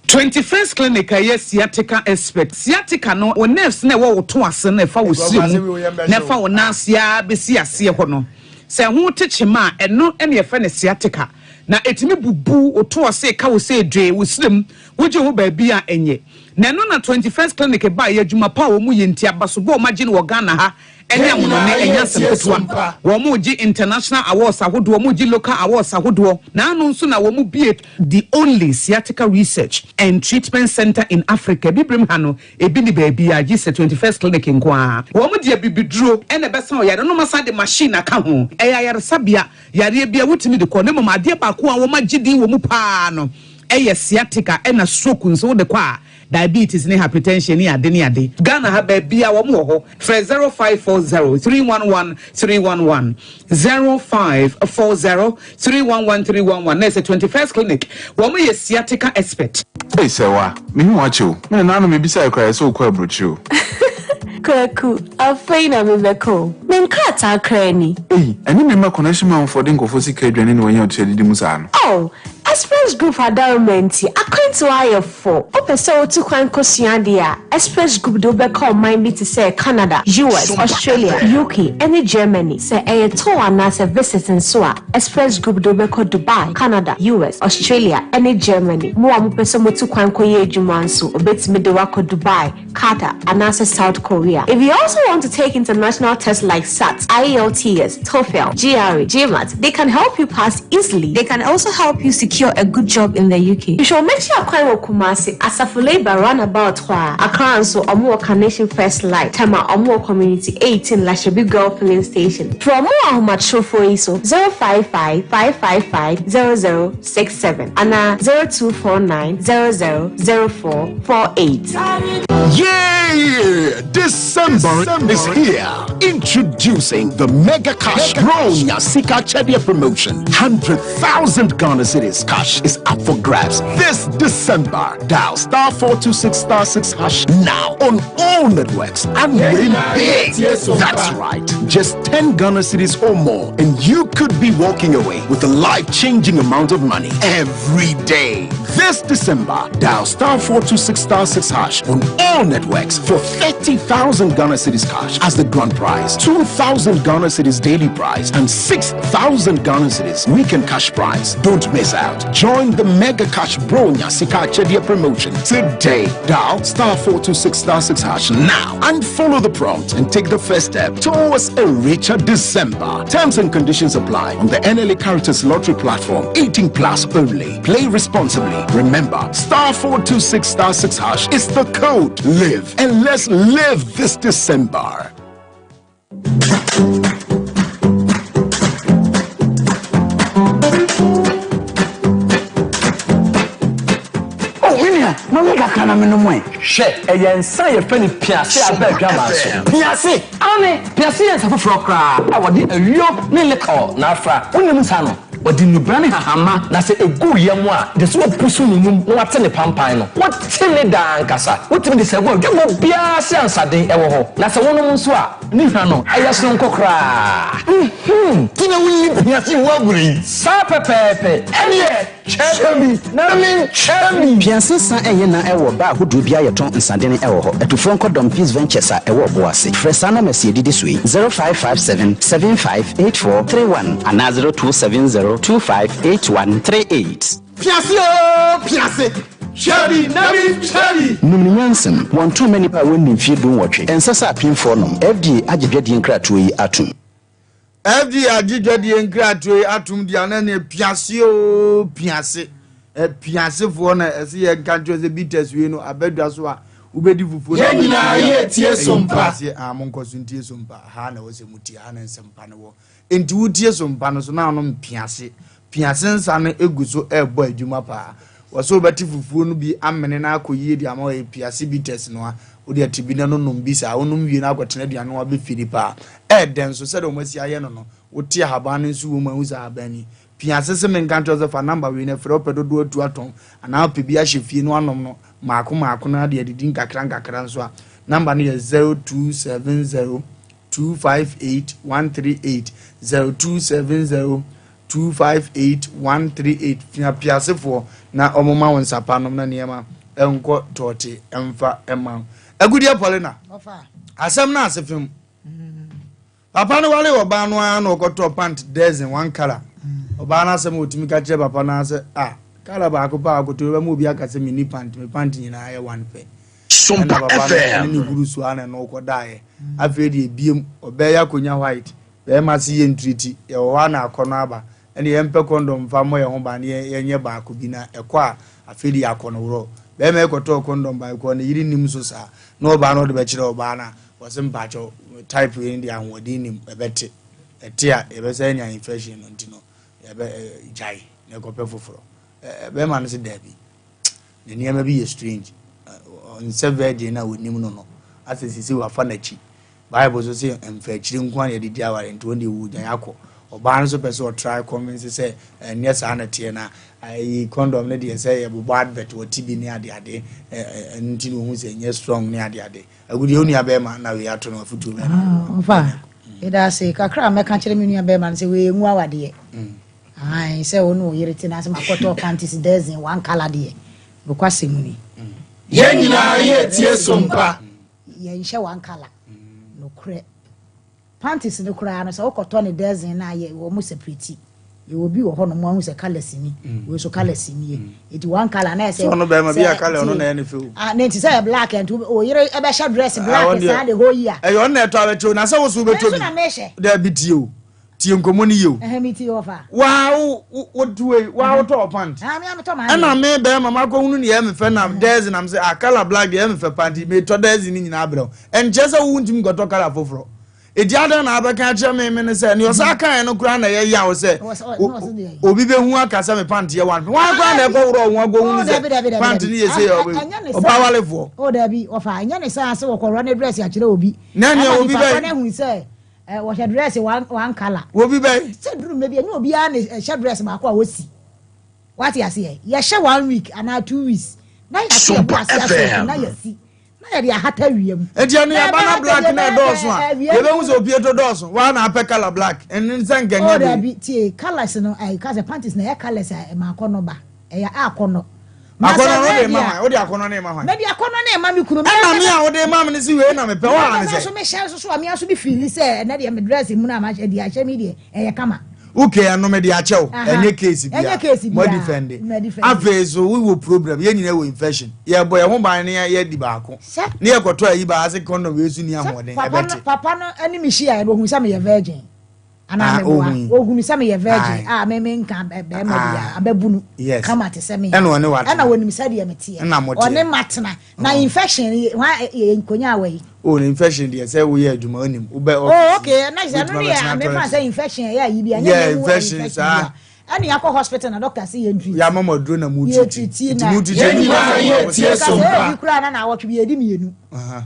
21st Clinic a ɛyɛ sciatica expert. Sciatica no, wo nerves no a ɛwɔ wo to ase no ɛfa wo srɛ mu na ɛfa wo nan ase ara bɛsi aseɛ hɔ no, sɛ ɛho te kyema a, ɛno na yɛfrɛ no sciatica. Na ɛtumi bubu wo to ase, ɛka wo sɛ dwee, wo srɛ mu, wogye ho baabi a ɛnyɛ. Na ɛno na 21st Clinic baeɛ, adwuma pa a wɔyɛ nti, abasobɔ a wɔagye no wɔ Ghana ha ne amonɔne ɛnyɛ asɛm ketewa. Wɔregye international awards ahodoɔ, wɔregye local awards ahodoɔ. Na ano nso na wɔbue the only sciatica research and treatment centre in Africa. Abibirem ha no, ebi nni baabiara gye sɛ 21st Clinic nko ara. Wɔde abibiduro na ɛbɛsa ɔyare no, na wɔasan de machine aka ho. Ɛyɛ ayaresabea, yareɛ biara wotumi de kɔ, na mmom adeɛ baako a wɔagye din wɔ mu pa ara no yɛ sciatica ɛna stroke nso wode kɔ a, Diabetes ne hypertension ne ade ne ade. Ghana ha baabiaa wɔn wɔ hɔ. Frɛ 0540 311 311, 0540 311 311 na ɛsɛ 21st Clinic. Wɔn yɛ sciatica expert. Ei Sɛwa, mehu wo akyɛ o. Me nana no mebisae koraa yɛsɛ wokɔ aburokyire o. Kwaku, afei na mebɛkɔ o. Me nkrataa koraa ni. Ei, ɛne me mma connection man foɔ de nkurɔfoɔ sika adwane na wanya ɔte adidi mu saa no. Oh, Express Group adaworoma nti, akwantuo ayɛ fo. Wopɛ sɛ wotu kwan kɔsua adeɛ a, Express Group de wo bɛkɔ ɔman bi te sɛ Canada, US, Australia, UK, ne Germany. Sɛ ɛyɛ tour anaasɛ visit nso a, Express Group de wo bɛkɔ Dubai, Canada, US, Australia, ne Germany. Mo a mopɛ sɛ motu kwan kɔyɛ adwuma nso, wɔbɛtumi de wo akɔ Dubai, Qatar, anaasɛ South Korea. If you also want to take international tests like SAT, IELTS, TOEFL, GRE, GMAT, they can help you pass easily. They can also help you secure a good job in the UK. Hwehwɛ wɔn akyi akwan wɔ Kumasi, Asafo Labour Runabout hɔ a. Accra nso, wɔn wɔ Carnation First Light, Tema, wɔn wɔ Community 18 Lashibi Girl Filling Station. Frɛ wɔn wɔ ahomatrofoɔ yi so, 055 555 0067 anaa 0249 00 0448. Yeah! December is here. Introducing the Mega Cash Bronya Sika Chedia promotion. 100,000 Ghana cedis cash is up for grabs this December. Dial star 426 star 6 hash now on all networks and win big. That's right. Just 10 Ghana cedis or more, and you could be walking away with a life changing amount of money every day. This December, dial star 426 star 6 hash on all networks for 30,000 Ghana cedis cash as the grand prize, 2,000 Ghana cedis daily prize, and 6,000 Ghana cedis weekend cash prize. Don't miss out. Join the Mega Cash Bronya Sika Chedia promotion today. Dial star 426 star 6 hash now and follow the prompt and take the first step towards a richer December. Terms and conditions apply on the NLA Caritas Lottery platform. 18 plus only. Play responsibly. Remember, star 426 star 6 hash is the code. Live and let's live this December. Oh, me nua, ma me kakra na menom ɛ. Hwɛ, ɛyɛ nsa a yɛfrɛ no piase a aba adwaman so. Piase! Aane, piase yɛ nsa foforɔ koraa a wɔde ayuo ne liquor na afra. Wonnim nsa no? Wɔde nnubra ne nhahamma, na sɛ ɛgu wo yam a, gye sɛ wopusu ne mum na woate ne pampan no. Wote ne daa ankasa. Wotumi de sɛ gu adwabɔ biara ase a nsaden wɔ hɔ. Na sɛ wonom nso a, ne hwa no, ɛyɛ sononko koraa. Nhmm, nti na wonni pia se wo agorɔ yi? Saa pɛpɛɛpɛ. Ɛneɛ kyɛ bi na menkyɛ bi. Piase sa ɛnyɛ na ɛwɔ baa ahodoɔ biara yɛtɔn nsadene ɛwɔ hɔ. Atufoɔ nkɔ Dɔm Peace Ventures a ɛwɔ Ɔboase. Frɛ saa numbers yi ɛdidi so yi, 0557 75 84 31 anaa 0270 25 81 38. Piase oo piase, hwɛ bi na menkyɛ bi. Nom no nyansam. Wɔntɔn mma nnipa a wɔnni mfeɛ dunwɔtwe. Ɛnsɛ sɛ apemfoɔ nom. FDA agye dwadie nkratoɔ yi atom. FDA agye dwadie nkratoɔ yi atom deɛ ana neɛ piase oo piase. Piasefoɔ na ɛsɛ yɛ nka nkyerɛ sɛ bitters wei no abɛdwa so a wobɛdi fufuo na Yɛn nyinaa yɛretie sompa. Piase a monkɔ so ntie sompa. Ha na ɛwɔ sɛ mutie, ha na nsɛmpa no wɔ. Enti wotie sompa no so na anom piase. Piase nsa no gu so ɛrebɔ adwuma paa. Wɔ sɛ wobɛte fufuo no bi amene na akɔ yie de ama wɔyɛ piase bitters no a, wode ate bi na no nom bi saa. Wonom wie na akɔtena aduane no abɛfiri paa. Ɛɛdɛ nso sɛdeɛ wɔn asi ayɛ no no, wote ahaban no nso wɔ mu a, wohu sɛ ahaban ni. Piase se menka nkyerɛ wo sɛ fa number wei na frɛ wopɛ dodoɔ atu atɔn anaa wopɛ bi ahyɛ fie na woanom no maako maako na de adidi nkakra nkakra nso a, number no yɛ 0270 258 138, 0270 258 138. Fia Piasefoɔ na wɔmma wo nsapa nom na nneɛma nkɔ tɔɔte mfa mma wo. Agudeɛ Paulina, asɛm no ase fem. Papa no waree ɔbaa no ara na ɔkɔtɔɔ pant dozen, one colour. Ɔbaa no asɛm a ɔtumi ka kyerɛ papa no ara sɛ, ah, colour baako pɛ a ɔkɔtɔ yi bɛma obi aka sɛ menni pant, me pant nyinaa yɛ one pɛ. Ɛna Sompa papa no FM. ɛne ne huru so ara na ɛno ɔkɔdaeɛ. Afei deɛ ebiem, ɔbaa yi akɔnya white, barima se yɛntiriti, yɛwɔ hɔ ara na akɔnnɔ aba. Ɛne yɛmpɛ kɔndɔm mfa mmɔ yɛn ho ban na yɛnyɛ baako bi na ɛkɔ a afei de yɛakɔ no worɔ. Barima yi kɔtɔɔ kɔndɔm bae kɔɔ ne yere nnim so saa na ɔbaa no ɔde bɛkyerɛ ɔbaa no a ɔse mpakyɛw type wei no deɛ ahoɔden nnim ɛbɛte ɛte a yɛbɛsan anya infection no nti no yɛbɛ gyae na ɛkɔpɛ foforɔ. Barima no se daabi ne nneɛma bi yɛ strange ɔnsɛ virgin no a ɔnim no no asɛ sisi wafa n'akyi Bible nso se mfa akyire nko ara na yɛde di aware nti wɔn deɛ wɔgyae akɔ. Ɔbaa no nso pɛ sɛ ɔtry convince sɛ ɛnyɛ saa na ɛteɛ na ayi condom no deɛ sɛ yɛbobɔ advert wɔ TV ne adeade ɛno nti na ɔhu sɛ ɛnyɛ strong ne adeade. Agudeɛ wo nua bɛrima na wei ato no afotuo bɛn na wowɔ? Ɔfa, yɛda ase. Kakra a mɛka kyerɛ me nua bɛrima no sɛ wei ɛngu awadeɛ. Ae, sɛ wo ne wo yere te na sɛ makɔtɔ panties dozen one colour deɛ, nokwasɛm ni. Yɛn nyinaa yɛretie Sompa. Yɛnhyɛ one colour. Nokorɛ. Panties no koraa no sɛ wokɔtɔ ne dozen no a yɛ wɔn separate. Yɛwɔ bi wɔ hɔ nom wahu sɛ colours ni. Wei nso colours nie. Eti one colour na ɛsɛ. Sɛ ɔno bɛrima bi a colour ɔno na ɛyɛ ne fɛ o. Ah ne nti sɛ yɛ black nti o yere ɛbɛhyɛ dress black saa the whole year. Ɛyɛ ɔno na ɛtɔ abɛkyɛ o na sɛ wo so wobɛtɔ bi. Me nso na mehyɛ. Daabi tie o. Tie nkɔmmɔ no yie o. Ɛhɛn me tie ɔfa. Waa wo wo wo wei waa wotɔ wɔ pant. Ah me a metɔ maa. Ɛna me bɛrima ma kɔ hunu ne yɛ me fɛ na dɛɛzi nam sɛ ah kala black deɛ yɛ me fɛ pant me tɔ dɛɛzi ne nyinaa brɛ wo. Ɛnkyerɛ sɛ wo ntumi nkɔtɔ kala foforɔ. Eti adan na abɛka akyerɛ me me ne sɛ nea ɔsan kaeɛ no koraa na ɛyɛ yaw sɛ obi bɛhu aka sɛ me pant yɛ one. Wɔn koraa na ɛkɔ worɔ wɔn akɔ hunu sɛ pant ne yɛ sɛ yɛ ɔba walefoɔ. Oh dabi ɔfa ɛnyɛ ne saa sɛ wɔkɔworɔ ne dress akyerɛ obi. Na nea obi bɛ. Eh, wɔhyɛ dress one one colour. Obi bɛn? Sɛ duru mmerɛ bi, ɛnyɛ obiara na ɛhyɛ dress baako a wɔsi. Wate aseɛ? Yɛhyɛ one week anaa 2 weeks na yɛate yɛbo ase asɔ na yɛsi na yɛde ahata awia mu. Nti ɛno yɛba na black na ɛdɔɔso a yɛbɛhu sɛ opie to dɔɔso waa na apɛ colour black ɛne sɛ nkɛnyɛ Oh dabi tie colours no ɛyi ka sɛ panties na ɛyɛ colours a ɛma akɔnɔ ba ɛyɛ akɔnɔ. Akɔnɔ no de ma hwan? Wode akɔnɔ ne ma hwan? Mede akɔnɔ ne ma me kunu. Ɛna me a wode ma me no si wei na mepɛ wo a ne sɛ. Nso mehyɛ nso so a me nso me feeli sɛ ɛnɛ deɛ me dress mu na mahyɛ deɛ ahyɛ me deɛ ɛyɛ kama. Okay ɛno mede akyɛ wo ɛnyɛ case bia. Ɛnyɛ case bia. Mo defend. Afei so we wɔ problem yɛn nyinaa wɔ infection yɛbɔ yɛn ho ban ne yɛdi baako ne yɛkɔtɔ ayi baa ase condom wei so ni ahoɔden ɛbɛte. Papa no ɛne me hyia no ohun sɛ meyɛ virgin. Anaa Ah, meboa. ohui. Ohunu sɛ meyɛ virgin Aye. a me menka bɛrima bi a Ah. abɛbunu Yes. kama te sɛ me. Ɛna ɔne watena. Ɛna onim sɛdeɛ meteɛ. Ɛna moteɛ. Ɔne matena. Na Oh. infection yi, hwan yɛ nkonya awa yi? Oh, na infection deɛ sɛ woyɛ adwuma onim. Wobɛ Oh, office. okay. Na sɛ ɛno Wobɛtumi deɛ abɛtena mefa toilet. sɛ infection ɛyɛ ayi bi a, ɛnyɛ Yeah, me mu infection infection saa. bi a. Ɛna yɛakɔ hospital na doctor se yɛn treat. Yɛama mo aduro na mo treat. Nti mo treat yɛn nyinaa yɛ tie so mpa. Ebi koraa na naawɔtwe bi yɛdi mmienu.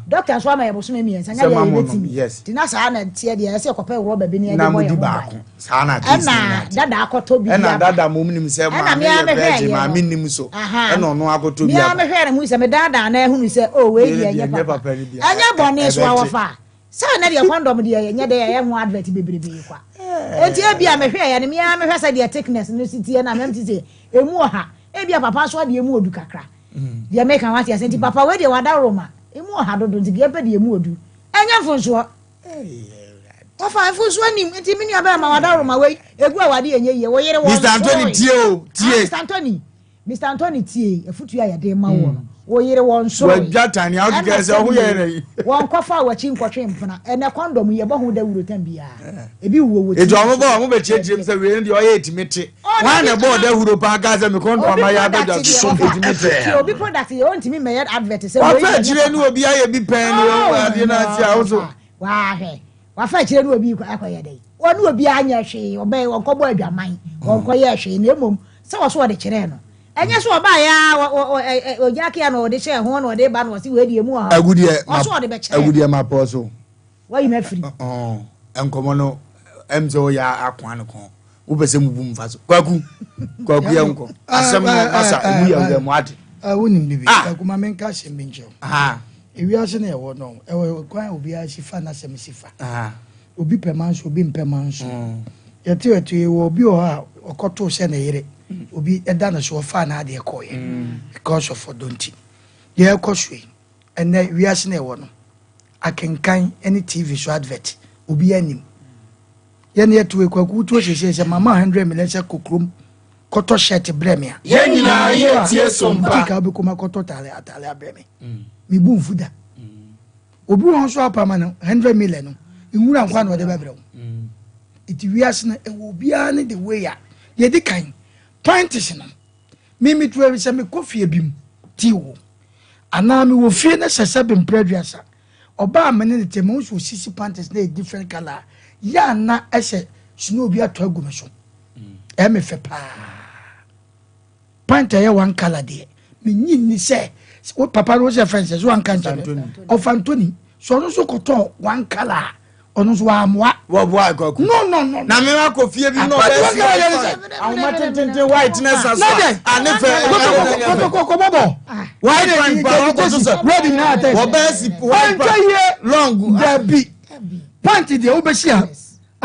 Doctor nso ama yɛ bosome mmiɛnsa nyɛ deɛ yɛbɛtumi. Nti na saa na teɛ deɛ ɛsɛ yɛkɔpɛ rɔba bi na yɛde bɔ yɛn ho ban. Saa na case no nyinaa te. Ɛna dada akɔtɔ bi aba. Ɛna dada mom nim sɛ maame yɛ virgin maame nim so. Ɛna ɔno akɔtɔ bi aba. Mea mehwɛ no hu sɛ medaadaa na ahunu sɛ oh wei deɛ ɛnyɛ papa. Ɛnyɛ bɔne so awɔfa. Sɛ ɛnɛ deɛ condom deɛ yɛnyɛ dɛ yɛyɛ ho advert bebrebe kwa. Enti ebia mehwɛ yɛ no mea mehwɛ sɛ deɛ thickness no si teɛ na mɛm ti sɛ emu ɔha. Ebia papa nso adeɛ emu odu kakra. Deɛ meka wate ase nti papa wei deɛ wadaworo ma emu ɔha dodo nti deɛ pɛ deɛ emu odu. Ɛnyɛ mfonsoɔ. Wɔfa mfonsoɔ nim nti me nua bɛrɛ ma wadaworo ma wei egu awade ɛnyɛ yie wo yere wɔn Mr. Anthony tie o tie. Ah, Mr. Anthony. Mister Anthony tie afutuo a yɛde ma woɔ no. Wo yere wɔ nsoroe. Wadwa tane a wokeka sɛ ɔho yɛ yɛrɛ yi. Wɔn kɔfa wakyi nkɔtwe mpena. Ɛnɛ kɔndɔm yi yɛbɔ ho dawuro tam biara. Ebi wowɔ wɔ ti. Eti ɔmo bɔ ɔmo bɛ kyerɛkyerɛ mu sɛ wei no deɛ ɔyɛ etimi te. Wɔn na ɛbɔɔ dawuro paa kaa sɛ me kɔndɔm ama yɛ abɛdwa so etimi te. Ti obi product yɛ ɔntumi mmɛyɛ advert sɛ wei Wafa akyire ne obi ayɛ bi pɛn ne wɔn adeɛ no ase a woso. Wahwɛ. Wafa akyire ne obi akɔyɛ dɛn. Wɔne obi anyɛ hwee ɔbɛn wɔnkɔbɔ adwaman wɔnkɔyɛ hwee na mmom Sɛ ɔso ɔde kyerɛɛ no. Ɛnyɛ sɛ ɔbaeɛ ara ɔgya kea na ɔde hyɛɛ ho na ɔde ba na ɔse wei deɛ emu ɔhaw. Agudeɛ ma Ɔso ɔde bɛkyerɛɛ no. Agudeɛ ma pɔ so. Wayi me afiri. Nkɔmɔ no ɛm sɛ ɔyɛ akoa no kɔn. Wopɛ sɛ mubu mfa so. Kwaku kwaku yɛ nkɔ. Asɛm no masa emu yɛ wura mu ade. Wonim bibi. Kwaku ma menka asɛm bi nkyerɛ wo. Ewiase na ɛwɔ no ɛwɔ kwan a obiara si fa n'asɛm si fa. Obi pɛ manso, obi mpɛ manso. Yɛte ɛto yi wɔ obi wɔ hɔ a ɔkɔtoo sɛ ne yere obi ɛda ne so ɔfaa n'adeɛ kɔɔyɛ because of ɔdɔ nti. Deɛ ɛkɔ so yi ɛnɛ wiase na ɛwɔ no akenkan ne TV so advert obi anim. Yɛn yɛte wɔ kwaku tuo sese sɛ mama 100 million sɛ kɔ kurom kɔtɔ shirt brɛ me a. Yɛn nyinaa yɛ tie so mpa. Nti ka wobɛkɔ mu akɔtɔ taale ataale abrɛ me. Mebu mfu da. Obi wɔ hɔ nso apa ma no hundred million no nwura nkwa na ɔde bɛbrɛ wo. Nti wiase no ɛwɔ obiara ne the way a deɛ ɛdi kan panties no me me tura sɛ mekɔ fie bi mu ti wo anaa mewɔ fie na sɛ sɛ bempere aduasa ɔbaa me ne ne te me nso osisi panties na yɛ different colour yɛ ana ɛsɛ snow bi atɔ agu me so ɛyɛ me fɛ paa. Pant a ɛyɛ one colour deɛ menyi nni sɛ wo papa no sɛ fɛn sɛ so anka nkyɛn ɔfa ntoni so ɔno nso kɔtɔ one colour a ɔno nso wammoa. Wɔboa kwaku. No no no. Na me akɔ fie bi na ɔbɛ si ahoma tententen white na ɛsa so a ne fɛ. Kɔkɔkɔ bɔbɔ. White pant pa ɔkɔ so sɛ. Red nyinaa tɛ. Wɔbɛ si white pant long. Dabi pant deɛ wobɛsi a.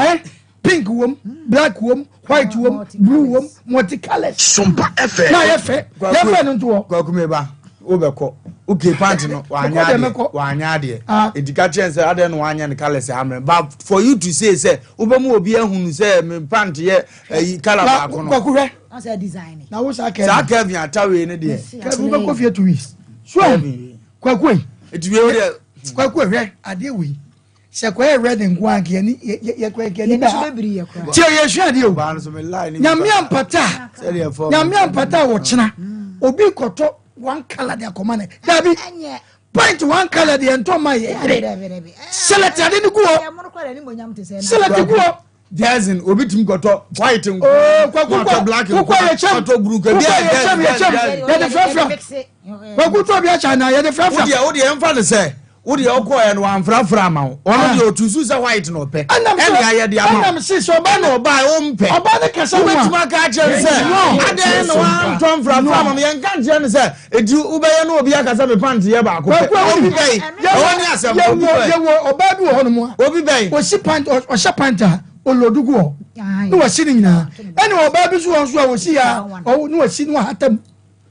Eh, pink wom, black wom, white wom, blue wom, multi colors. Sompa FM. Na yɛ fɛ, yɛ fɛ no nto hɔ. Kwaku mi ba, wo bɛ kɔ. Okay, pant no, wanya adeɛ, wanya adeɛ. Ah. Eti ka kyerɛ sɛ adeɛ no wanya ne colors amrɛ. But for you to say sɛ, wobɛ mu obi ehunu sɛ me pant yɛ ɛyi color baako no. Kwaku hwɛ. Na wo saa Kevin. Saa Kevin atawee ne deɛ. Kevin wobɛ kɔ fie 2 weeks. So, Kwaku yi. Eti wei deɛ. Kwaku hwɛ adeɛ wei. Sɛ kɔyɛ red nko a nka yɛni yɛ kɔ yɛ ni bɛ ha tie yɛ sua adeɛ o nyame ampata nyame ampata wɔ kyena obi kɔtɔ one colour de akɔma ne dabi point one colour deɛ ntɔ ma yɛ yere select ade no gu hɔ select gu hɔ. Jason obi tumi kɔtɔ white nko kɔtɔ black nko kɔtɔ blue nko ebi ayɛ jersey jersey yɛde frafra kwaku tɔ bi akyɛ na yɛde frafra. Wodeɛ wodeɛ nfa ne sɛ wodeɛ ɔkɔɛ no wamfrafra ama wo ɔno ah. deɛ ɔtu su sɛ white na ɔpɛ ɛne ayɛ de ama ɛnam si sɛ ɔba na ɔba a ɔmpɛ ɔba ne kasa ho a wobɛtumi aka akyerɛ no sɛ adɛn na wantɔ mfrafra ama me yɛnka nkyerɛ no sɛ ɛti wobɛyɛ no obi aka sɛ me pant yɛ baako pɛ obi bɛyi ɛwɔ ne asɛm obi bɛyi yɛwɔ ɔbaa bi wɔ hɔ nom a obi bɛyi ɔsi pant ɔhyɛ pant a ɔlɔdu gu hɔ ne wɔsi ne nyinaa ɛne ɔbaa bi nso wɔ nso a wɔsi ya ne wɔsi ne wɔhata mu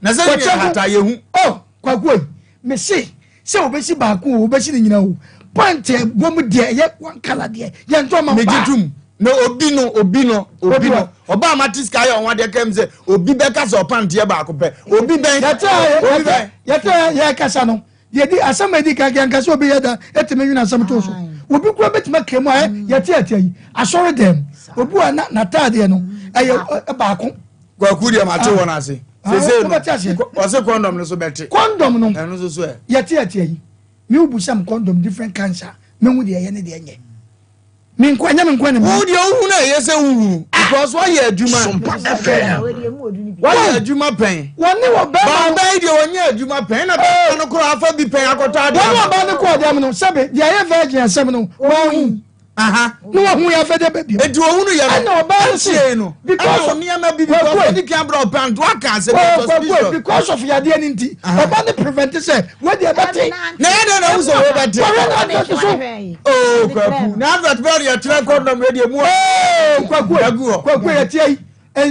Na sɛ ne hata yɛ hu. Oh, kwaku oyi, me se sɛ obesi baako o, obesi ne nyina o. Point ɛbɔ mu deɛ ɛyɛ one colour deɛ yɛn tɔ ma ba. Megye tum. Na obi no, obi no, obi no. Ɔbaa ma te sika yɛ ɔho adeɛ kam sɛ obi bɛka sɛ ɔpanteɛ baako pɛ. Obi bɛn. Yɛte obi bɛn. Yɛte yɛ kasa no. Yɛdi asɛm a edi kan yɛn kasa obi yɛ da etimi nwene asɛm to so. Obi kura betumi akira mu a yɛte yɛte yi asɔre dɛm. Obi wa na n'ataadeɛ no ɛyɛ baako. Kwaku deɛ mate wɔn ase. Sese no ɔse kɔndɔm no so bɛte. Kɔndɔm no ɛno nso so ɛ. Yɛte yɛte yi mi wo busam kɔndɔm different kinds a mehu deɛ ɛyɛ ne deɛ nyɛ. Mi nko ɛnyɛ mi nko na mi. Wo deɛ wohu no ɛyɛ sɛ wohunu. Because wayɛ adwuma. Sompa FM. Wayɛ adwuma pɛn. Wɔne wɔ bɛrima. Baaba yi deɛ wɔnyɛ adwuma pɛn na bɛrima no koraa afa bi pɛn akɔtɔ adeɛ. Wɔne ɔbaa no kɔ ɔdɛm no sɛbe deɛ ɛyɛ virgin asɛm no wɔn Aha. Ne wɔn yɛ afɛdɛ bɛ bi. Eti ohunu yɛ no. Ɛna ɔbaa no se. no. Because ɛna nneɛma bi because ɔdi kan abira ɔpɛ anto aka asɛm bi suspicious. Because of yadeɛ ni nti. Ɔbaa no prevent sɛ wadi ɛbɛte. Na yɛ dɛ na ɛwɔ sɛ wɔbɛte. Wɔhwɛ na advert so. Oo kwaku na advert bɛɛ de yɛtwerɛ kɔndɔm yɛ deɛ mu. Oo kwaku kwaku yɛ tiɛ yi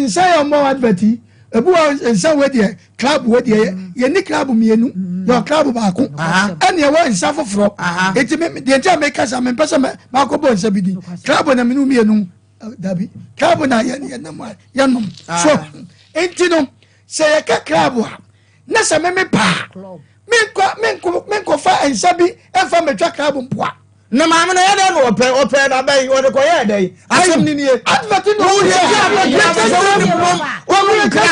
nsa yɛ ɔmɔ advert yi ebi wɔ nsa wɔ deɛ club wɔ deɛ yɛ ni club mmienu yɛ wɔ club baako ɛna ɛwɔ nsa foforɔ eti mi deɛ nti a mi kasa mi mpɛ sɛ mɛ makɔ bɔ nsa bi di club na mi nu mmienu dabi club na yɛ yɛ nam yɛ nom so nti no sɛ yɛ ka club a. na sɛ meme paa menkɔ menkɔ menkɔfa nsa bi mfa mɛtwa krabo mpoa. Na maame no yɛ dɛn na ɔpɛ ɔpɛ da bɛn ɔde kɔ yɛ dɛn asɛm ni nie. Advert no wo yɛ yɛ advert yɛ sɛ wo ni mom wo mu nkra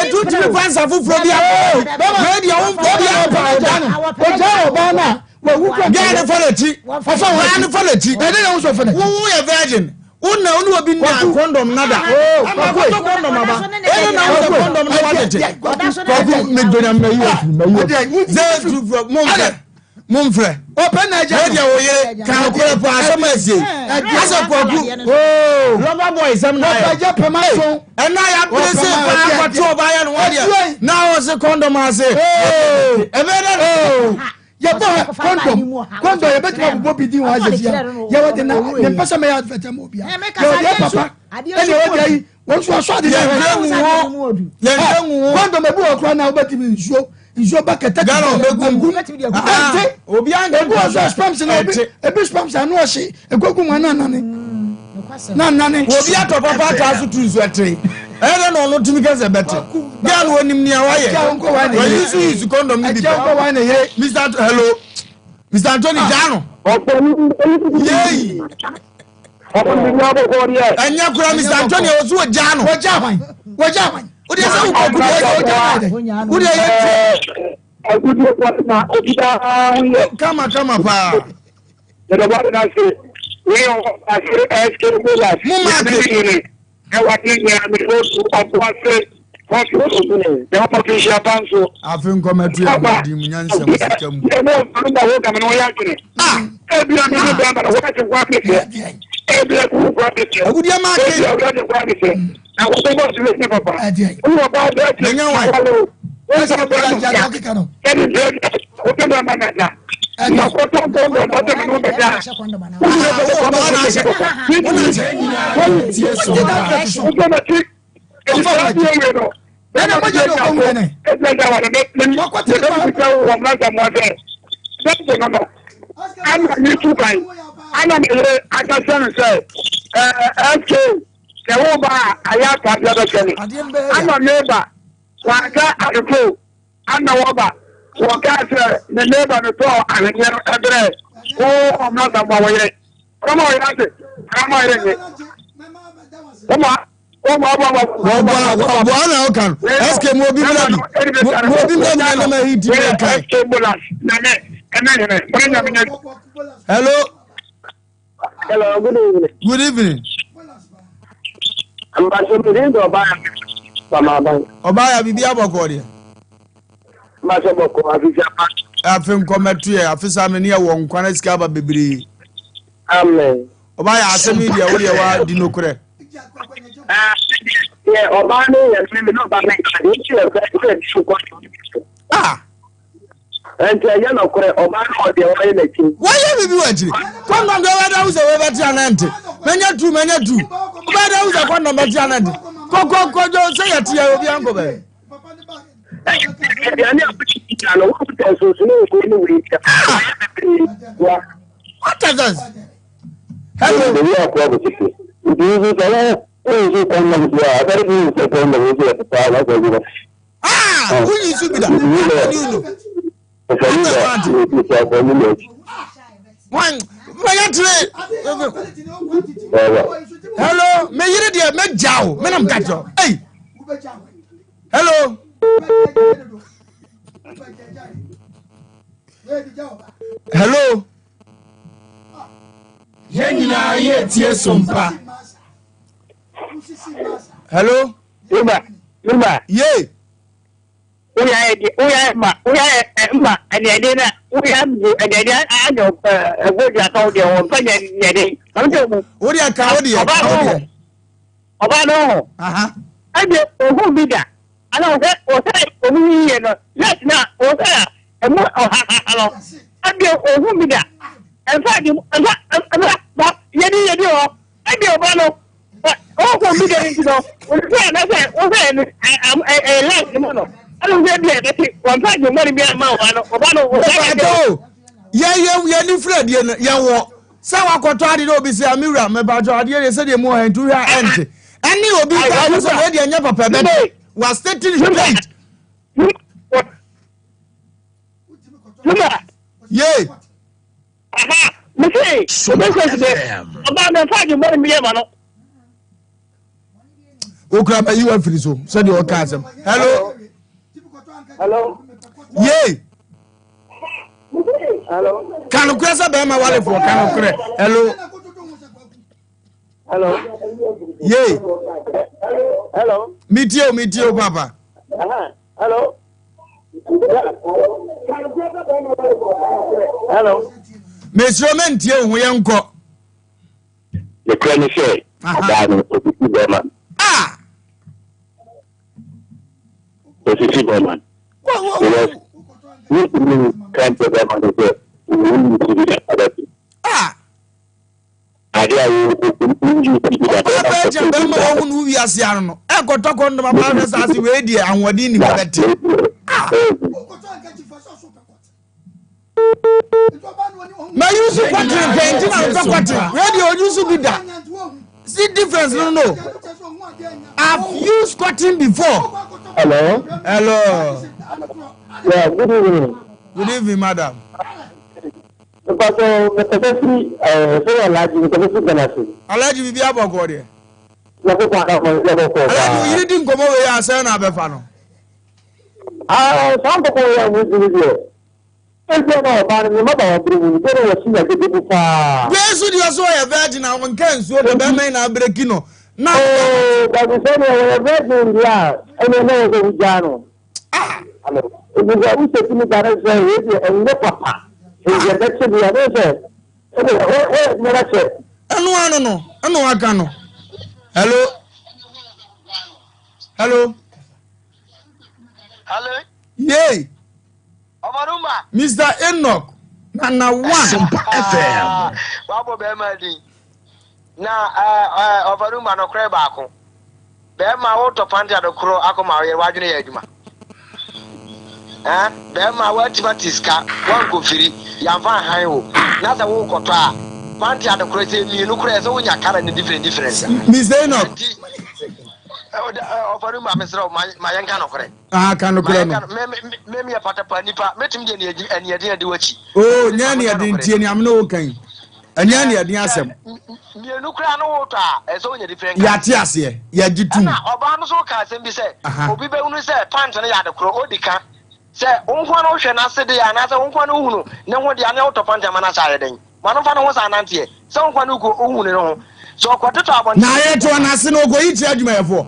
etu tumi fa nsa foforɔ bi akɔ wei deɛ wo mpɔ bi akɔ ɔda no ɔgya ɔbaa no a wawu kura gɛɛ ne fa n'akyi ɔfa wɔn ne fa n'akyi ɛdɛ na wosɔ fa n'akyi wo yɛ virgin Wo na wo ne obi nna kɔndɔm nada. Ama akɔtɔ kɔndɔm aba. Ɛne na wo sɛ kɔndɔm na watete. Kwaku me donya mma yi ofiri mma yi ofiri. Zero two four mo nfrɛ mo nfrɛ. Ɔpɛ na agya. Wei deɛ wo yere kan korɛ pɔ asɛm asie. Asɛ kwaku. Rubber boy sɛm na ayɛ. Ɔpɛ agya pɛm aso. Ɛna yɛ abere se paa akɔto ɔba yɛ no wɔdeɛ. Na wɔ se kɔndɔm ase. Ɛbɛ dɛ. Yɛbɔ ha kɔndɔm kɔndɔm yɛbɛtumi abobɔ bi din wɔ ha sɛsi a yɛwɔ de na mempɛ sɛ mɛyɛ advert ama obi a yɛwɔ deɛ papa ɛne ɛwɔ deɛ yi wɔn nso asɔ ade sɛ kɔndɔm ebi wɔ koraa na wobɛtumi nsuo nsuo ba kɛtɛ gum ɛnte ebi wɔ so sperms na ebi ebi sperms ano ɔhye ekogu mu ana nane na nane obi atɔ papa atɔ aso tu nsu ɛte ɛyɛ dɛ na ɔno tumi kɛsɛ bɛte gɛl no onim nea wayɛ wayi so yi su kɔndɔm no bi pɛ mr hello mr anthony gyaa no yeyi ɛnyɛ kora mr anthony ɔwɔ so wɔ gyaa no wodeɛ sɛ wokɔ kudu wodeɛ yɛ kama kama paa mo maake Afe nkɔmɛto yɛ ahoɔden mu nyansa mu sika mu. Ah! Agudeɛ maa ke. Menya wan. Ana wɔba, wɔkaa sɛ, Me neighbor no tɔɔ ahweneɛ no brɛɛ wo ɔmena Asamoah wo yere. Ɔma ɔyere ase, ɔma ɔyere nye. Wɔma wɔma ɔba ɔba. Ɔboa na ɔka no. SK mu obi mmerɛ bi. Mu obi mmerɛ bi na ɛnam ayi ti bɛ kan. SK Bolas na ne ɛne hene. Wɔne nyame nyɛ. Hello. Hello, good evening. Good evening. Mpatsɔ mi din de Ɔbaaya Pamaban. Ɔbaaya biribi abɔkɔ deɛ. Mpatsɔ bɔkɔ afisi apa. Afe nkɔmɛto yɛ afe saa mene yɛ wɔ nkwa na sika aba bebree. Amen. Ɔbaaya asɛm yi deɛ wo deɛ wa di nokorɛ. Yɛ ɔbaa no yɛ mímí na ɔbaa no nka deɛ nti yɛ fɛ yɛ di nkɔ. Ah. Ɛnti ɛnyɛ nɔkorɛ, ɔbaa no wɔ deɛ wayɛ n'akyi. Wayɛ biribi wɔ akyiri. Kɔndɔm deɛ wobɛda wo sɛ wobɛte anaa nte. Manya tu manya tu. Wobɛda wo sɛ kɔndɔm bɛte anaa nte. Kɔkɔkɔdwo sɛ yɛte yɛ obi ankɔ bɛyɛ. Aduane a wotwa no wokuta nsonsono wɔ wei ne wei ntam. Wayɛ bebree wa. What is this? Hello. Ebi akɔ abotete. Nti nso sɛ wo nso kɔndɔm so a, afɛre bi nsɛ kɔndɔm nso yɛ papa na sɛ ɛgyina. Ah, wonyi nsu bi da. How can you know? One, mɛyɛ tire. Hello, me yere deɛ mɛgya o, me nam ka kyerɛ. Hey, hello. Hello. Yɛn nyinaa yɛ tie sompa. Hello. Yoruba, Yoruba. Yee. Woyɛ ayɛ deɛ woyɛ ayɛ ma woyɛ ayɛ ɛ ma ɛdeɛden na woyɛ abu ɛdeɛden anyɛ ɛ ɛbɔ di aka wo deɛ wɔn fɛ nyɛ nyɛden. Maame sɛ wo. Wo deɛ ka wo deɛ ka wo deɛ. Ɔbaa no ho. Ɛdeɛ ohun bi da. Ana ɔsɛ ɔsɛ ɔmu yiyɛ no lɛt na ɔsɛ a ɛmu ɔhahaha no. Ɛdeɛ ohun bi da. Ɛnfa ɛdi ɛnfa ɛnfa ba yɛdi yɛdi hɔ. Ɛdeɛ ɔbaa no ɔkɔ bi da nti no ɔsɛ anasɛ ɔsɛ ɛyɛ lɛt no mu no. Ɛna ɔsɛ deɛ ɛbɛte wɔnfa adwuma bi ama ɔbaa no ɔbaa no ɔsɛ ɛdeɛ. Yɛ yɛ yɛ ni fira die no yɛ wɔ. Sɛ wakɔtɔ ade na obi sɛ, Me wura, mepatwɔ adeɛ deɛ sɛdeɛ mu wɔ ha nti wohwɛ a ɛnte. Ɛne obi ka kyerɛ sɛ wei deɛ ɛnyɛ papa ɛbɛte. Wa stating straight. Yee. Aha, mese, obi sɛ sɛ ɔbaa no mfa adwemmɔne mmeyɛ ma no. Okura bɛyi wa firi so sɛdeɛ ɔka asɛm. Hello. Hello. Yee. Hello. Ka nokorɛ sɛ bɛrima walefoɔ ka nokorɛ. Hello. Hello. Yee. Hello. Metie o metie o papa. Hello. Hello. Mesuro mentie wo ho yɛnkɔ. Nokorɛ ne sɛ ɔbaa no osisi bɛrima no. Ah! Osisi bɛrima no. Because wontumi nka nkyerɛ bɛrima no sɛ wonni ti bi da abɛto. Ah! Ade a wonni ti bi da Ɔbaa bɛɛ kyɛ bɛrima wɔn no wiase ano no ɛkɔtɔ kɔndɔm abaa hwɛ saa ase wei deɛ ahoɔden nim ɛbɛte. Ah! Ma use kɔtene pɛ nti na mepɛ kɔtene wei deɛ ɔuse bi da see difference no no I've used cotton before. Hello. Hello. Yeah, good evening. Good evening, madam. Mpatsɔ mekasa firi ɛɛ sɛ Alhaji mekasa firi Ghana se. Alhaji bibi abɔkɔ deɛ. Yɛkɔ kɔ adakɔ yɛbɔ kɔ paa. Alhaji oyiri di nkɔmɔ wei asɛn na abɛfa no. Ah, saa nkɔkɔ yi a mo di ni deɛ. Ebia na ɔbaa no ne mmabaawa bere mu no, dɛn na wasi nya gyidi mu paa? Wei nso deɛ ɔsɛ ɔyɛ virgin a ɔnka nsuo da bɛrima yi na abreki no na. Oo dabi sɛ deɛ ɔyɛ virgin deɛ a ɛnneɛ na ɛwɔ sɛ wogyaa no. Ah! Nti sɛ wosɛ tumi ka no sɛ wei deɛ ɛnyɛ papa nti ɛbɛkye deɛ ne sɛ ɛnneɛ wɔyɛ adwuma no akyɛ. Ɛno ano no ɛna waka no. Hello? Hello? Hello? Yay! Ɔmanuma. Mister Enoch Nana one. Sompa FM. Wabɔ bɛrima din. Na ɔfanuma nɔkorɛ baako. Bɛrima wotɔ pante adokoro akɔma ɔyere wadwene yɛ adwuma. Eh, bɛrima watumi ate sika wankɔfiri yɛamfa nhan wo na sɛ wokɔtɔ a pante adokoro sɛ mmienu korɛ sɛ wonya kara ne different different. Mr. Enoch. Ɔfanuma mesrɛ wo ma yɛnka nɔkorɛ. Ah, ka nokorɛ no. Me me me meyɛ patapaa nipa mɛtumi de aniɛden adi w'akyi. Oo nyɛ aniɛden tie nea me ne wo ka yi ɛnyɛ aniɛden asɛm. Mmienu koraa no wotɔ a ɛsɛ wonya different kind. Yɛate aseɛ yɛgye tom. Ɛna ɔbaa no nso ka asɛm bi sɛ obi bɛhunu sɛ pant no yɛ ade korɔ odi ka sɛ wo nkoa na wohwɛ n'ase deɛ anaasɛ wo nkoa na wohunu ne ho deɛ anaa wotɔ pant ama no ahyɛ ayɛ dɛn. Ma no mfa ne ho saa nanteɛ, sɛ wo nkwa ne wo hu ne ho. Sɛ ɔkɔtotɔ abɔnten. Na yɛtoa n'ase na ɔkɔyi kyerɛ adwumayɛfoɔ.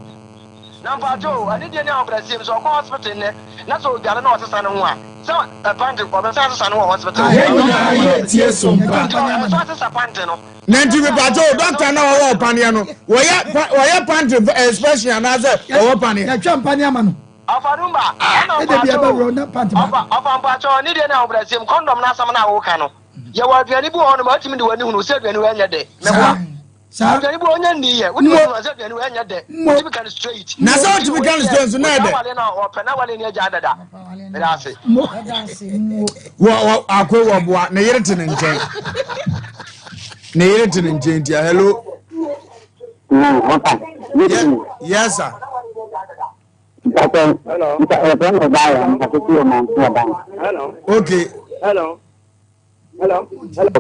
Na mpakyɛ o, anidie ne ahobrɛaseɛ mu, sɛ ɔkɔ hospital nnɛ na sɛ ɔdware na ɔsesa ne ho a, sɛ pante, ɔbɛsan asesa ne ho wɔ hospital hɔ. Yɛn nyinaa yɛ tie sompa. Nti ɔsan sesa pante no. Na nti mepakyɛ o, doctor na ɔwɔ ɔpaneɛ no, wɔyɛ wɔyɛ pante expression anaasɛ ɔwɔ paneɛ? Yɛtwa mpaneɛ ama no. Ɔfa number, ɛna Ɛda bi mpakyɛ o, ɛbɛworɔ na pante baako. ɔfa ɔfa mpakyɛ o, anidie ne ahobrɛaseɛ mu, condom no asɛm no a woka no. Yɛwɔ aduane bi wɔ hɔnom a wotumi de w'ani hunu sɛ aduane wei ɛnyɛ dɛ. Meboa. Saa. Aduane bi wɔ ɔnyɛ nni yɛ. Wotumi hunu sɛ aduane wei ɛnyɛ dɛ. Wotumi ka no straight. Na sɛ wotumi ka no straight nso na ɛdɛ. Wale na ɔpɛ na wale ni agya dada. Meda ase. Wɔ wɔ akoe wɔ boa ne yere te ne nkyɛn. Ne yere te ne nkyɛn tia hello. Yes sir. Hello. Okay. Hello. Hello. Hello.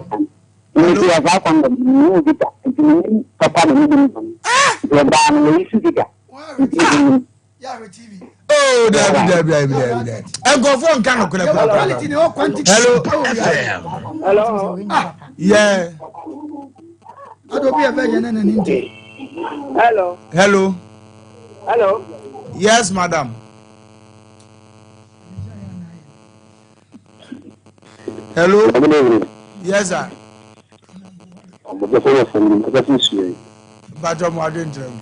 Nti ɔsaa kɔndɔm no mu bi da nti menim papa na menim bɔne nti ɔbaa no wɔyi so bi da nti menim. Oh, dabi dabi dabi dabi dabi. Nkurɔfoɔ nka no korɛ korɛ korɛ. Hello. Hello. Yeah. Ado bi ɛbɛ yɛn nana ni nti. Hello. Hello. Hello. Yes, madam. Hello. Yes, sir. Mpatsɔ mu adwe nkyerɛ mu.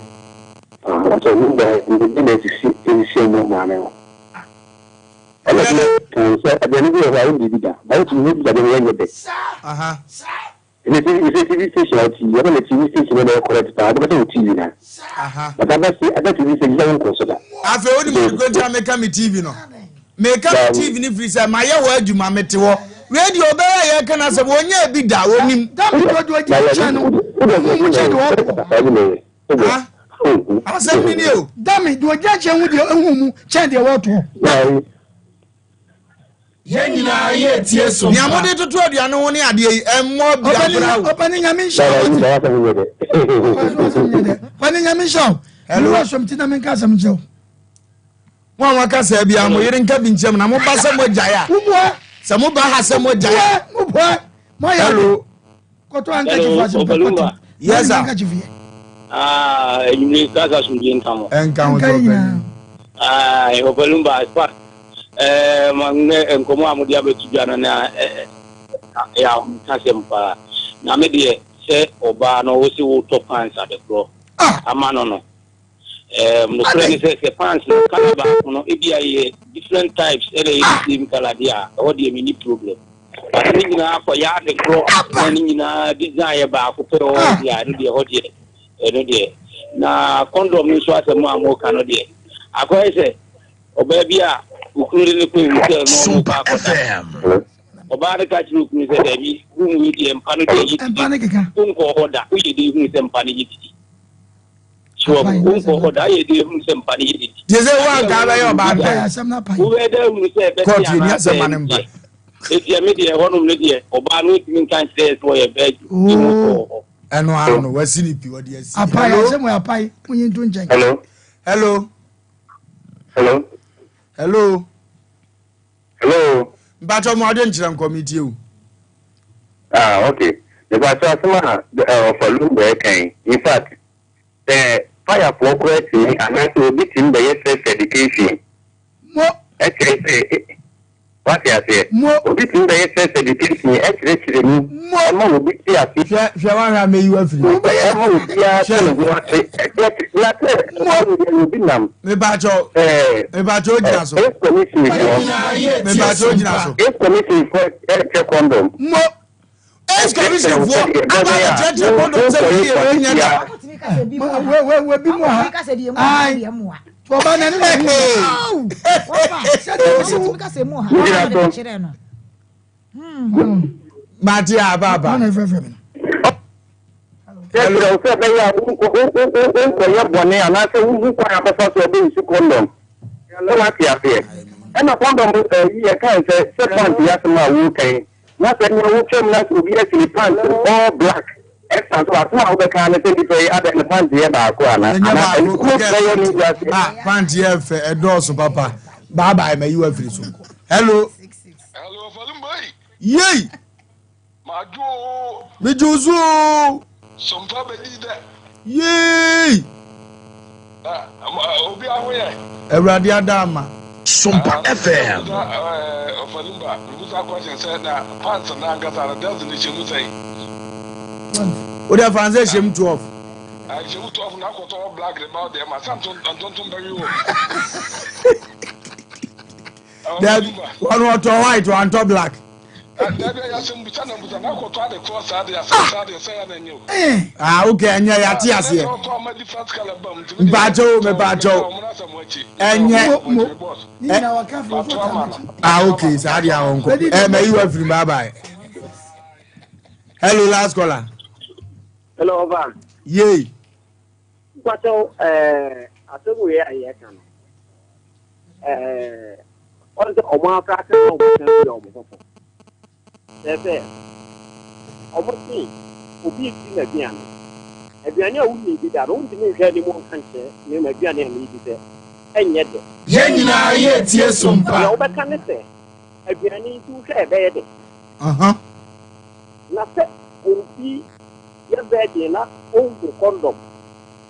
Mpatsɔ mu da ndidi na esisi esisi ɛmu maame ho. Ɛna bi kan sɛ aduane bi wɔ hɔ a wonni bi da. Ba wotumi hu bi da bi yɛ nyɛ dɛ. Ɛsɛ TV ɛsɛ TV station a ɔte yi ɛna na TV station na ɛyɛ correct paa wobɛsɛ wo TV na. But aba se aba TV station sɛ wonkɔ so da. Afei wonim ade koro nti a meka me TV no? Meka me TV no firi sɛ mayɛ hɔ adwuma mete hɔ. Wei deɛ ɔbɛyɛ a yɛreka no asɛm ɔnyɛɛ bi da ɔnim. Ha? Asɛm bi nie o. Dame deɛ ɔgyina nkyɛn hu deɛ ɛhu mu kyɛn deɛ wɔtoɔ. Yɛn nyinaa yɛ tie so. Nea mode toto aduane ho ne adeɛ yi, ɛmmɔ biabra o. Ɔpɛni nyame nhyira wo. Ɔpɛni nyame nhyira wo. Hello. Wɔ sɔm ti na menka asɛm nkyerɛ wo. Mo a moaka saa biara mo yere nka bi nkyɛm na moba sɛ moagyae a. Sɛ moba ha sɛ moagyae a. Hello. Kɔtɔ handkerchief ase mpɛ kɔtɔ. Yes sir. Ah, enyimire kasa sumdie nka mo. Nka ho sɛ ɔpɛni. Ah, ɔpɛlumba fa ɛɛ ma nnɛ nkɔmɔ a mo de abɛto dwa no na ɛɛ ɛyɛ ahomekasɛm paa. Na me deɛ sɛ ɔbaa no wosi wotɔ pants adekorɔ ama no no. Ɛɛm nokorɛ ne sɛ sɛ pants no colour baako no ebia yɛ different types ɛna ɛyɛ the same colour deɛ a ɛhɔ deɛ menni problem but ne nyinaa kɔ yɛ ade korɔ na ne nyinaa design yɛ baako pɛ hɔ deɛ a ɛno deɛ ɛhɔ deɛ ɛno deɛ na condom no nso asɛm a moka no deɛ akɔyɛ sɛ ɔbaa bi a okunu de ne kɔ hotel na ɔno kɔ akɔda ɔbaa no ka kyerɛ okunu sɛ daabi room wei deɛ mpa no deɛ yɛ didi wonkɔɔ hɔ da woyɛ de hunu sɛ mpa no yɛ didi So ɔho wo nkɔ hɔ da ayɛ dɛ hunu sɛ mpa no yɛ didi. Gye sɛ wo anka abɛyɛ ɔbaa pɛ. Wobɛyɛ dɛ hunu sɛ ɛbɛte Kɔɔto yɛ ni anaasɛ asɛm ma ne mpa. ɛnteɛ. Enti ɛme deɛ ɛhɔnom no deɛ ɔbaa no ntumi nka nkyerɛ yɛ sɛ ɔyɛ virgin nti no ɔwɔ hɔ. Ɛno ano no wasi ne pi ɔde asi. Apae Hello. asɛm wɔ apae munyi nto nkyɛn. Hello. Hello. Hello. Hello. Hello. Mpatsɔ mo adwe nkyerɛ nkɔ mi tie o. Ah okay. Mepatsɔ asɛm a ɔfa Lumba ɛka yi, in fact sɛ firefoɔ koraa tumi anaasɛ obi tumi bɛyɛ sex education ɛkyerɛ sɛ wate aseɛ obi tumi bɛyɛ sex education ɛkyerɛkyerɛ mu ɛma obi te ase. Hwɛ hwɛ wahwɛ a mɛyi wafiri. Ɛma obiara te ne ho ase ɛkyerɛkyerɛ na sɛ ɛma obi nam. Mepatsɔ mepatsɔ ogyina so. AIDS commission foɔ. Mepatsɔ ogyina so. AIDS commission foɔ ɛkyɛ condom. Mo AIDS commission foɔ aba abɛkyerɛkyerɛ condom sɛ wei yɛ wei nyɛ da. Wei bi mu ha. Ayi. Ɔba na ne na hu. Sɛdeɛ wosi wo. Wogyina so. Mate a paapa. Kyerɛkyerɛ wo sɛ ɛbɛyɛ a wonkɔyɛ bɔne anaasɛ wohu kwan a bɛfa so ɔbɛyi kɔndɔm sɛ woate aseɛ ɛna kɔndɔm yi yɛkae sɛ sɛ pant yɛ asɛm a wokan na sɛ nea wotwam na sɛ obi asi ne pant all black ɛsa so asɛm a wobɛka ne sɛ nipa yi adɛn ne pant yɛ baako ana ana ɛno bɛyɛ ne wiase ah pant yɛ fɛ ɛdɔɔso papa bye bye ma yi wa firi so hello Hello, Falumbai. Yei. Madwo o. Megye wo so o. Sompa bɛdi dɛ. Yei. Obi aho yɛ. Awurade ada ama. Sompa FM. Ɔfalumba, mebusa question sɛ na pants no ankasa no dozen no hyɛ mu sɛn? Wo deɛ fa nsɛ hyɛ mu 12. Hyɛ mu 12 na akɔtɔ black de ma wo deɛ ma sɛ ntontom bɛwe o. Dabi, wɔn ɔtɔ white, wantɔ black. Ah, okay, ɛnyɛ yate aseɛ. Mpakyɛw, mepakyɛw. Ɛnyɛ. Ah, okay, saa deɛ awɔ nkɔ. Ɛ mɛ yi wa firi bye bye. Hello, last caller. Hello, Oba. Yay. Mpakyɛw ɛɛ asɛm wei a yɛka no ɛɛ ɔn sɛ ɔmo akora asɛm a ɔmo ka bi a ɔmo ho fɔ. Kyerɛ sɛ ɔmo se obi redi n'aduane. Aduane a wonni bi da no wontumi nhwɛ anim nka nkyerɛ me m'aduane a meredi sɛ ɛnyɛ dɛ. Yɛn nyinaa yɛ tie so mpa. Deɛ wobɛka ne sɛ aduane yi nti wohwɛ a ɛbɛyɛ dɛ. Na sɛ obi yɛ virgin na ɔnhu kɔndɔm.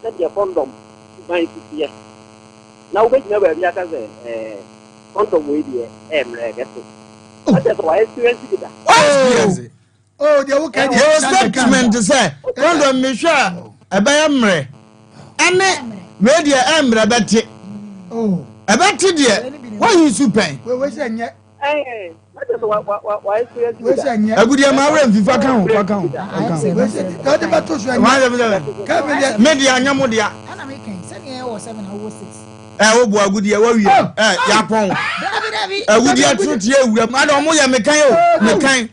sɛdeɛ kɔndɔm suban si teɛ. Na wobɛgyina baabi aka sɛ ɛɛ kɔndɔm wei deɛ ɛyɛ mmerɛ ɛbɛto. Na kyerɛ sɛ wa experience bi da. Experience. Oh, deɛ woka deɛ. Yɛwɔ statement sɛ kɔndɔm mehwɛ a ɛbɛyɛ mmerɛ ɛne wei deɛ ɛmmerɛ ɛbɛte. Oh. Ɛbɛte deɛ wɔyi su pɛn. Wei sɛ nyɛ. Agudeɛ ma awura mfi fa ka ho fa ka ho. Me deɛ anyɛ mo dea. Ɛ wo bu agudeɛ wawie ɛ yapɔn agudeɛ toro tie ewura mu ada ɔmo yɛ mekan o mekan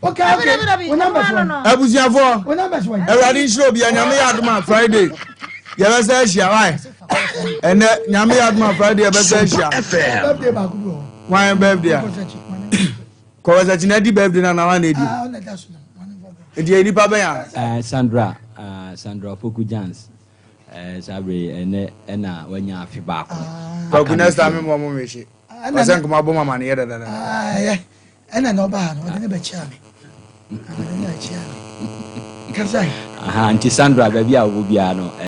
abusuafoɔ awurade nhyira obi anyame yɛ adoma Friday yɛbɛsɛ ahyia wae ɛnɛ nyame yɛ adoma Friday yɛbɛsɛ ahyia. Wan birthday a? Kɔwɛsɛkyi na adi birthday na na wan na edi? Nti yɛ nipa bɛn a? Eh, Sandra, uh, Sandra Opoku Jans. Eh, saa bere yi, ɛnɛ ɛna wanya afe baako. Ah. Kwaku next time mo mo nwehye. Ɔsɛ nkɔmɔ abɔ mama ne yɛ dadada. Ah, ɛyɛ. Ɛna na ɔbaa no, ɔde ne bɛkyia me. Ɔde ne bɛkyia me. Kasa. Aha, nti Sandra, baabi a wɔ biara no.